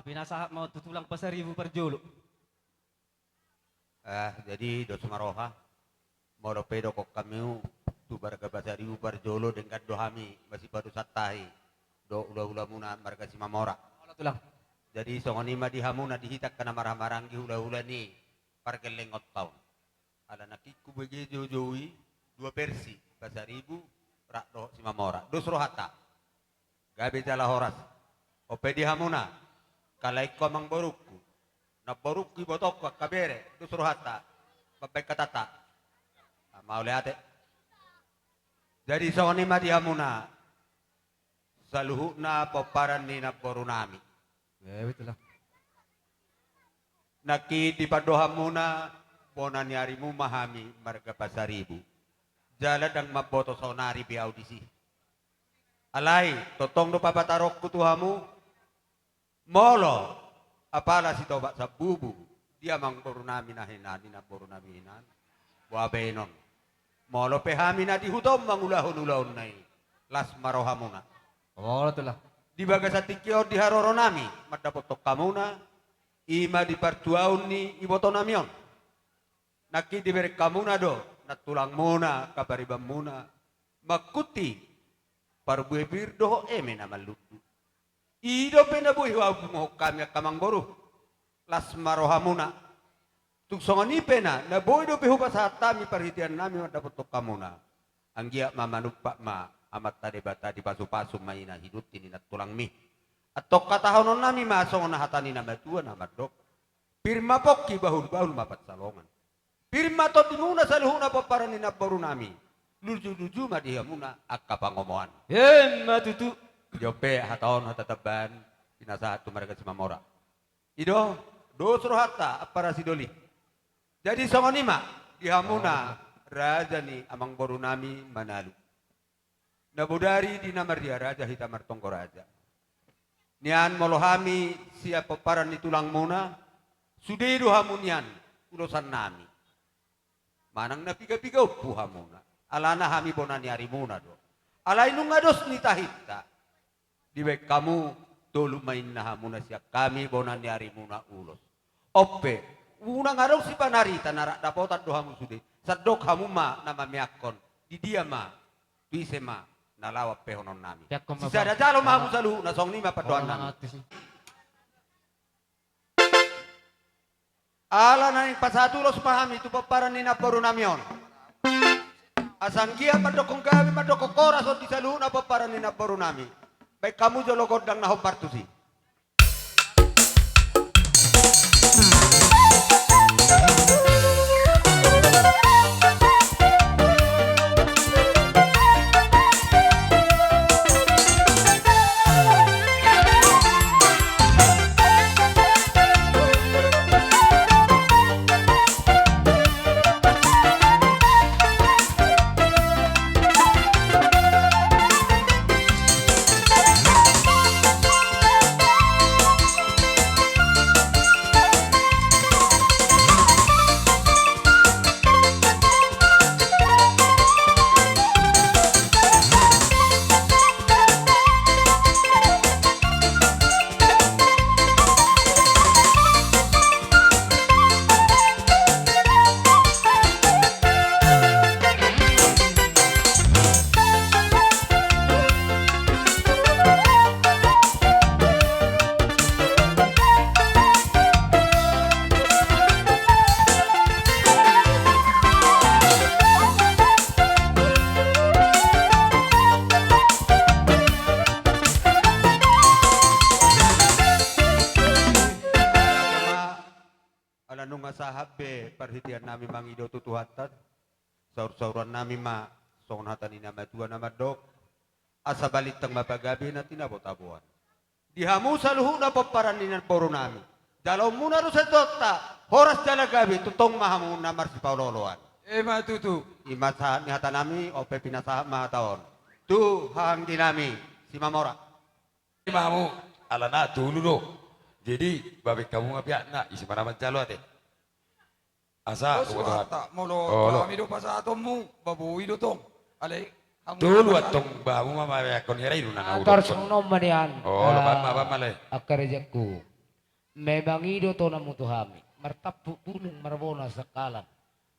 pinasahat ma on tu tulang Pasaribu parjolo. Ah, jadi dos ma roha, molo pe dokkon hami tu marga Pasaribu parjolo, denggan do hami masipasahat tahi dohot hulahulamuna marga Simamora. Olo, tulang. Jadi songon i ma di hamuna, di hita angka na marhahamaranggi, hulahula ni pargellengonta on. Ala nangkin hubege joujou i dua versi, Pasaribu rap dohot Simamora. Dos rohanta. Gabe jala horas. On pe di hamuna, kalaengku, amangborungku, namborungku, ibotongku, angka bere, dos rohanta mambaen hatanta. Mauliate. Jadi songon i ma di hamuna, saluhutna pomparan ni namborunami. Eh, betul lah. Nangkin dipandohanmuna bona ni arimu ma hami marga Pasaribu. Jala ndang mamboto saonari be ahu disi. Alai tongtong do papataronku tu hamu, molo apala sitobak sambubu di amangborunami na hinan, di namborunami hinan, boha baenon. Molo pe hami na di huta on mangulahon ulaonna i, las ma rohamuna. Olo, Tulang. Di bagasan tingki on di haroronami mandapothon hamuna, i ma di partuaon ni ibotonami on. Nangkin dibereng hamuna do nantulangmuna, kaparibanmuna, mangkuti parbue pir dohot eme na manlundu. I dope na boi hupunguhon hami angka amangboru. Las ma rohamuna. Tung songon i pe na, na boi dope hupasahat hami parhiteannami mandapothon hamuna. Anggiat ma manumpak ma Amanta Debata, dipasupasu ma i na hidupna ni nantulangmi. Antong hatahononnami ma songon hata ni na matua na mandok: Pir ma pongki, bahulbahul ma pansalongan. Pir ma tondimuna saluhutna pomparan ni namborunami. Lujuluju ma di hamuna angka pangomoan. Emma tutu. Jompe hata on hata tambaan, pinasahat tu marga Simamora. I do, dos rohanta ampara sidoli. Jadi songon i ma di hamuna, oh, raja ni amangborunami Manalu. Na bodari di na marria raja hita martonggo raja. Nian molo hami sian pomparan ni tulangmuna, sude do hamu nian ulosannami. Manang na piga-piga ompu hamuna, alana hami bona ni arimuna do. Alai nunga dos ni tahinta. Dibaen hamu tolu ma inna hamuna sian hami bona ni arimuna ulos. On pe, unang adong sipanarita, na rap dapotan do hamu sude. Sandok hamu ma na mameakkon, di dia ma, tu ise ma na laho ampehononnami. Peakkon ma. Sisada jalo ma hamu saluhutna, songon i ma pandohannami. Ala naeng pasahat ulos ma hami tu pomparan ni namborunami on. Asa anggiat mandokkon gabe, mandokkon horas on di saluhutna pomparan ni namborunami. Baen hamu jolo gondang na hombar tusi. Ala nunga sahat be parhiteannami mangido tu Tuhanta, saursaurannami ma songon hata ni na matua na mandok: Asa balintang ma pagabe na tinabo-taboan. Di hamu saluhutna pomparan ni namborunami, jaloonmuna do satonta horas jala gabe, tongtong ma hamu na marsipaolo-oloan. Emma tutu. I ma sahat ni hatanami, on pe pinasahat ma hata on tu haha angginami Simamora. I ma hamu, alana tolu do. Jadi baen hamu ma peakna, ise ma na manjalo ate. Asa, dos rohanta, molo, olo, tu hami do pasahatonmu, ba boi do tong. Alai hamu tolu ma antong, ba hamu ma mameakkon, hera i do na, ah, udokkon. Tar songon on ma nian. Olo, ah, baen ma, baen ma, alai. Angka rajaku. Memang i do tonammu tu hami. Martampuk bulung marbona sangkalan.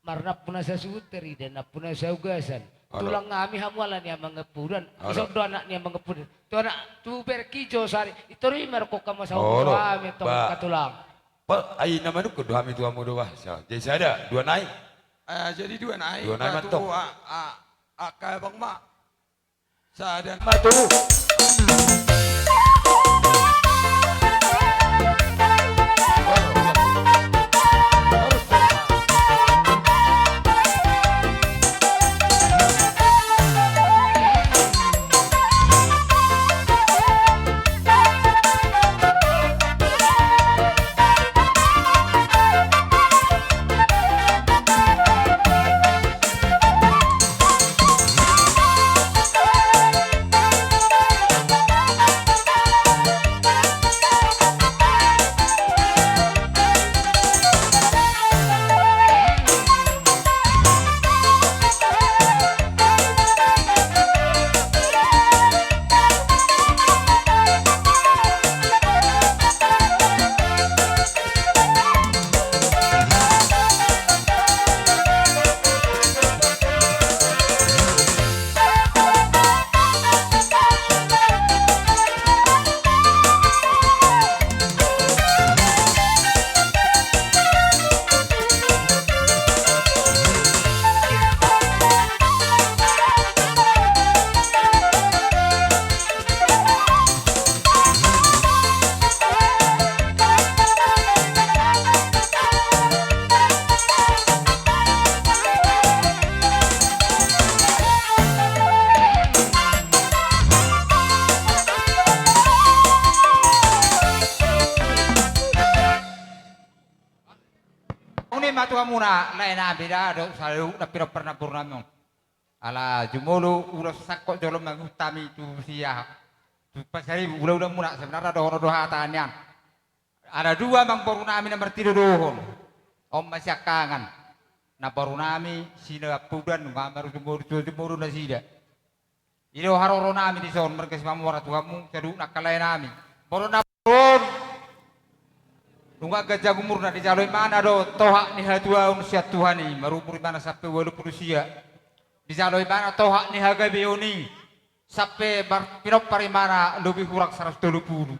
Marnampu na sasuhut tarida, nampu na saugasan. Olo. Tulang hami hamu ala ni amangempudan. Olo. Ison do anak ni amangempudan. Tu anak, tu berki jo sari. Itori markok hamu saut. Olo. Tu hami antong, ba, angka tulang. Pa, ai na manungkun do hami tu hamu do, bah. Sa-, jadi sada, dua nai. Ah, jadi dua nai. Dua nai ma antong. Ba tu a, a, angka abang ma. Sada ma tu. Muna lae nami da dohot saluhut na pinompar namboru nami on. Ala jumolo ulos sangkot jolo mangihut hami tu sia, tu Pasaribu, ulaula muna sebenarna dohonon do hata nian. Ala dua amangboru nami na martinodohon. On ma siangkangan. Namboru nami Sinaga Pudan, nunga marujung do, marujung do nasida. I do haroro nami dison marga Simamora tu hamu saluhut angka lae nami. Molo na on, nunga ganjang umurna, dijalo ibana do tohak ni hatuaon sian Tuhan i, marumur ibana sampe ualu pulu sia. Dijalo ibana tohak ni hagabeon i, sampe mar-, pinompar ibana lobi hurang saratus tolu pulu.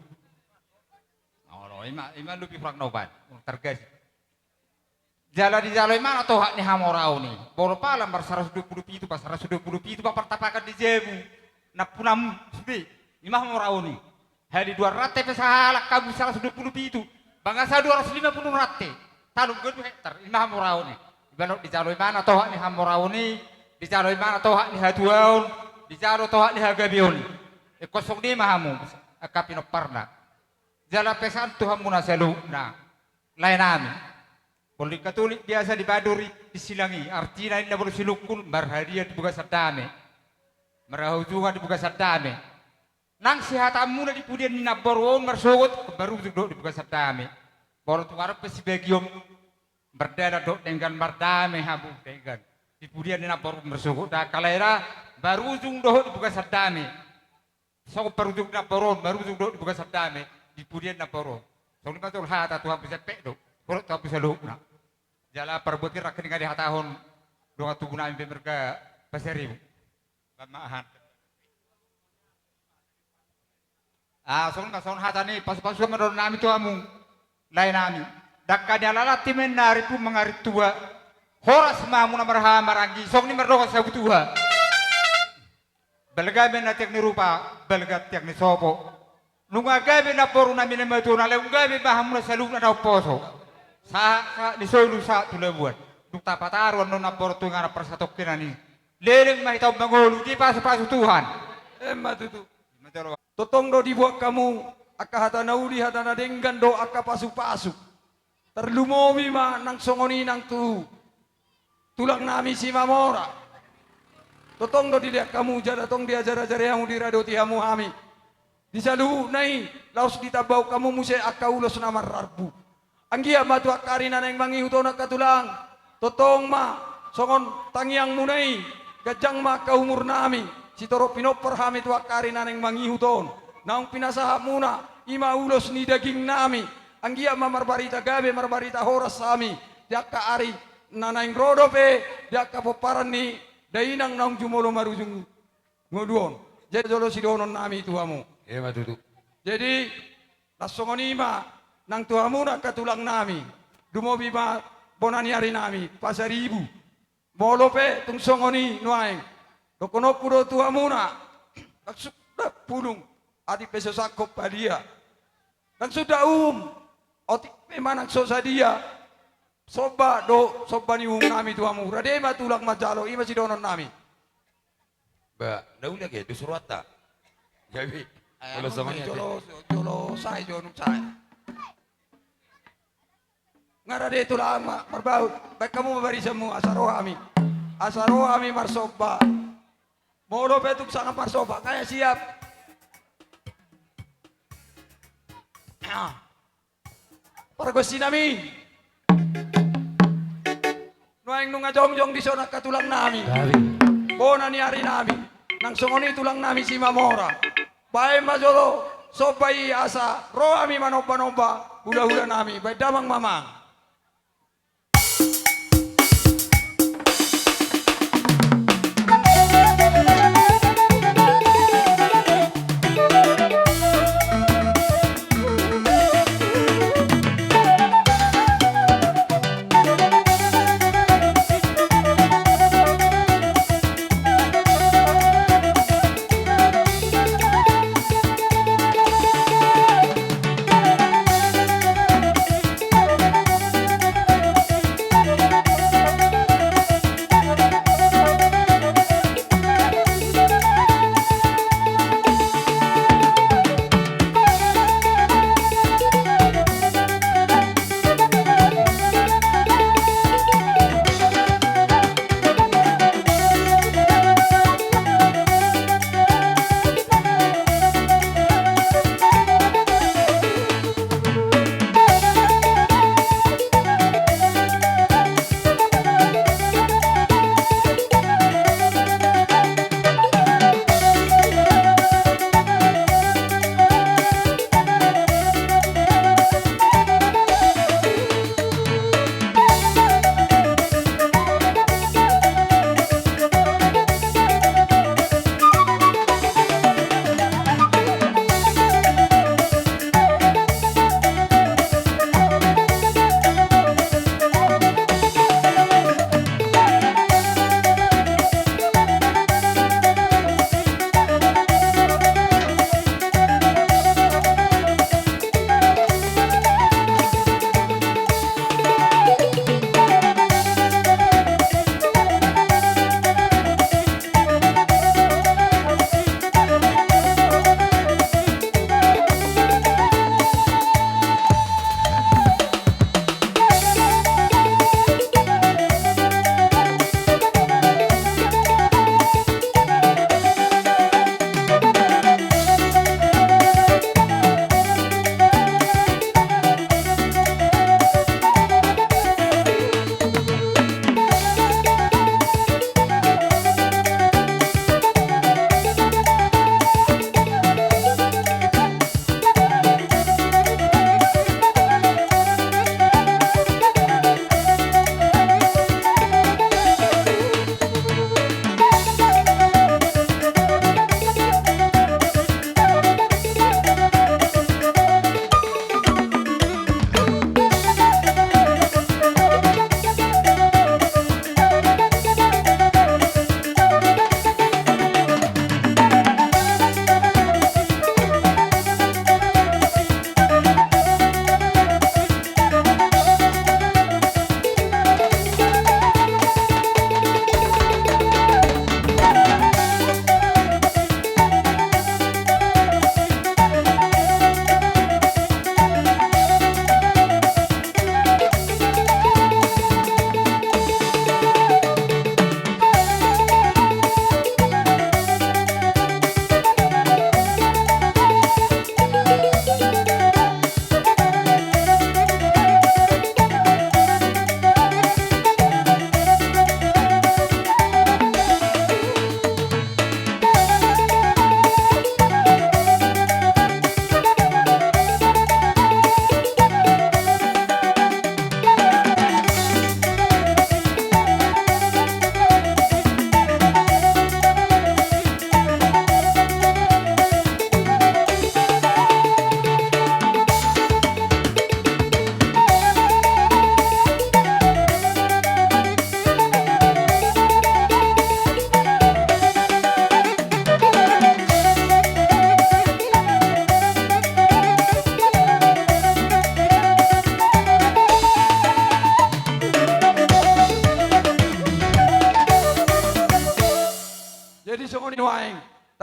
Olo, ima, ima lobi hurang na oban, targasi. Jala dijalo ibana tohak ni hamoraon i. Molo pala mar saratus dua pulu pitu, pa saratus dua pulu pitu, pa partapakan di jabu. Nampunam sude, ima hamoraon i. Hali dua rante pe sahalak hamu saratus dua pulu pitu. Bangasa dua ratus lima pulu rante. Tolu galu hektar, ima hamoraon i. Ibana dijalo ibana tohak ni hamoraon i. Dijalo ibana tohak ni hatuaon. Dijalo tohak ni hagabeon i. Ingkon songon i ma hamu, angka pinomparna. Jala pesan tu hamuna saluhutna, lae nami. Molo di Katolik biasa dibaen do ri-, di silang i, artina ninna molo silungkun, marhadian di bagasan dame. Marhahujungan di bagasan dame. Nang sihatamuna di pudian ni namboru on marsogot, marujung dohot di bagasan dame. Molo tung adong pe sibagion mardalan dohot denggan, mardame hamu denggan. Di pudian ni namboru on marsogot, da angka lae da, marujung dohot di bagasan dame. Songon parujung ni namboru on, marujung dohot di bagasan dame, di pudian ni namboru on. Songon i ma jolo hata tu hamu, sempet do. Hurang tu hamu saluhutna. Jala parbuat i rangkini nga dihatahon dongan tubu nami pe marga Pasaribu. Bamma ahan. Ah, songon i ma, songon hata ni pasupasu ma dohonon nami tu hamu. Lae nami, dangka ni alalanti ma ninna ari pung mangarintua. Horas ma hamu na marhaha maranggi, songon i mardongan sabutuha. Balga ma ninna tiang ni rupa, balga tiang ni sopo. Nunga gabe namboru nami na matua on, alai nunga gabe ma hamuna saluhutna na umposo. Sahat, sahat ni solu sahat tu labuan. Dung tapataru annon namboru tu inganan parsatongkinan i, leleng ma hita on mangolu dipasupasu Tuhan. Emma tutu. Tongtong do diboan hamu angka hata na uli, hata na denggan dohot angka pasupasu. Tarlumobi ma nang songon i nang tu tulang nami Simamora. Tongtong do dilean hamu jala tong diajar-ajari hamu, diradoti hamu hami. Di saluhutna i laos ditambaon hamu muse angka ulos na marrambu. Anggiat ma tu angka ari na naeng mangihut on angka tulang, tongtong ma songon tangiangmuna i, ganjang ma angka umur nami, sitorop pinompar hami tu angka ari na naeng mangihut on. Naung pinasahatmuna i ma ulos ni daging nami, anggiat ma marbarita gabe, marbarita horas hami di angka ari na naeng ro dope, di angka pomparan ni dainang naung jumolo marujung ngolu on. Jadi jolo sidohonon nami tu hamu. Emma tutu. Jadi laos songon i ma nang tu hamuna angka tulang nami. Lumobi ma bona ni ari nami Pasaribu. Molo pe tung songon i nuaeng, dohononku do tu hamuna, nang suda pulung, atik pe so sangkop padia. Nang suda uhum, otik pe manang so sadia. Somba do, somba ni uhum nami tu hamu. Rade ma tulang manjalo, i ma sidohonon nami. Ba, na uli age, dos rohanta. Jadi, eh, molo songon i jolo, jolo sae, jolo sae. Nga rade tulang ma, marbaut. Baen hamu ma barisanmu, asa ro hami. Asa ro hami marsomba. Molo pe tung sangap marsomba, nga siap. Ah. Pargonsi nami. Nuaeng nunga jongjong dison angka tulang nami. Bona ni ari nami. Nang songon i tulang nami Simamora. Baen ma jolo somba i asa ro hami manomba-nomba hula-hula nami. Baen damang ma amang.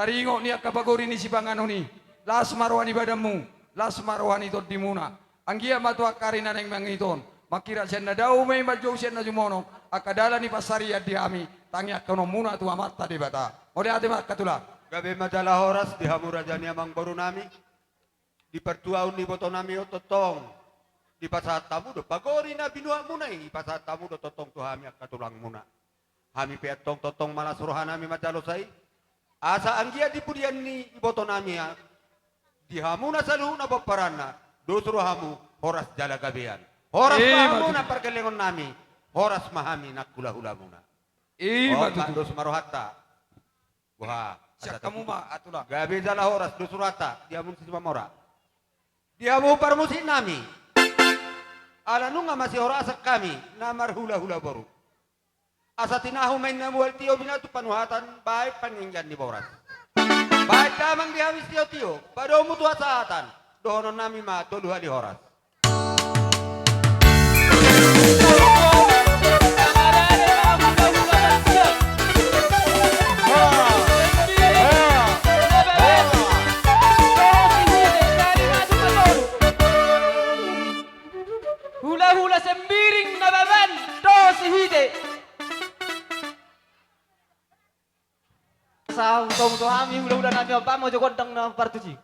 taringot ni angka pagori ni sipanganon i, las ma roha ni badanmu, las ma roha ni tondimuna. Anggiat ma tu angka ari na naeng mangihut on, mangkirap sian na dao ma i, manjou sian na jumono, angka dalan ni pansarian di hami, tangiangkononmuna tu Amanta Debata. Mauliate ma angka tulang. Gabe ma jala horas di hamu raja ni amangborunami. Di partuaon ni ibotonami on tongtong dipasahat hamu do pagori na binuatmuna i, dipasahat hamu do tongtong tu hami angka tulangmuna. Hami pe antong tongtong ma las rohanami manjalosa i, asa anggiat di pudian ni ibotonami, di hamuna saluhutna pomparanna, dos rohamu horas jala gabean. Horas ma hamu na pargellengonnami, horas ma hami nang hulahulamuna. Ima tutu. Dos ma rohanta. Boha, sian hamu ma, tulang. Gabe jala horas dos rohanta di hamu Simamora. Di hamu parmusiknami. Ala nunga masihorasan hami na marhulahula boru. Asa tinahu ma inna mual tio binatu panuhatan baen paninggian ni boras. Baen damang di hami sitiotio, padomu tu hasahatan, dohononnami ma tolu hali horas. Hulahula Sembiring Nababan dohot Sihite. Asa hutomu tu hami hulahulanami, baen ma jo gondang na partusi.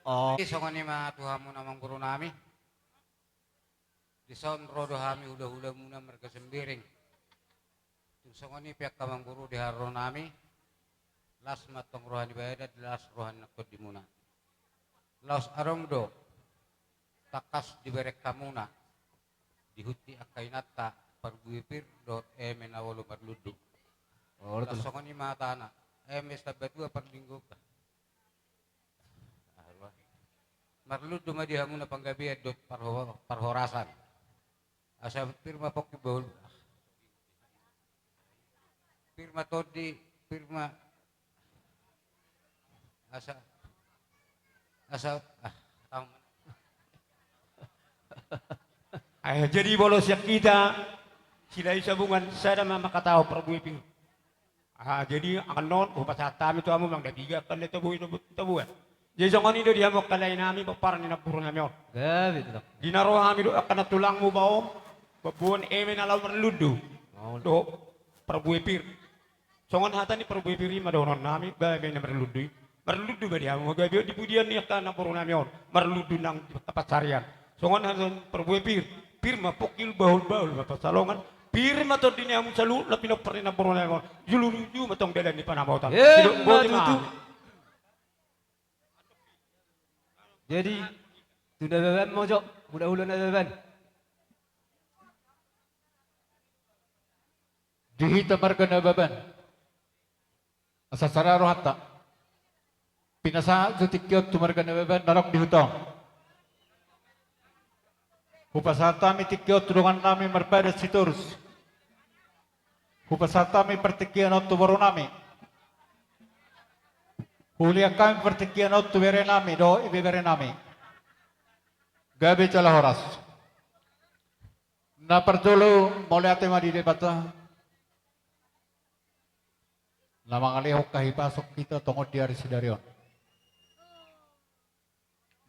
Oh. Jadi songon i ma tu hamu amangboru nami. Dison ro do hami hulahulamuna marga Sembiring. Tung songon i pe angka amangboru di haroro nami. Las ma antong roha ni badan, las roha ni nantondimuna. Laos adong do tangkas dibereng hamuna di hunti angka inanta parbue pir dohot eme na olo marlundu. Oh, las songon i ma hatana, eme samba tua parlinggoman. Marlundu ma di hamuna panggabean dohot parho-, parhorasan. Asa pir ma pongki bahul. Pir ma tondi, pir ma asa, asa, ah, tahu. Ayo, jadi molo sian hita, Silahi Sabungan, sada ma manghatahon parbue pir. Ah, jadi annon, hupasahat hami tu hamu, Amang Dapiga, angka na tabo i, tabo, taboan. Jadi songon i do di hamu angka lae nami, pomparan ni namboru nami on. Gabe, tulang. Di na ro hami do angka nantulangmu baoa, mamboan eme na laho marlundu. Mau. Dohot parbue pir. Songon hata ni parbue pir i ma dohonon nami, ba eme na marlundu i. Marlundu ma di hamu, gabe on di pudian ni angka namboru nami on. Marlundu nang di pansarian. Songon hata ni parbue pir, pir ma pongki, bahulbahul ma pansalongan, pir ma tondi ni hamu saluhut na pinompar ni namboru nami on. Jujur ma antong dalan ni panamotan. Emma tutu. Jadi tu Nababan molo, hulahula Nababan. Di hita marga Nababan. Asa sada rohanta. Pinasahat jo tingki on tu marga Nababan na adong di huta on. Hupasahat hami tingki on tu dongan nami marbadan Sitorus. Hupasahat hami partingkian on tu boru nami. Huulian hami partingkian on tu bere nami dohot ibebere nami. Gabe jala horas. Na parjolo mauliate ma di Debata. Na mangalehon hahipason hita tongon di ari sadari on.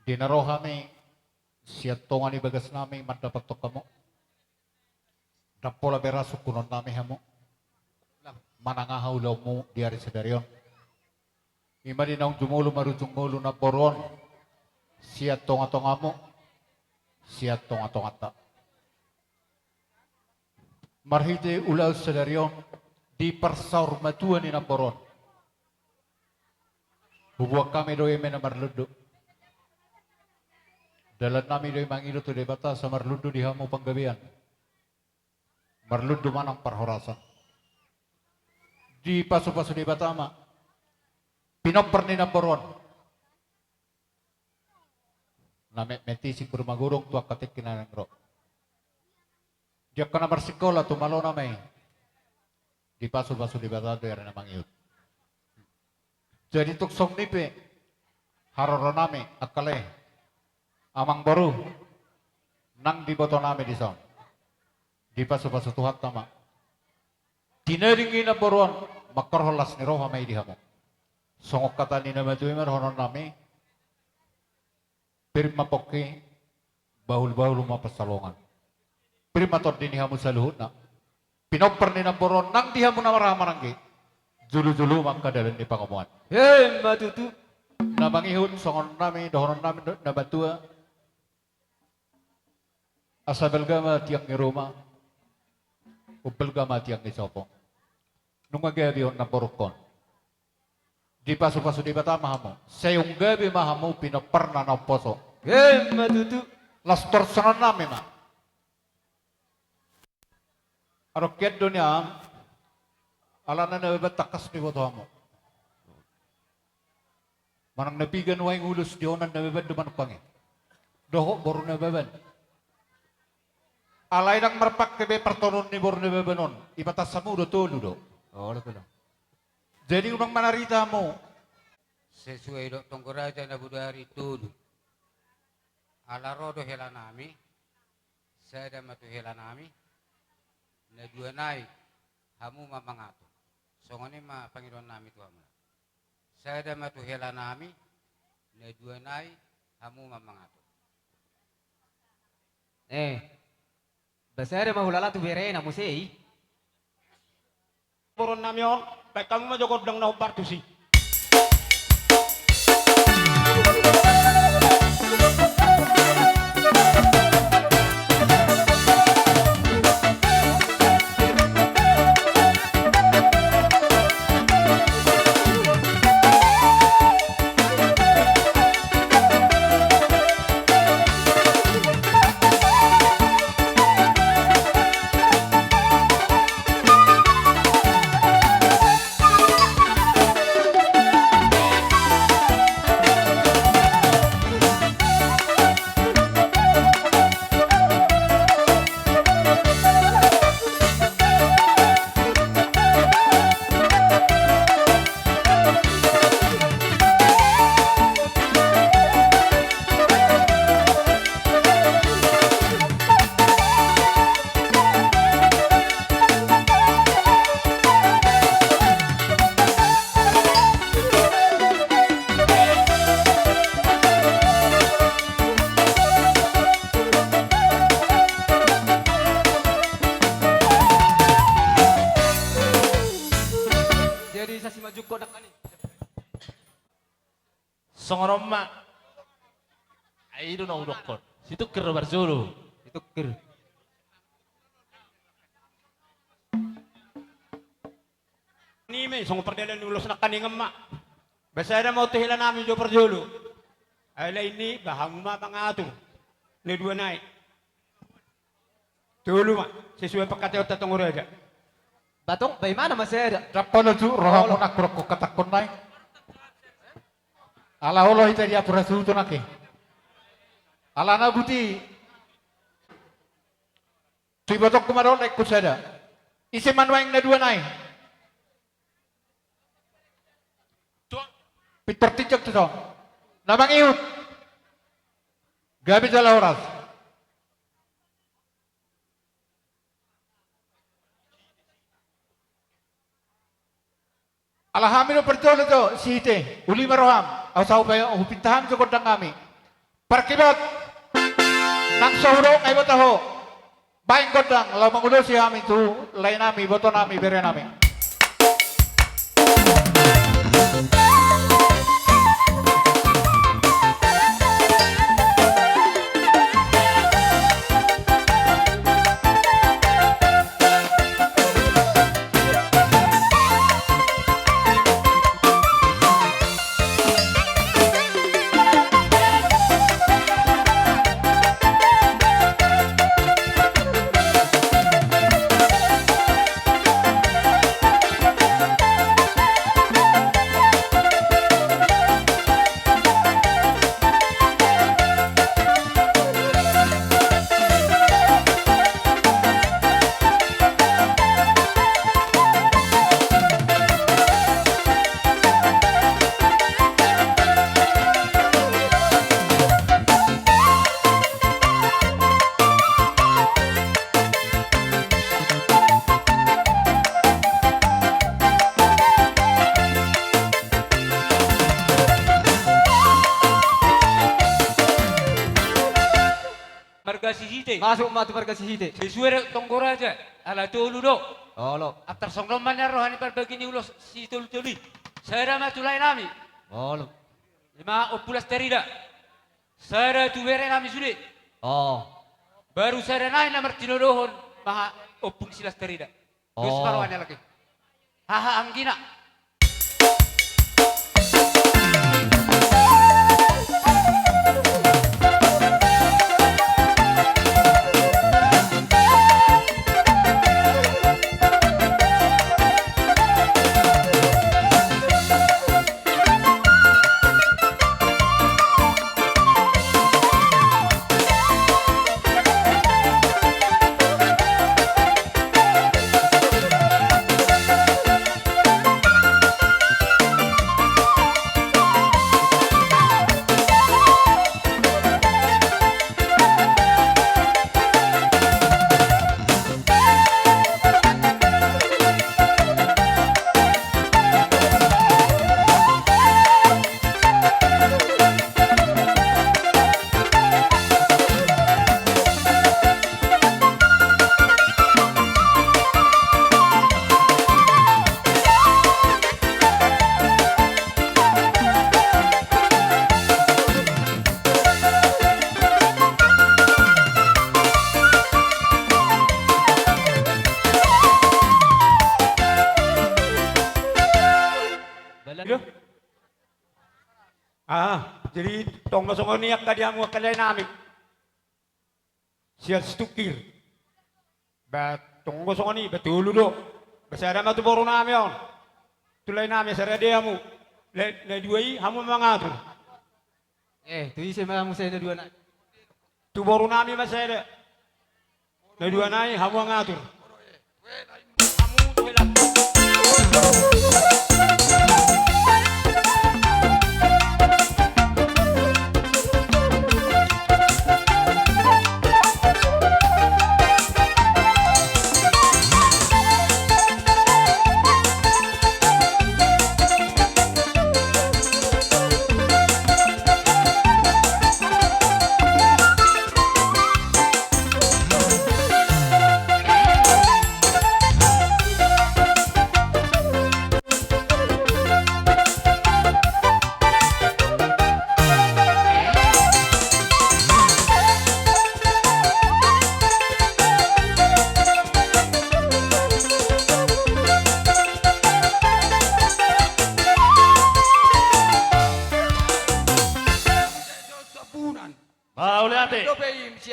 Di na ro hami sian tonga ni bagas nami mandapothon hamu. Ndang pola be ra sungkunon nami hamu. Manang aha ulaonmu di ari sadari on. I ma di naung jumolo marujung ngolu namboru on. Sian tongatongamu. Sian tongatonganta. Marhite ulaon sadari on di parsaur matua ni namboru on. Huboan hami do eme na marlundu. Dalan nami do i mangido tu Debata asa marlundu di hamu panggabean. Marlundu ma nang parhorasan. Dipasupasu Debata ma pinompar ni namboru on. Na metmet i singgur magodang tu angka tingki na naeng ro. Di angka na marsikola tu malo nama i. Dipasupasu Debata do i ari na mangihut. Jadi tung songon i pe haroro nami angka lae, amangboru, nang diboto nami dison. Dipasupasu Tuhanta ma. Tinading i namboru on, mangkorhon las ni roha ma i di hamu. Songon hata ni na matua i ma dohonon nami. Pir ma pongki, bahulbahul ma pansalongan. Pir ma tondi ni hamu saluhutna. Pinompar ni namboru on nang di hamu na marhaha maranggi. Julujulu ma angka dalan ni pangomoan. Emma tutu. Na mangihut songon nami dohonon nami na matua. Asa balga ma tiang ni ruma. Umbalga ma tiang ni sopo. Nunga gabe on namborungkon. Dipasupasu Debata ma hamu. Sai gabe ma hamu pinomparna na umposo. Emma tutu. Las torus songon nami ma. Adong hian do nian. Alana Nababan tangkas diboto hamu. Manang na piga nuaeng ulos di onan Nababan do manang pange. Dohot boru Nababan. Alai ndang marpangke be partonun ni boru Nababan on. Ipatas hamu do tolu do. Olo, tolu. Jadi unang manarita hamu. Sesuai dohot tonggo raja na bodari tolu. Ala ro do hela nami. Sada ma tu hela nami. Na dua nai hamu ma mangatur. Songon i ma pangidoan nami tu hamu. Sada ma tu hela nami, na dua nai hamu ma mangatur. Eh, ba sada ma hulala tu berena muse i. Boru nami on, baen hamu ma jo gondang na hombar tusi. Songon on ma. Ai do na hudokkon. Si Tungkir do parjolo. Si Tungkir. Nima i songon pardalan ni ulos nangkaningan ma. Ba sada ma on tu hela nami jo parjolo. Ai lain ni ba hamu ma mangatur. Na dua nai. Tolu ma sesuai pangkataion ta tong raja. Ba tong ba imana ma sada. Ndang pola tu rohamu nangkok rohakku hatahon nai. Ala olo hita di atur hasuhuton ake. Ala na buti. Tu ibotongku ma dohot laengku sada. Ise ma nuaeng na dua nai? Pintor tinjak tu son. Na mangihut. Gabe jala horas. Ala hami do parjolo jo, Sihite, uli ma roham, asa hupa-, hupinta hami jo gondang nami. Parkibat, nang so hudok nga iboto ho, baen gondang, laho mangulosi hami tu lae nami, iboto nami, bere nami. Marga Sihite. Masuk ma tu marga Sihite. Sesuai dohot tonggo raja, ala tolu do. Olo. Antar songon on ma nian roha ni parbagi ni ulos sitolutolu i. Sada ma tu lae nami. Olo. Ima Ompu Lastarida. Sada tu bere nami sude. Oh. Baru sada nai na martinodohon maha Ompu ni si Lastarida. Dos. Oh. Baru ane lagi. Haha anggina. Balan. Iyo. Ah, jadi tong ma songon i angka di hamu angka lae nami. Sian si Tungkir. Ba tonggo songon i, ba tolu do. Ba sada ma tu boru nami on. Tu lae nami, sada do hamu. Lae, na dua i hamu ma mangatur. Eh, tu ise ma muse na dua nai? Tu boru nami ma sada. Na dua nai hamu mangatur.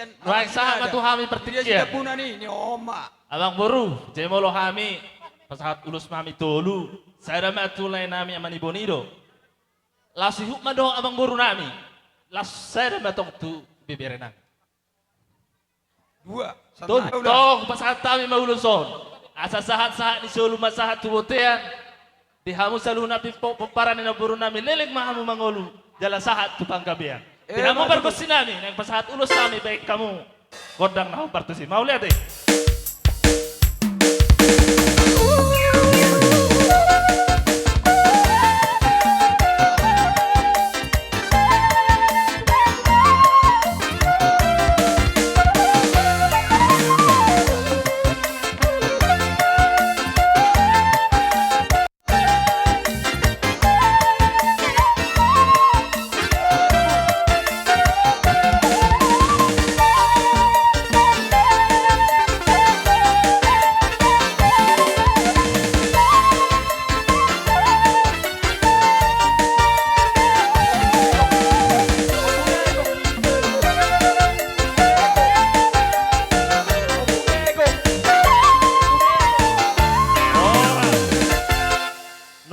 Nuaeng sahat ma tu hami partingkian. Amangboru, jumolo hami pasahat ulos ma hami tolu. Sada ma tu lae nami Ama ni Boni do. Laos ihut ma dohot amangboru nami. Laos sada ma tong tu ibebere nami. Dua. Tong pasahat hami ma ulos on. Asa sahat-sahat ni solu ma sahat tu bontean. Di hamu saluhutna pimpopomparan ni namboru nami, leleng ma hamu mangolu jala sahat tu panggabean. Di hamu pargonsi nami, naeng pasahat ulos hami baen hamu gondang na hombar tusi. Mauliate.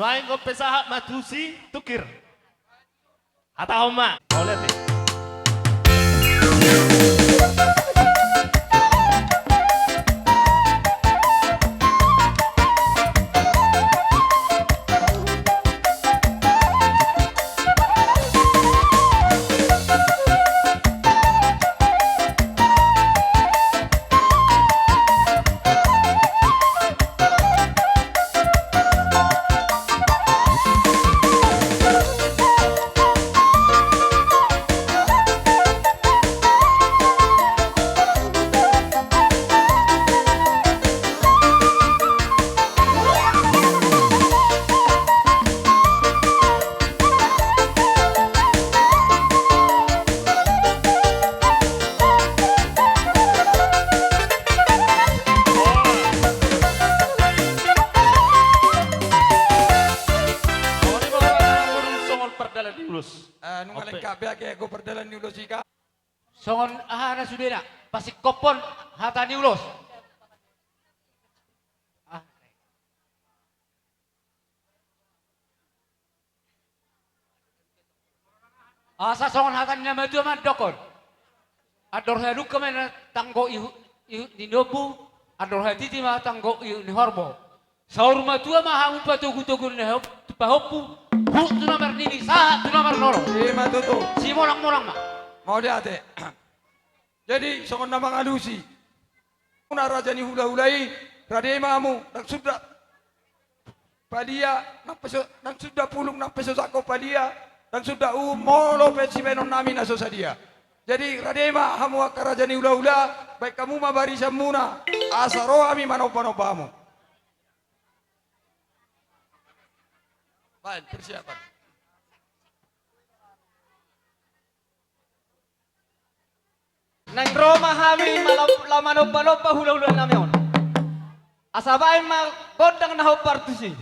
Nuaeng pe sahat ma tusi tungkir. Hatahon ma. Mauliate. Songon aha na sudena, pasingkophon hata ni ulos. Asa songon hata ni na matua mandokkon. Andor hadungka ma na tanggo ihut, ihut ni nombu, andor hatiti ma tanggo ihut ni horbo. Saur matua ma hamu patogutogu na hop-, pahompu, huhut tu na marnini, sahat tu na marnono. Ima tutu. Simolangmolang ma. Mauliate. Jadi, songon na mangalusi. Muna raja ni hulahula i, rade ma hamu, ndang suda palia, nang pe so, ndang suda pulung, nang pe so sangkop palia, ndang suda uhum molo pe sibaenon nami na so sadia. Jadi, rade ma hamu angka raja ni hulahula, baen hamu ma barisan muna, asa ro hami manombanomba hamu. Baen, persiapan. Naeng ro ma hami ma-, laho manombanomba hulahula nami on. Asa baen ma gondang na hombar tusi.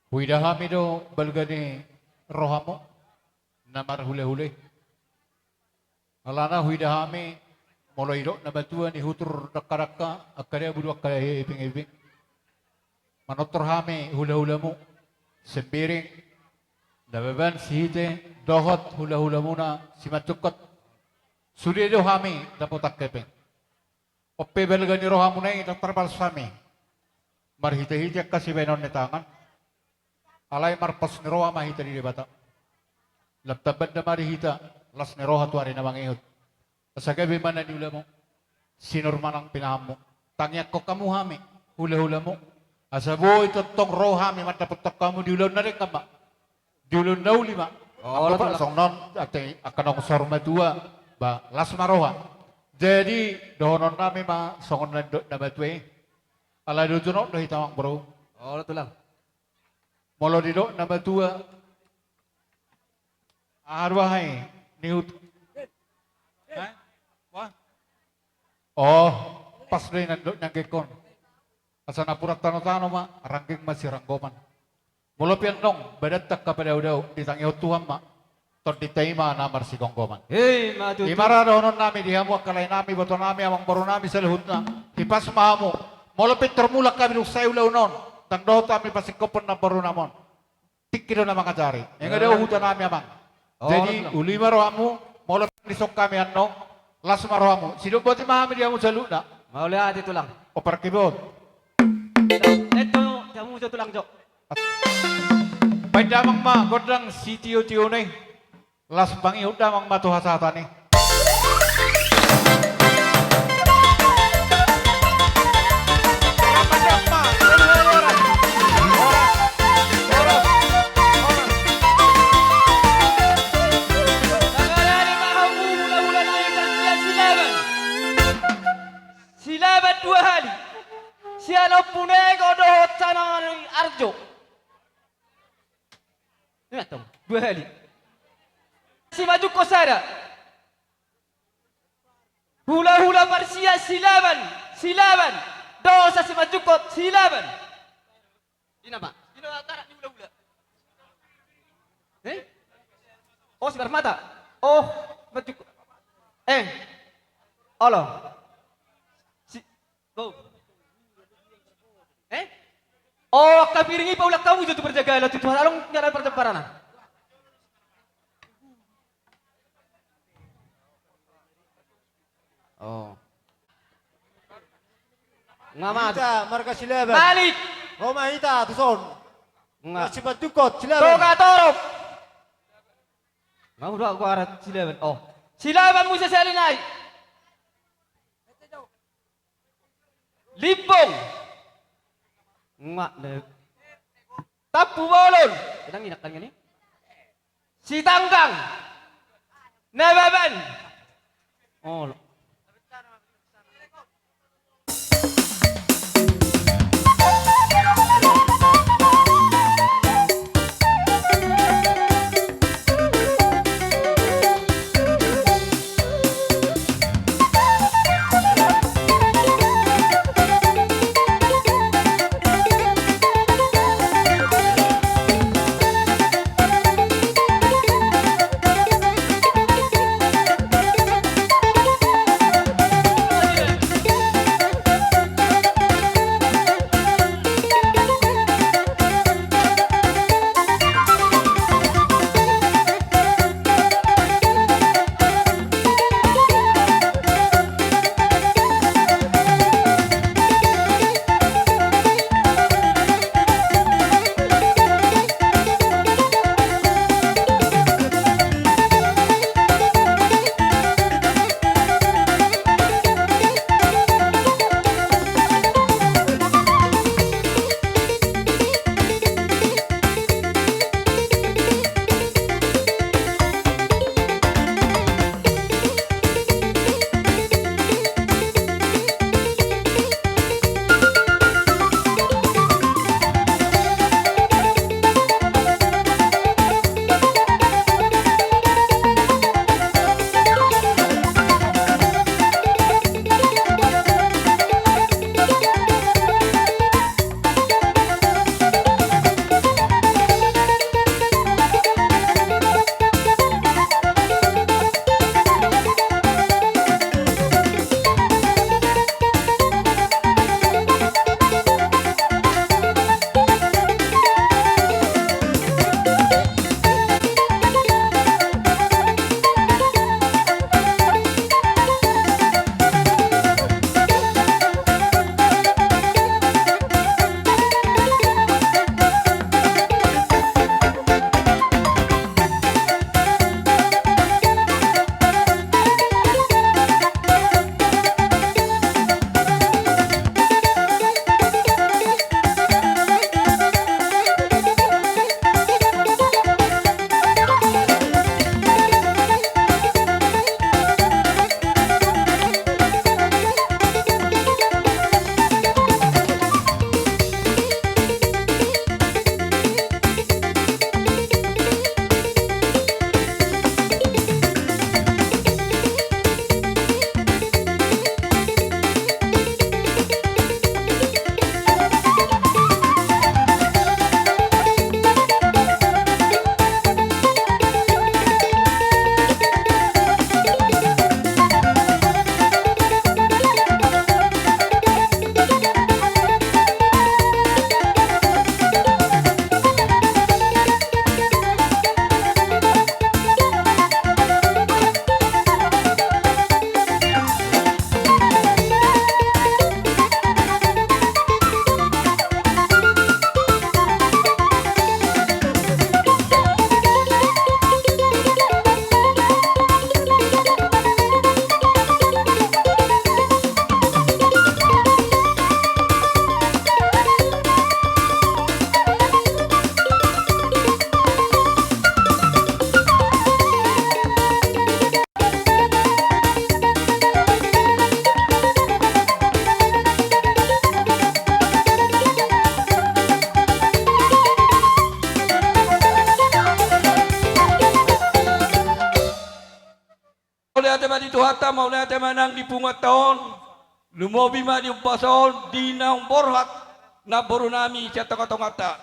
Huida hami do balga ni rohamu na marhulehule. Alana huida hami, molo didok na matua, nihutur dangkadangka, angka dabu do angka ipingiping. Manortor hami hulahulamu Sembiring, Nababan, Sihite, dohot hulahulamuna Simanjungkot. Sude do hami dapotan hepeng. On pe balga ni rohamuna i ndang tarbalos hami marhitehite angka sibahenon ni tangan. Alai marpos ni roha ma hita di Debata. Lam tambanda ma di hita las ni roha tu ari na mangihut. Asa gabe ma na niulamu, sinur ma nang pinahanmu. Tangiangkon hamu hami hulahulamu, asa boi tongtong ro hami mandapothon hamu di ulaon na denggan ma, di ulaon na uli ma. Olo, anggo tulang. Songon on, ate angka naung saur matua, ba las ma roha. Jadi dohonon nami ma songon na nidok na matua i. Alai do jonok do hita, amang boru. Olo, tulang. Molo didok na matua, aha do aha i nihut? Hah? Wah. Oh, pas do i na nidok ni anggiangkon. Asa napuran tanotano ma, rangging ma siranggoman. Molo pe annon badanta angka padaodao, ditangihon Tuhan ma, tondinta i ma na marsigomgoman. Ima tutu. Ima ra dohonon nami di hamu angka lae nami, boto nami, amang boru nami saluhutna. Hipas ma hamu. Molo pintor mulak hami dung sae ulaon on, ndang dohot hami pasingkophon namboru nami on. Tingki do na mangajari. Ingot do huta nami, amang. Jadi uli ma rohamu. Molo dison hami annon, las ma rohamu. Sidok boti ma hami di hamu saluhutna. Mauliate, tulang. Oparkibot. Eto, jamu jo, tulang, jo. Baen damang ma gondang sitiotiona i. Las mangihut damang ma tu hasahatan i. Silaban dua hali. Sian Ompu Nego dohot Sanang Arjo. Ingat, Tom. Dua hali. Simanjungkot sada. Hulahula parsia silaban, silaban. Dohot Simanjungkot silaban. Ina, Pak. Ina, Pak, tarak ni hulahula. Eh? Oh, Simarmata. Oh, Simanjungkot. Eh. Olo. Si Bo. Eh? Oh, angka piring i paulak hamu jo tu parjagalan, tu Tuhan, along jalan parjamparana. Oh. Nga ma. Hita marga Silaban. Balik. Ro ma hita tuson. Nga. Simanjungkot Silaban. Toga torop. Nga udah gua arat Silaban. Oh. Silaban muse sahali nai. Limbong. Nga, ne. Tampubolon. Tenang, inakkan ngani. Sitanggang. Nababan. Oh. Hata mauliate ma nang di punguanta on, lumobi ma di umbasa on, di naung borhat namboru nami sian tonga-tonganta.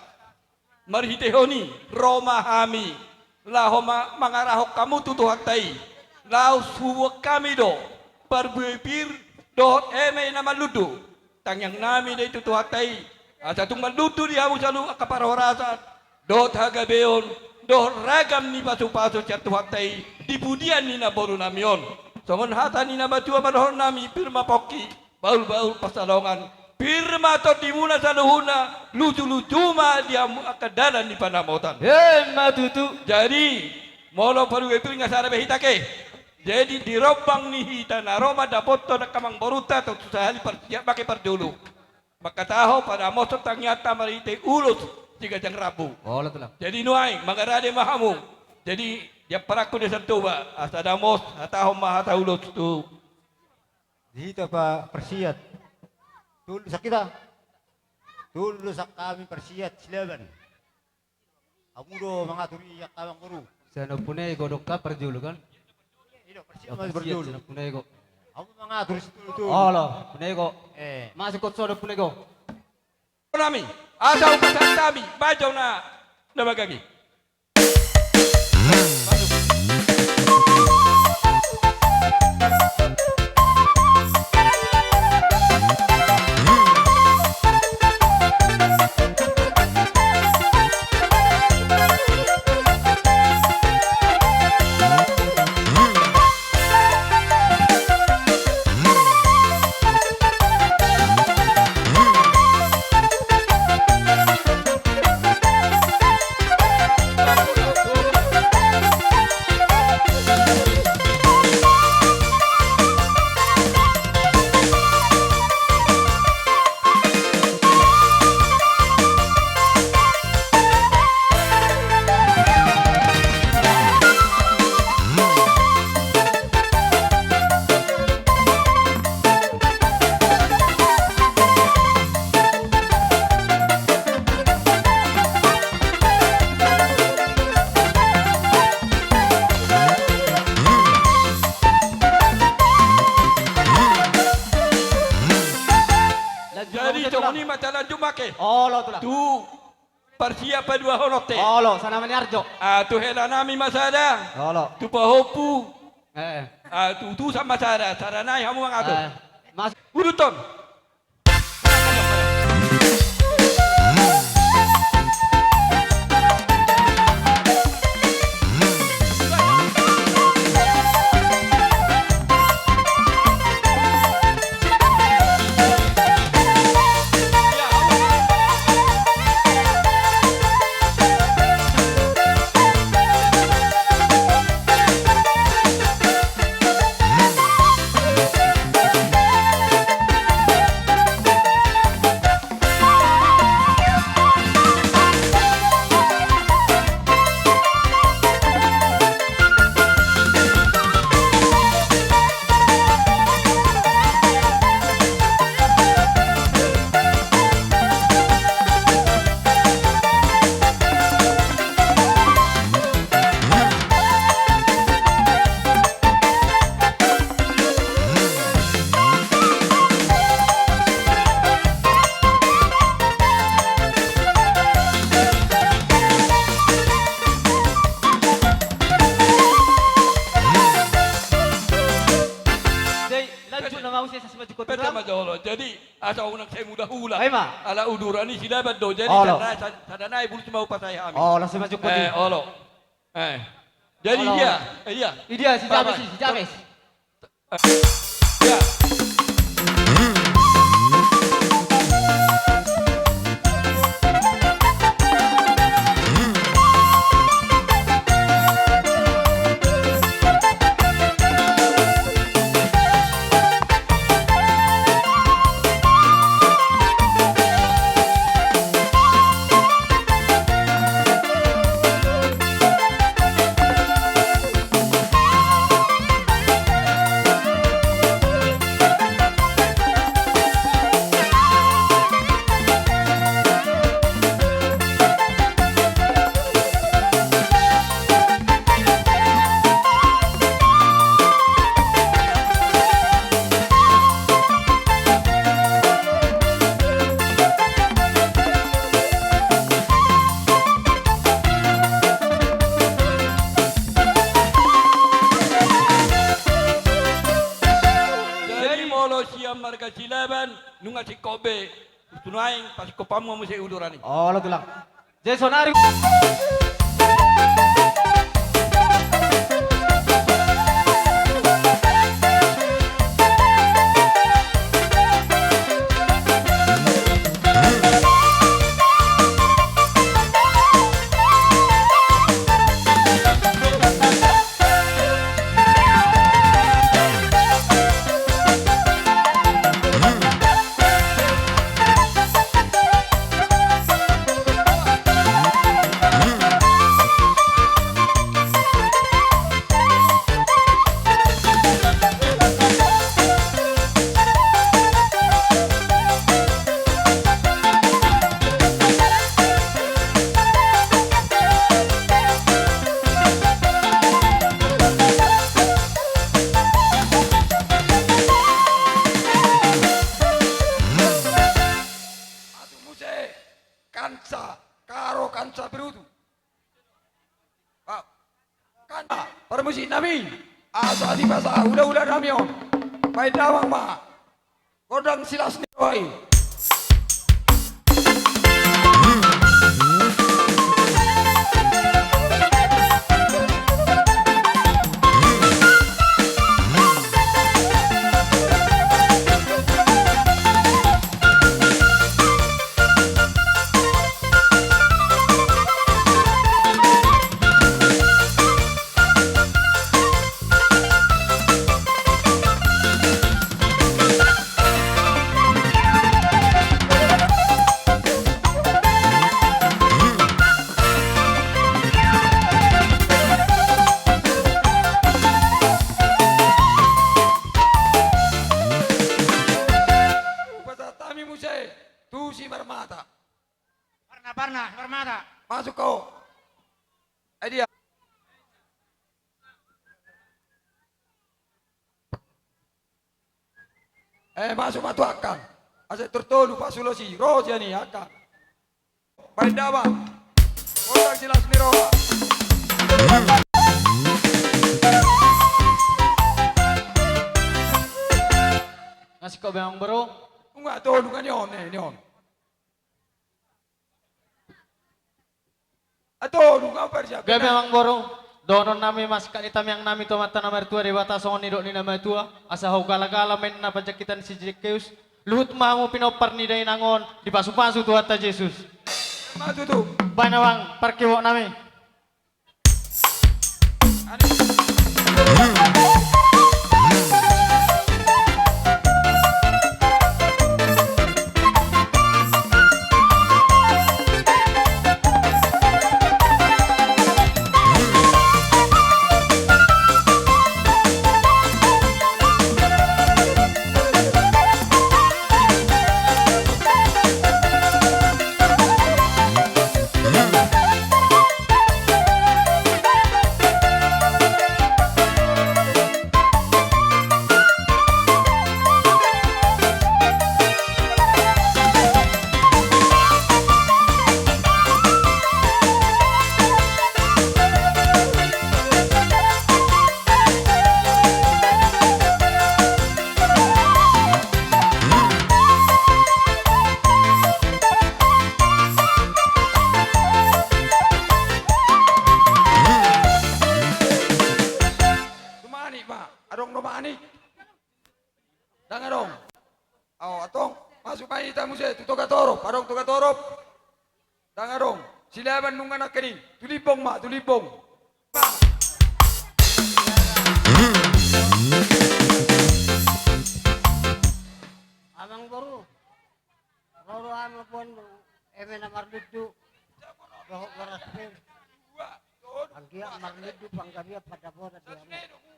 Marhitehon i, ro ma hami, laho ma-, mangarahon hamu tu Tuhanta i, laos huboan hami do, parbue pir, dohot eme na marlundu. Tangiang nami do i tu Tuhanta i, asa tung marlundu di hamu saluhut angka parhorasan, dohot hagabeon, dohot ragam ni pasu-pasu sian Tuhanta i, di pudian ni namboru nami on. Songon hata ni na matua mandohon nami, pir ma pongki, bahul-bahul pansalongan, pir ma tondimuna saluhutna, luju-luju ma di hamu angka dalan ni panamotan. Emma tutu. Jadi, molo parbue pir nga sada be hita ke. Jadi, di rombang ni hita na ro mandapothon angka amangborunta, tontu sahali par-, siap pake parjolo. Mangkatahon panamoshon tangiangta marhite ulos siganjang rambu. Olo, tulang. Jadi nuaeng, mangarade ma hamu. Jadi, diamparangku di Santoba, asa damos, hatahon ma hata ulos tu. Di hita pa-, parsiat. Tulos hita. Tulos hami parsiat Silaban. Hamu do mangatur i angka amangboru. Sian Ompu Nego do kan parjolo kan? I do, parsiat ma parjolo. Sian Ompu Nego. Hamu mangatur situtu. Olo, Ompu Nego. Eh. Masuk kot so do Ompu Nego. Nami, asa upasahat hami, bajo na, na bagagi. Jadi, songon i ma talanjut ma ke. Olo, tulang. Tu parsiap paduahon on te. Olo, sana maniarjo. Ah, tu hela nami ma sada. Olo. Tu pahompu. Eh. Ah, tu, tu sama sada, sada nai hamu mangatur. Eh. Mas. Uduton. Jadi, lanjut nama usia saya semacam kau. Betul, tulang. Mas, olo. Jadi, asa unang sai mula hula. Ai ma. Ala uduran ni Silaban do. Jadi, olo. Sada, sa-, sada nai bulus mau pasai hami. Olo, semacam kau. Eh, olo. Eh. Jadi, olo, dia, olo. Eh, dia. Dia, si James, si James. Eh, ya. Be, tu nuaeng pasingkop hamu muse uduran i. Olo tulang. Jason Ari. Atu muse, kansa, karo kansa berutu. Kansa, parmusik nami, asa dipasahat hula-hula nami on. Baen damang ma. Gondang silas ni roha i. Hupasahat hami muse tu si Parmata. Parna, Parna, Parmata. Masuk kau. Ai dia. Eh, masuk ma tu angka. Asa tortolu pasulos i, ro sian i angka. Baen damang. Gondang silas ni roha. Ngasih kau bang bro. Nunga tolu kan ni on, eh, ni on. Ato, nunga parsiap. Gabe amang boru, dohonon nami ma singkat ni tamiang nami tu Amanta na martua Debata songon nidok ni na matua, asa ho gala-gala ma inna panjangkitan si Zekeus, luhut ma hamu pinompar ni dainang on, dipasu-pasu Tuhanta Jesus. Ma tutu. Baen amang, parkibok nami. Tumanik ma, adong do manik. Ndang adong. Aho, antong, masuk ma hita muse tu Toga Torop, adong Toga Torop. Ndang adong. Silaban nunga nangkin i. Tu Limbong ma, tu Limbong. Amang boru. Ro do hami mamboan eme na marlundu. Dohot boras pir. Anggiat marlundu panggabean pandapotan di hamu.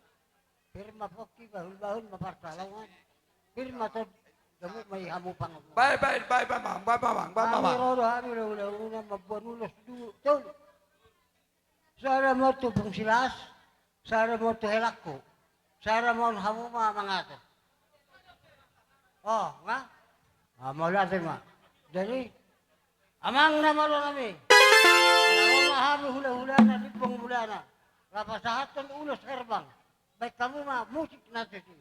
Pir ma pongki, bahul-bahul ma parsalangan. Pir ma tondi, jabu ma i hamu pangapungan. Baen, baen, baen, baen, baen, baen, baen, baen, baen. Hami ro do hami ulaon, ulaon mamboan ulos dua, tolu. Sada ma on tu Ompung Silas, sada ma on tu helangku, sada ma on hamu ma mangatur. Oh, nga? Ah, mauliate ma. Jadi, amang na malo nami. Na ro ma hami hula-hulana, Limbong mulana. Laho pasahathon ulos herbang. Baen hamu ma musik na tusi.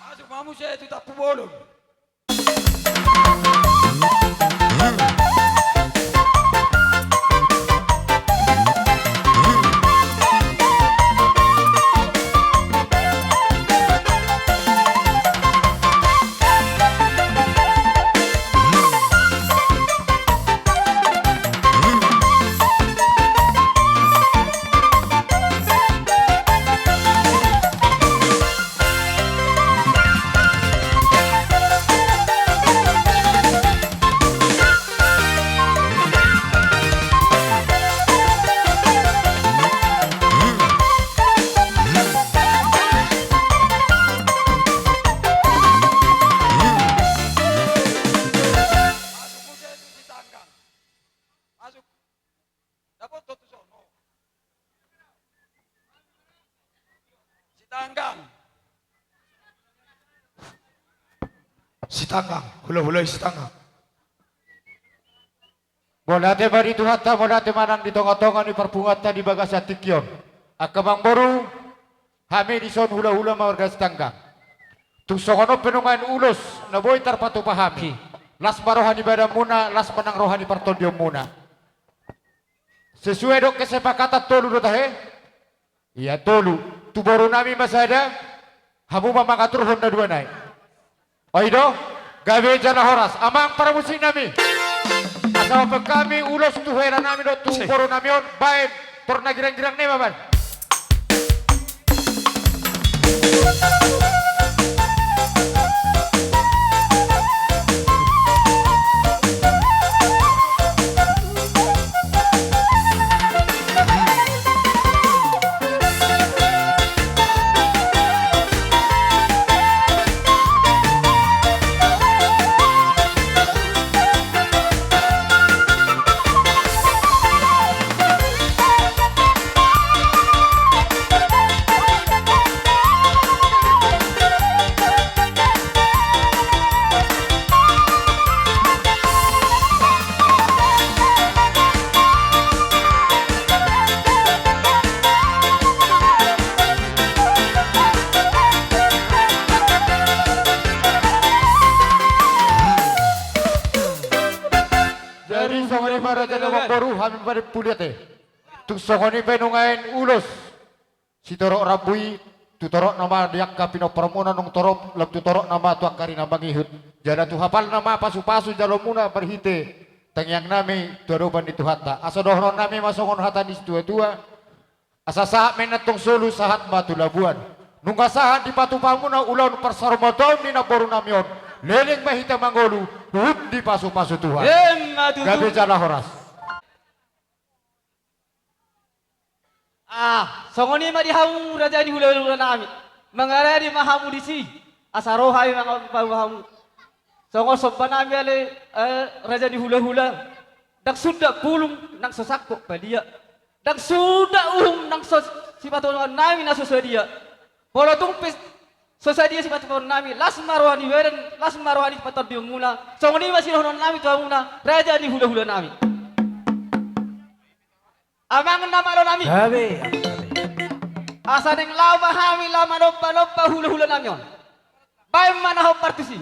Masuk ma muse tu Tampubolon. Masuk muse tu Sitanggang. Masuk. Dapot tu sono. Sitanggang. Sitanggang. Hulahula Sitanggang. Mauliate ma di Tuhanta, mauliate ma nang di tongatonga ni parpunguanta di bagasan tingki on. Angka amangboru, hami dison hulahula marga Sitanggang. Tung songon on pe nuaeng ulos na boi tarpatupa hami. Las ma roha ni badanmuna, las ma nang roha ni partondionmuna. Sesuai dohot kesepakatan tolu do tahe? Ia tolu. Tu borunami ma sada, hamu ma mangaturhon na dua nai. Oi do, gabe jala horas. Amang paramusiknami. Asa ope hami ulos tu helanami dohot tu borunami on, baen tor na girang-girang nai ma baen. Jadi songon i ma raja ni amangboru, hami ma di puliate. Tung songon i pe nuaeng ulos. Sitorop rambu i, tu torop nama di angka pinomparmuna nang torop, lam tu torop nama tu angka ari na mangihut. Jala tu hapal nama pasupasu jalomuna marhite tangiangnami tu adopan ni Tuhanta. Asa dohononnami ma songon hata ni situatua. Asa sahat ma i nantong solu, sahat ma tu labuan. Nunga sahat dipatupamuna ulaon parsaurmataon ni namborunami on. Leleng ma hita mangolu, huhut dipasupasu Tuhan. Emma tutu. Gabe jala horas. Ah, songon i ma di hamu raja ni hulahulanami. Mangaradi ma hamu disi. Asa ro hami mangadopi hamu. Songon sombanami ale, eh, raja ni hulahula. Ndang suda bulung nang so sangkop balia. Ndang suda uhum nang so sipatupaonnami na so sadia. Molo tung pe so sadia sipatupaonnami, las ma roha ni badan, las ma roha ni partondionmuna. Songon i ma sidohononnami tu hamuna, raja ni hulahulanami. Amang na malonami. Gabe, gabe. Asa naeng laho ma hami laho manomba-nomba hula-hula nami on. Baen ma na hombar tusi.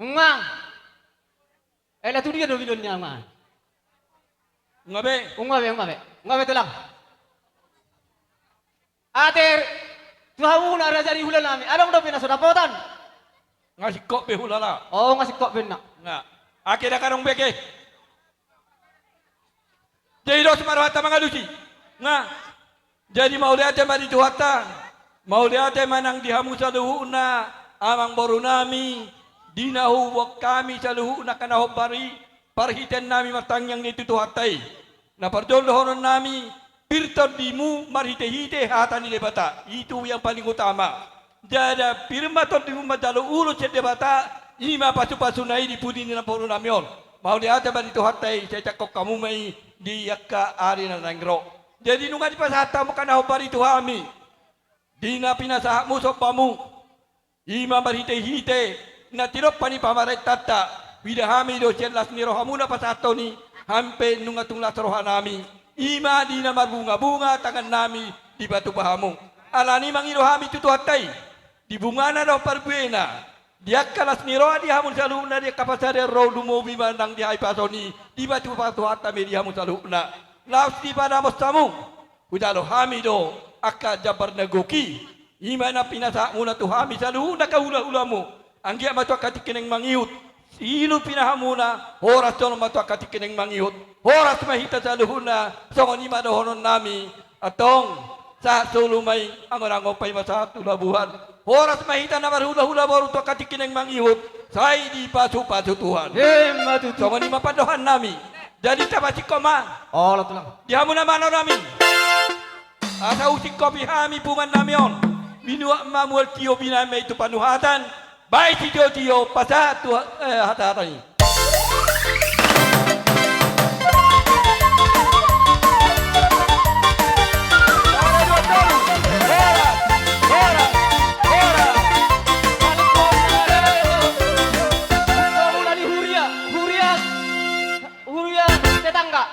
Unga. Ela tu dia do bilon ni ama. Unga be. Unga be, unga be. Unga be tulang. Ate tu hamuna raja ni hula nami. Adong dope na so dapotan. Nga singkop be hulala. O, nga singkop be na. Nga. Ake dang adong be ake. Jadi dos ma rohanta mangalusi. Nga. Jadi mauliate ma di Tuhanta. Mauliate ma nang di hamu saluhutna, amangboru nami, di na huboan hami saluhutna angka na hombar i, parhitean nami martangiang ni tu Tuhanta i. Na parjolo dohonon nami, pir tondimu marhitehite hata ni Debata, itu yang paling utama. Jala pir ma tondimu manjalo ulos sian Debata, i ma pasupasuna i di pudi ni namboru nami on. Mauliate ma di Tuhanta i, sai jangkon hamu ma i di angka ari na naeng ro. Jadi nunga dipasahat hamu angka na hombar i tu hami. Di na pinasahatmu sombamu, i ma marhitehite na tinompa ni pamarentanta, huida hami do sian las ni rohamuna pasahathon i, hami pe nunga tung las rohanami, i ma di na marbungabunga tangannami dipatupa hamu. Alani i mangido hami tu Tuhanta i, di bungana dohot parbuena, di angka las ni roha di hamu saluhutna, di angka pansarian ro lumobi ma nang di hahipason i, dipatupa Tuhanta ma i di hamu saluhutna. Laos di panamos hamu, hujalo hami do angka jambar na gok i, i ma na pinasahatmuna tu hami saluhutna angka hulahulamu. Anggiat ma tu angka tingki naeng mangihut, silehon pinahanmuna, horas jolma tu angka tingki naeng mangihut. Horas ma hita saluhutna, songon i ma dohononnami. Antong, sahat solu ma i, angon-angon paima sahat tu labuhan. Horas ma hita na marhulahula boru tu angka tingki naeng mangihut, sai dipasupasu Tuhan. Emma tutu. Songon i ma pandohannami. Jadi tapasingkop ma. Olo, Tulang. Di hamu na manaonami. Asa husingkopi hami bungannami on. Binuat ma mual tio, binahen ma i tu panuhatan. Baen sitiotio pasahat tu, eh, hatahata i. Huria, huria, huria tetangga.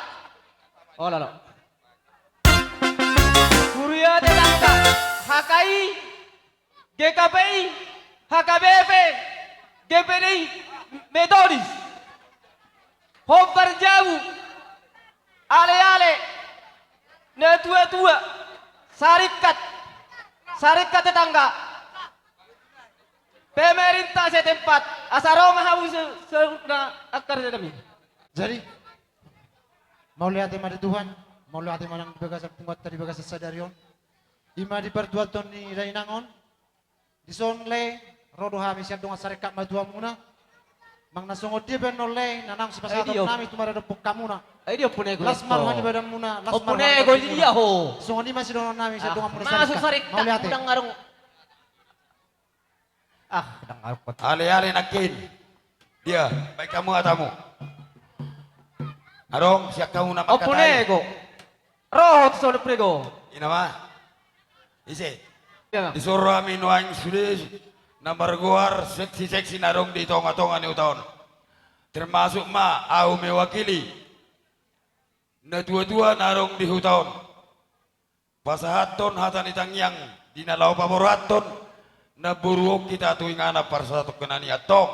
Oh, lalo. Huria tetangga, H K I, G K P I, H K B P, G P D I, Metodis, hombar jabu, aleale, natuatua, sarikat, sarikat tetangga, pemerintah setempat, asa ro ma hamu se-, se-, na angka rajanami. Jadi, mauliate ma di Tuhan, mauliate ma nang di bagasan punguanta di bagasan sadari on. I ma di partuaton ni dainang on. Dison lae, ro do hami sian dongan sarekat matuamuna. Manang na songon dia pe annon lae, na naung sipasahatonnami tu maradophon hamuna. Ai dia, Ompu Nego. Las ma roha ni badanmuna, las ma roha ni badanmuna. Songon i ma sidohononnami sian donganmuna sarekat. Mauliate. Ah, ndang adong. Aleale nangkin. Dia, baen hamu hatamu. Adong sian hamu na mangkatai. Ompu Nego. Ro ho tu son, Ompu Nego. Ina ma. Ise. Dison ro hami nuaeng sude na margoar seksi-seksi na adong di tonga-tonga ni huta on. Termasuk ma ahu mewakili natuatua na adong di huta on. Pasahathon hata ni tangiang di na laho paborhathon namboru on hita tu inganan parsatongkinan i, antong.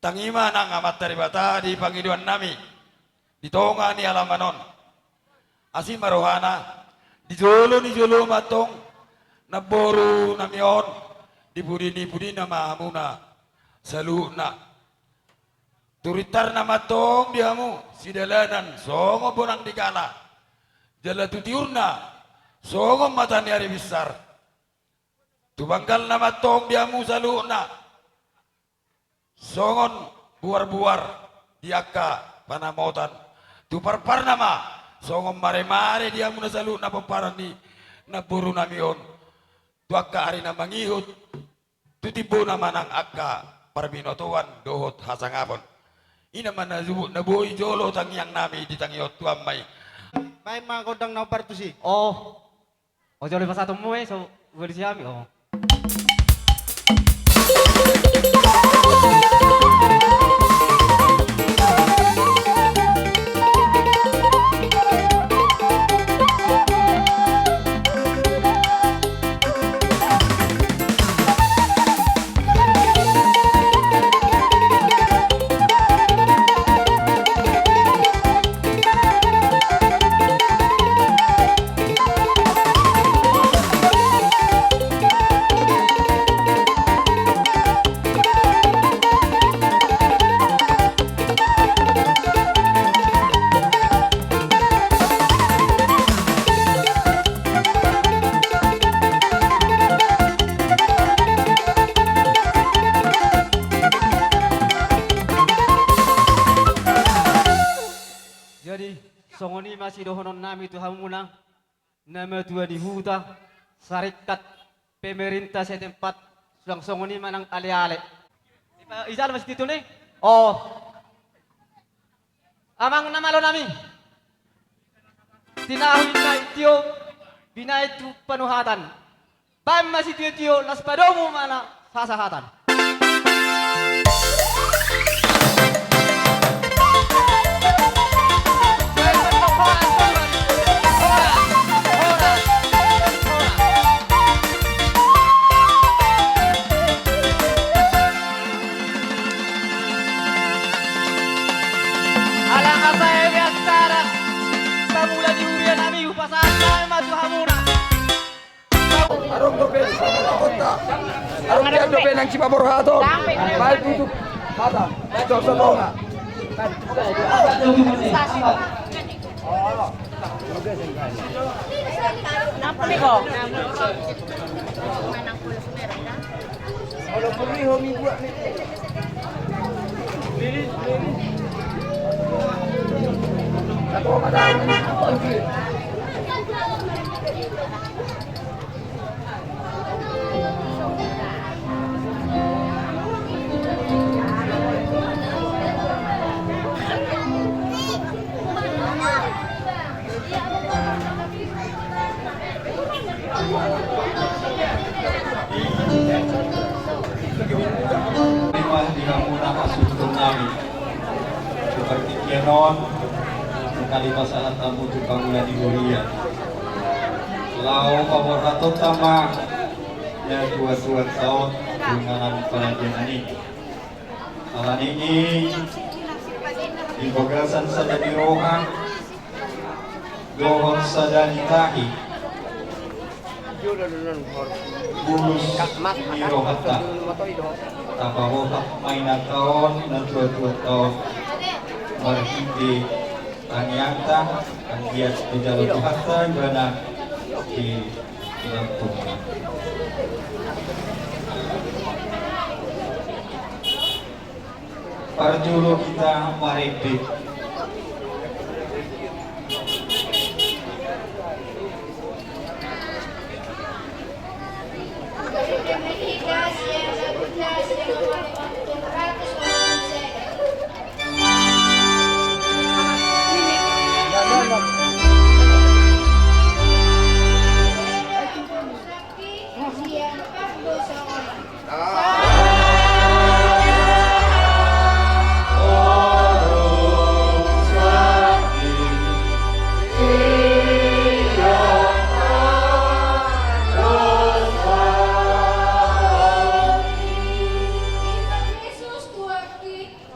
Tangi ma nang Amanta Debata di pangidoannami di tonga ni alaman on. Asi ma rohana, di jolo ni jolo ma antong namborunami on, di pudi ni pudina ma hamuna saluhutna. Turintarna ma antong di hamu sidalanan songon bonang di kala, jala tu tiurna songon mata ni ari binsar. Tu banggalna ma antong di hamu saluhutna songon buarbuar di angka panamotan. Tu parparna ma songon maremare di hamu na saluhutna pomparan ni namborunami on. Tu angka ari na mangihut, tu timbona ma nang angka parbinotoan dohot hasangapon. Ina ma na boi jolo tangiangnami di tangiang on, tu Ama i. Baen ma gondang na hombar tusi. Oh. Ojolo pasahatonmu i, so boi disi hami, oh. Jadi, songon i ma sidohonon nami tu hamuna, na matua ni huta, saringkat, pemerintah setempat, suang songon i ma nang aleale. Ijalo ma sititio ni. Oh. Amang na malo nami. Tinahu inna i tio, binahen tu panuhatan. Bahen ma sitiotio, laos padomu ma na hasahatan. Ala asa eme acara pamula ni huria nami, hupasahat ma tu hamuna. Adong dope, adong dope nang sipaborhaton. Baik tutup mata. Baik tutup mata. Di hamuna hasuhuton nami. Seperti kianon, sekali pasahat hamu tu pamula ni huria. Laho paborhaton hamu ma na tua-tua taon tu inganan paradianan i. Alani i, di bagasan sada ni roha dohot sada ni tahi, bulus ni rohanta, tapaborhat ma inanta on na tua-tua taon marhite tangiangta, anggiat dijalo Tuhanta ibana di Parjolo hita marende.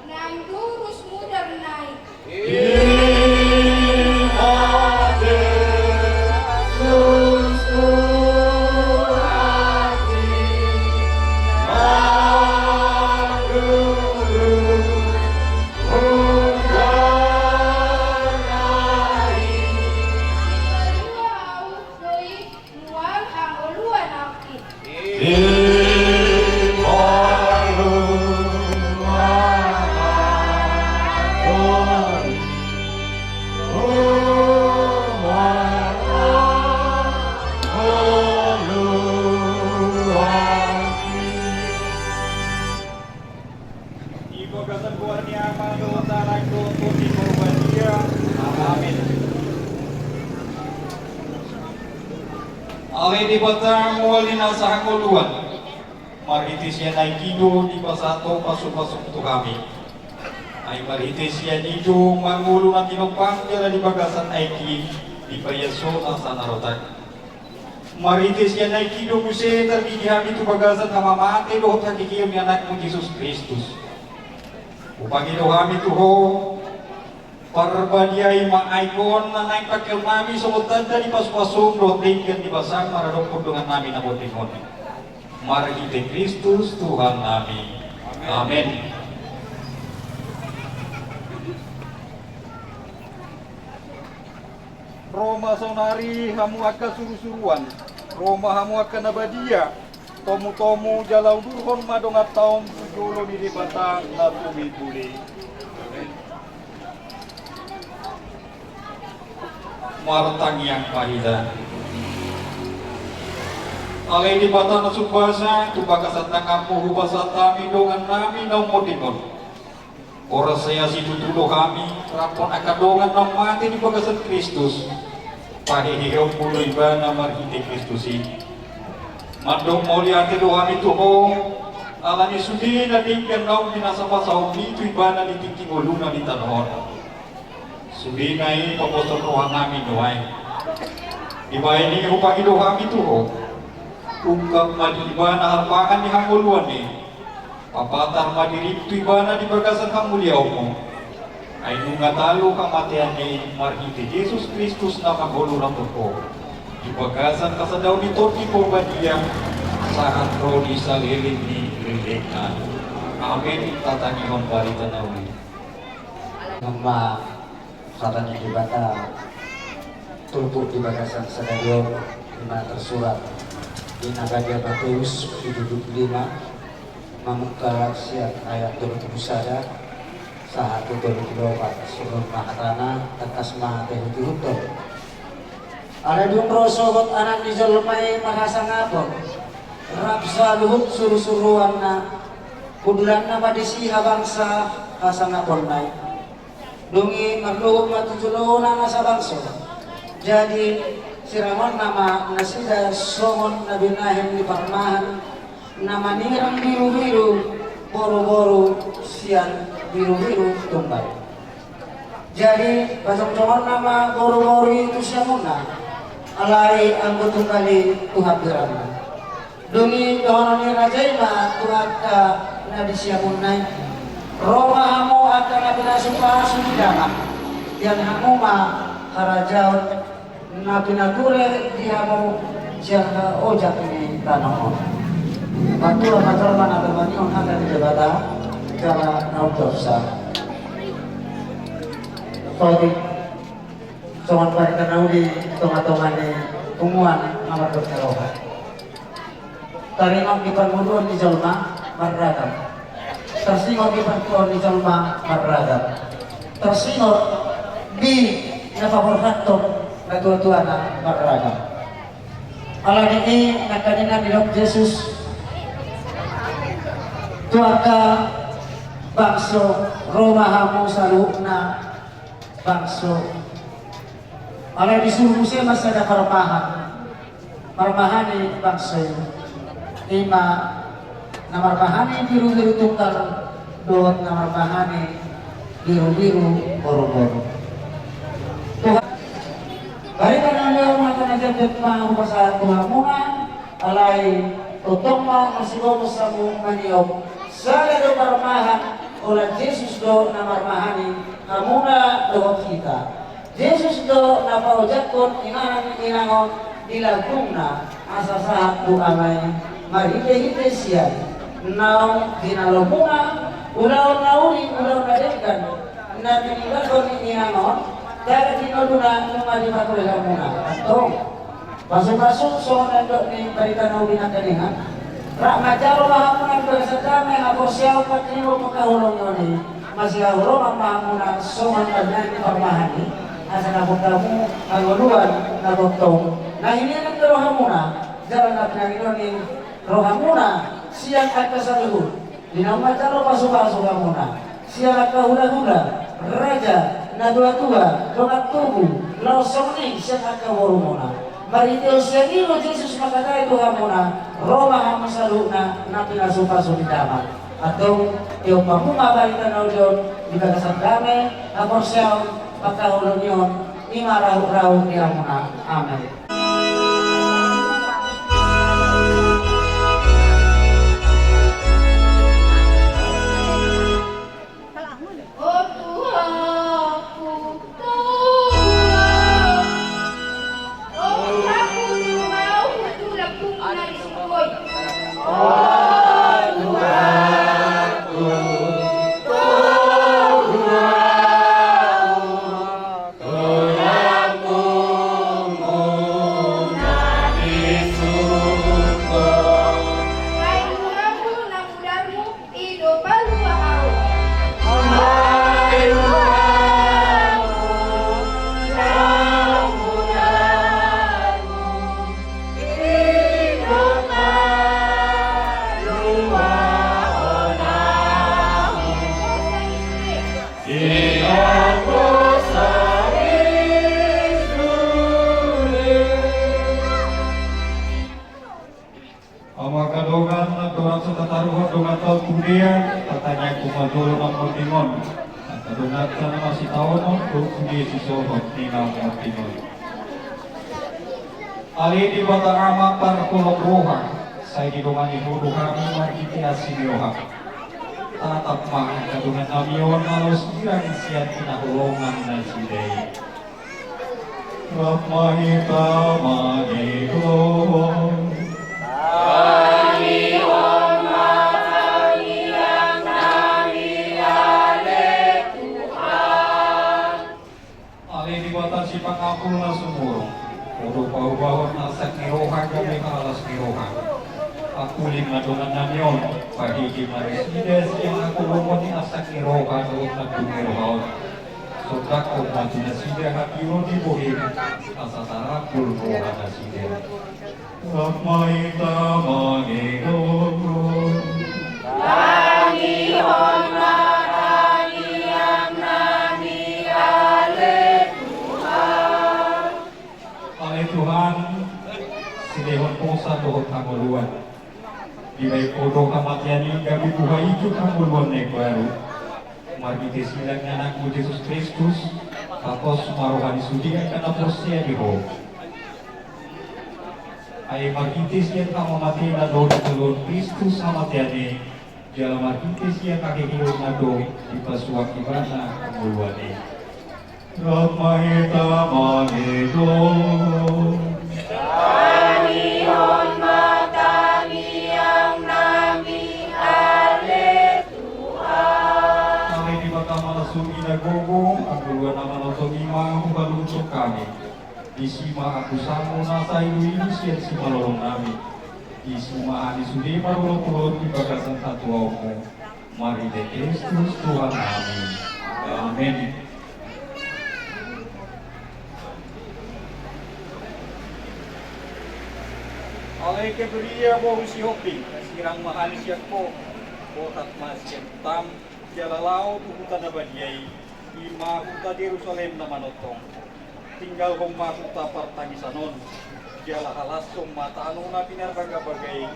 Nang durus mudar nai. Mual hangoluan ahu i. Di bagasan goar ni Ama dohot Anak dohot Tondi Porbadia. Amin. Ale Debata mual ni na sahangoluan, marhite sian aek i do dipasahat Ho pasu-pasum tu hami. Ai marhite sian i do mangolu na tinompang jala di bagasan aek i dipaias Ho nasa na rotak. Marhite sian aek i do muse tardidi hami tu bagasan hamamate dohot hakekeon ni Anakmu Jesus Kristus. Hupangido hami tu Ho, parbadiai ma aek on na naeng pangkeon nami songon tanda ni pasu-pasum dohot denggan ni basam maradophon dongan nami na bonding on. Marhite Kristus Tuhan nami. Amen. Ro ma saonari hamu angka suru-suruan, ro ma hamu angka na badia, tomu-tomu jala udurhon ma donganta on tu jolo ni Debata na tumituli. Martangiang ma hita. Ale Debata na sumbasa, tu bagasan tanganmu hupasahat hami dongannami na ummonting on. Horas sai situtu do hami, rap dohot angka dongan na mate di bagasan Kristus, paheheonmu do ibana marhite Kristus i. Mandok mauliate do hami tu Ho, ala ni sude na denggan naung binasabasa Ho i tu ibana di tingki ngoluna di tano on. Sudena i paboason rohanami nuaeng. Dibahen i hupangido hami tu Ho. Ungkap ma di ibana harpangan ni hangoluan i. Papatar ma dirim tu ibana di bagasan hamuliaonmu. Ai nunga talu hamatean i marhite Jesus Kristus na mangolu rap dohot Ho. Di bagasan hasadaon ni Tondi Porbadia, sahat ro di saleleng ni lelengna. Amen. Tatangihon barita na uli. Nunga hata ni Debata turpuk di bagasan sadari on, di na tersurat di na badia Mateus pitu pulu lima, mamungka sian ayat tolu pulu sada sahat tu tolu pulu opat. Songon on ma hatana, tangkas ma taihutihuthon. Alai dung ro sogot Anak ni jolma i marhasangapon, rap saluhut surusuruanna, hudulanna ma disi habangsa hasangaponna i. Dung i marluhut ma tu jolona na sabangso. Jadi siramonna ma nasida songon na binahen ni parmahan na manirang birubiru boruboru sian birubiru tunggal. Jadi pajongjongon nama boruboru i tu siamunna, alai anggo tunggal i tu hambirangna. Dung i dohonon ni raja i ma tu angka na di siamunna i: Ro ma hamu angka na pinasupasu ni damang, bahen hamu ma harajaon na pinature di hamu sian ojak ni tano on. Martua ma jolma na tarlumobi on hata ni Debata jala na umdosa. Saotik songon barita na uli di tongatonga ni punguan na mardongan roha. Taringot di parngoluon ni jolma marragam. Tarsingot di partuaon ni jolma marragam. Tarsingot di na paborhathon natuatuana marragam. Alani i nangkaningan didok Jesus tu angka bangso, ro ma hamu saluhutna bangso. Alai disuru muse ma sada parmahan. Marmahani bangso i, ima na marmahani birubiru tunggal dohot na marmahani birubiru boruboru. Tuhan, barita na uli on hata na jatjat ma hupasahat tu hamuna, alai tongtong ma masibomus hamu maniop, sada do parmahan, holan Jesus do na marmahani hamuna dohot hita. Jesus do na paojakhon inganan ni inang on di lambungna asa sahat tu Ama i marhitehite sian naung jinalomuna ulaon na uli, ulaon na denggan na tinindakon ni inang on, tagan di ngoluna nunga dipatorang hamuna. Antong. Pasupasu songon na nidok ni barita na uli nangkaningan. Rap manjalo ma hamuna di bagasan dame, haporseaon, pangkirimon, pangkaholongi on i. Masihaholongan ma hamuna songon na binahen ni parmahan i. Asa dapot hamu hangoluan na tongtong. Na hiningan ni rohamuna jala na pinangido ni rohamuna sian angka saluhut. Di naung manjalo pasupasu hamuna sian angka hulahula, raja, natuatua, dongan tubu, laos songon i sian angka borumuna. Marhitehon sian i do Jesus mangkatai tu hamuna, ro ma hamu saluhutna na pinasupasu ni Damang. Antong, ihot hamu ma barita na uli on di bagasan dame, haporseaon, pangkaholongi on, ima rahut-rahut di hamuna. Amen. Ama angka dongan, andorang so tataruhon dongan taon tu dea, tatangiangkon ma jolo na monding on. Angka dongan na masitaonon, tu dea sisohot ni na monding on. Ale Debata Ama parholong roha, sai didongani Ho do hami marhite asi ni roham. Tatap ma angka dongan nami on na laos girang sian hinaholongan nasida i. Rap ma hita mangido. Tangiang nami, ale Tuhan. Ale Debata sipangampul na sumurung, Ho do paubahon arsak ni roha gabe halalas ni roha. Pangkuling ma dongan nami on, pahigi ma nasida sian haholomon ni arsak ni roha dohot tandung ni roha on. Sondanghon ma tu nasida hatiuron ni bohim, asa tarambul roha nasida. Rap ma hita mangido. Tangihon ma tangiang nami, ale Tuhan. Ale Tuhan, silehon posa dohot hangoluan. Dibahen Ho do hamatean i gabe buha, ijut hangoluan na imbaru. Marhite silang ni Anakmu Jesus Kristus, pos ma roha ni sude angka na porsea di Ho. Ai marhite sian hamamatena dohot hangoluan Kristus hamatean i, jala marhite sian haheheonna do dipasuang Ibana hangoluan i. Rap ma hita mangido. Tangihon ma tangiang nami, ale Tuhan. Ale Debata na marhite na gogo, hangoluan na manongtong i ma hupaluhut hami. Disi ma apusanmu na sai ilu-ilu sian simalolong nami. Disi ma hami sude marolopolop di bagasan hatuaonmu. Marhite Kristus Tuhan nami. Amen. Ale Gabriel boru Sihombing, sirang ma hami sian ho, botat ma sian hutam, jala laho tu huta na badia i, i ma huta Jerusalem na manongtong. Tinggalhon ma huta partangisan on, jala halashon ma tano na pinarbagabaga i,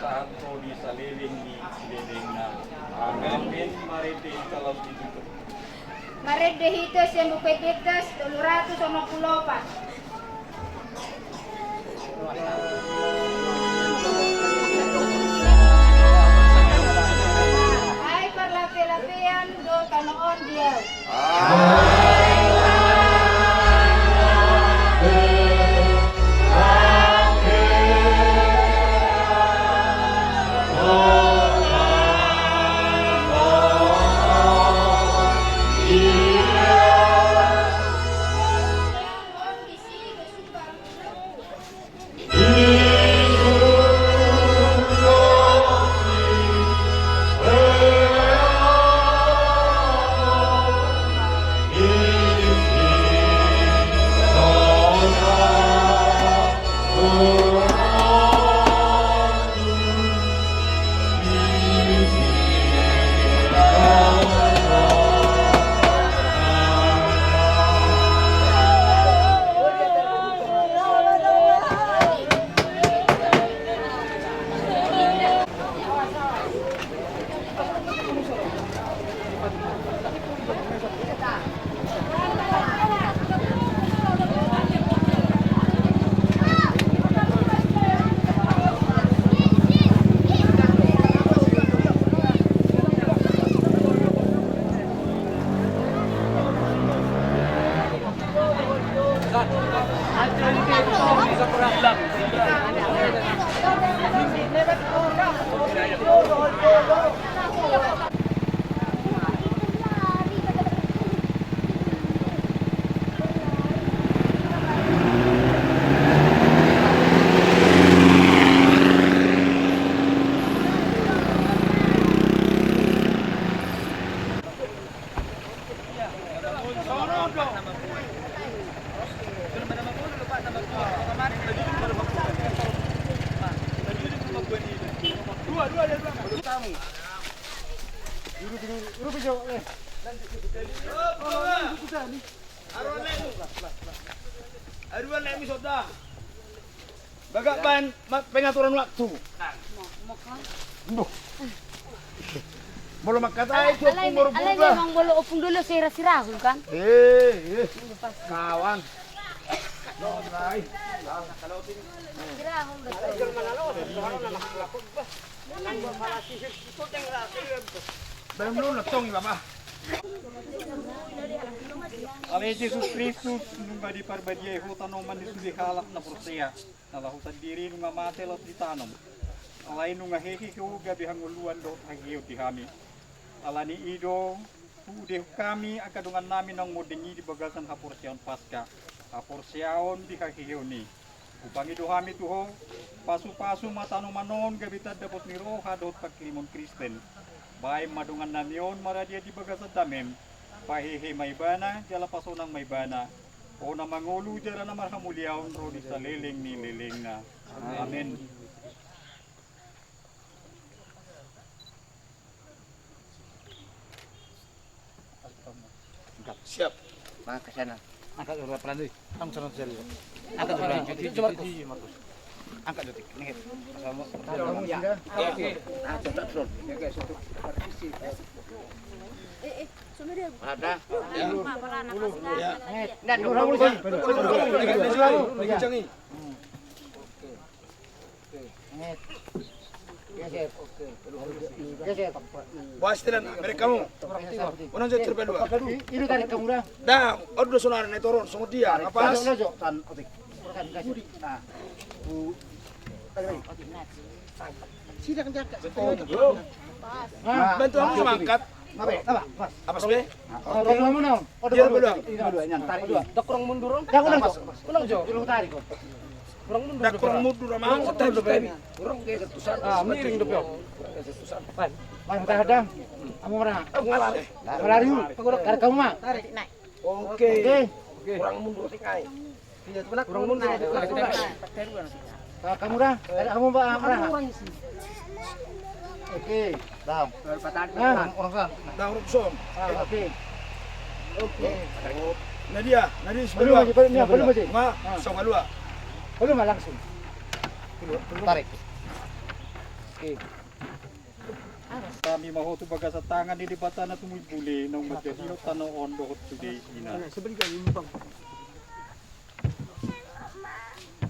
sahat ro di saleleng ni silelengna. Amen. Marende hita laos ditutup. Marende hita sian Buku Epiktas tolu ratus onom pulu opat. Ai parlapelapean do tano on di ahu. Aruan lemu. Aruan lemu, sonda. Bagak ban, ma-, pengaturan waktu. Mok, mok, kan? Duh. Molo mangkatai, alai, tu alai, ompung, molo alai berubah. Memang molo ompung dolo sira-sira, kan? Eh, eh. Kawan. Alai. Sira, kan? Belum nonton, Bapak. Ale Jesus Kristus, nunga diparbadiai ho tanoman ni sude halak na porsea, na laho sandiri nunga mate laos ditanom. Alai nunga hehe ho gabe hangoluan dohot haheheon di hami. Ala ni i do, huudehon hami angka dongannami naung monding i di bagasan haporseaon Paska, haporseaon di haheheon i. Hupangido hami tu ho, pasupasu ma tanoman on gabe tanda pos ni roha dohot pangkirimon Kristen. Baen ma dongannami on maradian di bagasan damem, pahehe ma ibana, jala pasonang ma ibana. Ho na mangolu jala na marhamuliaon ro di saleleng ni lelengna. Amen. Siap. Angkat ke sana. Angkat dulu, pelan dulu. Kamu sana cari. Angkat dulu. Itu Markus. Angkat dulu. Nih. Ya. Angkat dulu. Ada. Ya. Nah, dulu, dulu. Dulu, dulu. Dulu, dulu. Dulu, dulu. Geser. Geser. Boas, tilan, mereka kamu. Unang jauh terpadu. Ini tarik kamu dah. Dah, aduh, sonari na i toron, songon dia. Apa? Tarik, tarik, tarik. Nah. Tarik lagi. Silakan diangkat. Betul. Nah, bantu aku sama angkat. Apa, apa, pas. Apa sih? Oh, dia belum. Oh, dia belum. Ini dua, ini tarik dua. Dak kurang mundur, Om. Dak kurang, Mas. Kurang jauh. Dulu tarik, Om. Kurang mundur. Dak kurang mundur, Mas. Kurang mundur, Bang. Kurang geser tusan. Ah, miring, Bang. Kurang geser tusan. Pan. Pan, tahan, Dang. Kamu mana? Ngalar. Ngalar, yuk. Tarik kamu, Mak. Tarik, naik. Oke. Oke. Kurang mundur, sih, Kai. Kurang mundur. Nah, kamu dah. Ada kamu, Pak, Amra. Oke, dah. Nah, orang sana. Dah, orang sana. Ah, oke. Oke. Nadia, Nadia, belum, belum, belum, belum. Ma, sama dua. Belum, langsung. Tarik. Oke. Hami ma ho tu bagasan tangan ni Debata na tumimol i, naung manjadihon tano on dohot sude isina.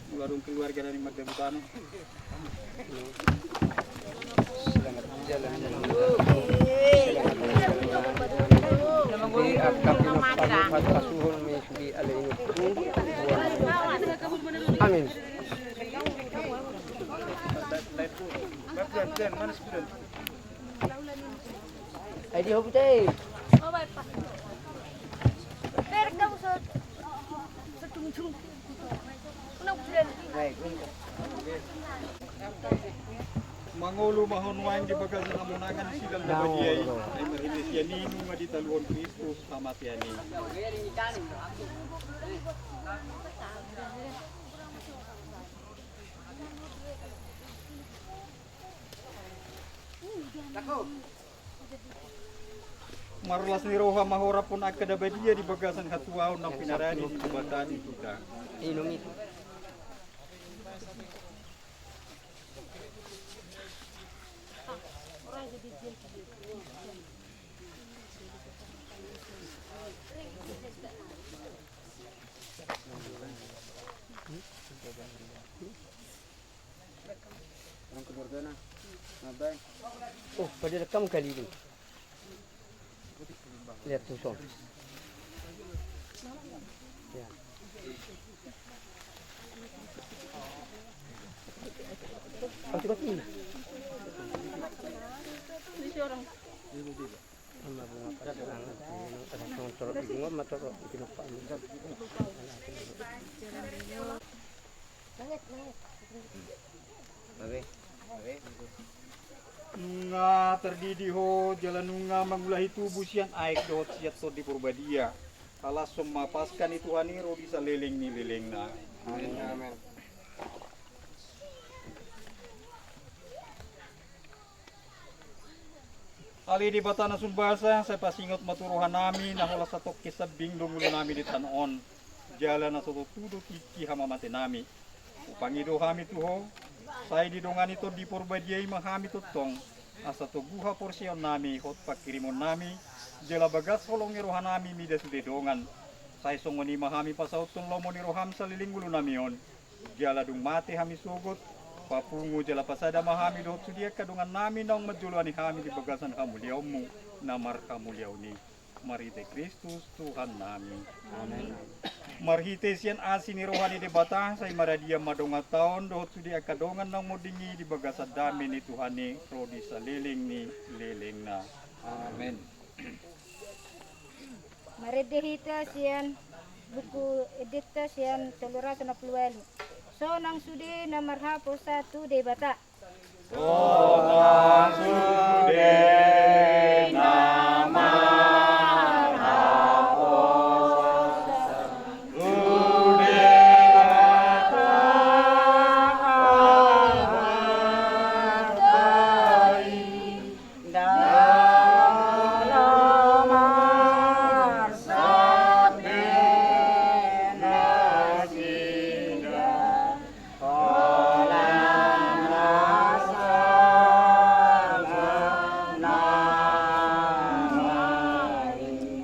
Molo adong keluarga na ning mardabu tano. Amin. Ai di ho bute. Mangolu ma ho nuaeng di bagasan hamonangan silang na badia i, ai marhite sian i nunga ditaluhon Kristus hamatean i. Marlas ni roha ma ho rap dohot angka na badia di bagasan hatuaon naung pinarade ni Debata di hita. Orang keluarga na. Mabai. Oh, pada rekam kali ini. Lihat tuh, Son. Ya. Pasti, pasti. Nunga tardidi ho jala nunga mangulahi tubu sian aek dohot sian Tondi Porbadia. Halashon ma Paska ni Tuhan i ro di saleleng ni lelengna. Amin. Amin. Ale Debata na sun basa, sai pasingot ma tu rohanami na holan satongkin sambing do ngolunami di tano on, jala na so tontu do tingki hamamatenami. Hupangido hami tu Ho, sai didongani Tondi Porbadia i ma hami tongtong, asa togu haporseaonnami hot panghirimonnami, jala bagas holong ni rohanami mida sude dongan. Sai songon i ma hami pasauthon lomo ni roham saleleng ngolunami on. Jala dung mate hami sogot, papungu jala pasada ma hami dohot sude angka dongannami naung manjoloani hami di bagasan hamuliaonmu na marhamuliaon i. Marhite Kristus Tuhannami. Amen. Marhite sian asi ni roha ni Debata, sai maradian ma donganta on dohot sude angka dongan naung monding i di bagasan dame ni Tuhan i ro di saleleng ni lelengna. Amen. Marende hita sian buku endenta sian tolu ratus onom pulu ualu. Sonang sude na marhaposan tu Debata. Sonang sude na marhaposan tu Debata Amanta i. Ndang olo marsonding nasida, holan na salah nama i.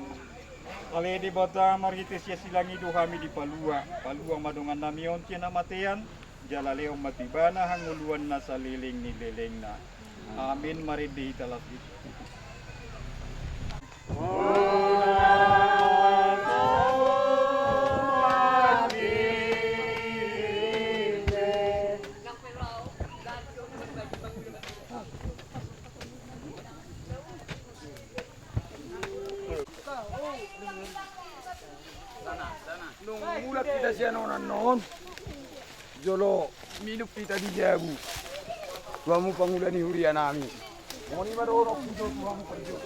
Ale Debata, marhite sian silang i do hami dipalua, palua ma dongannami on sian hamatean, jala lehon ma tu ibana hangoluan na saleleng ni lelengna. Amen. Marende hita las i. Nunga mulak hita sian on annon, jolo minum hita di jabu tu hamu pangula ni hurianami. Songon i ma dohononku jo tu hamu parjolo.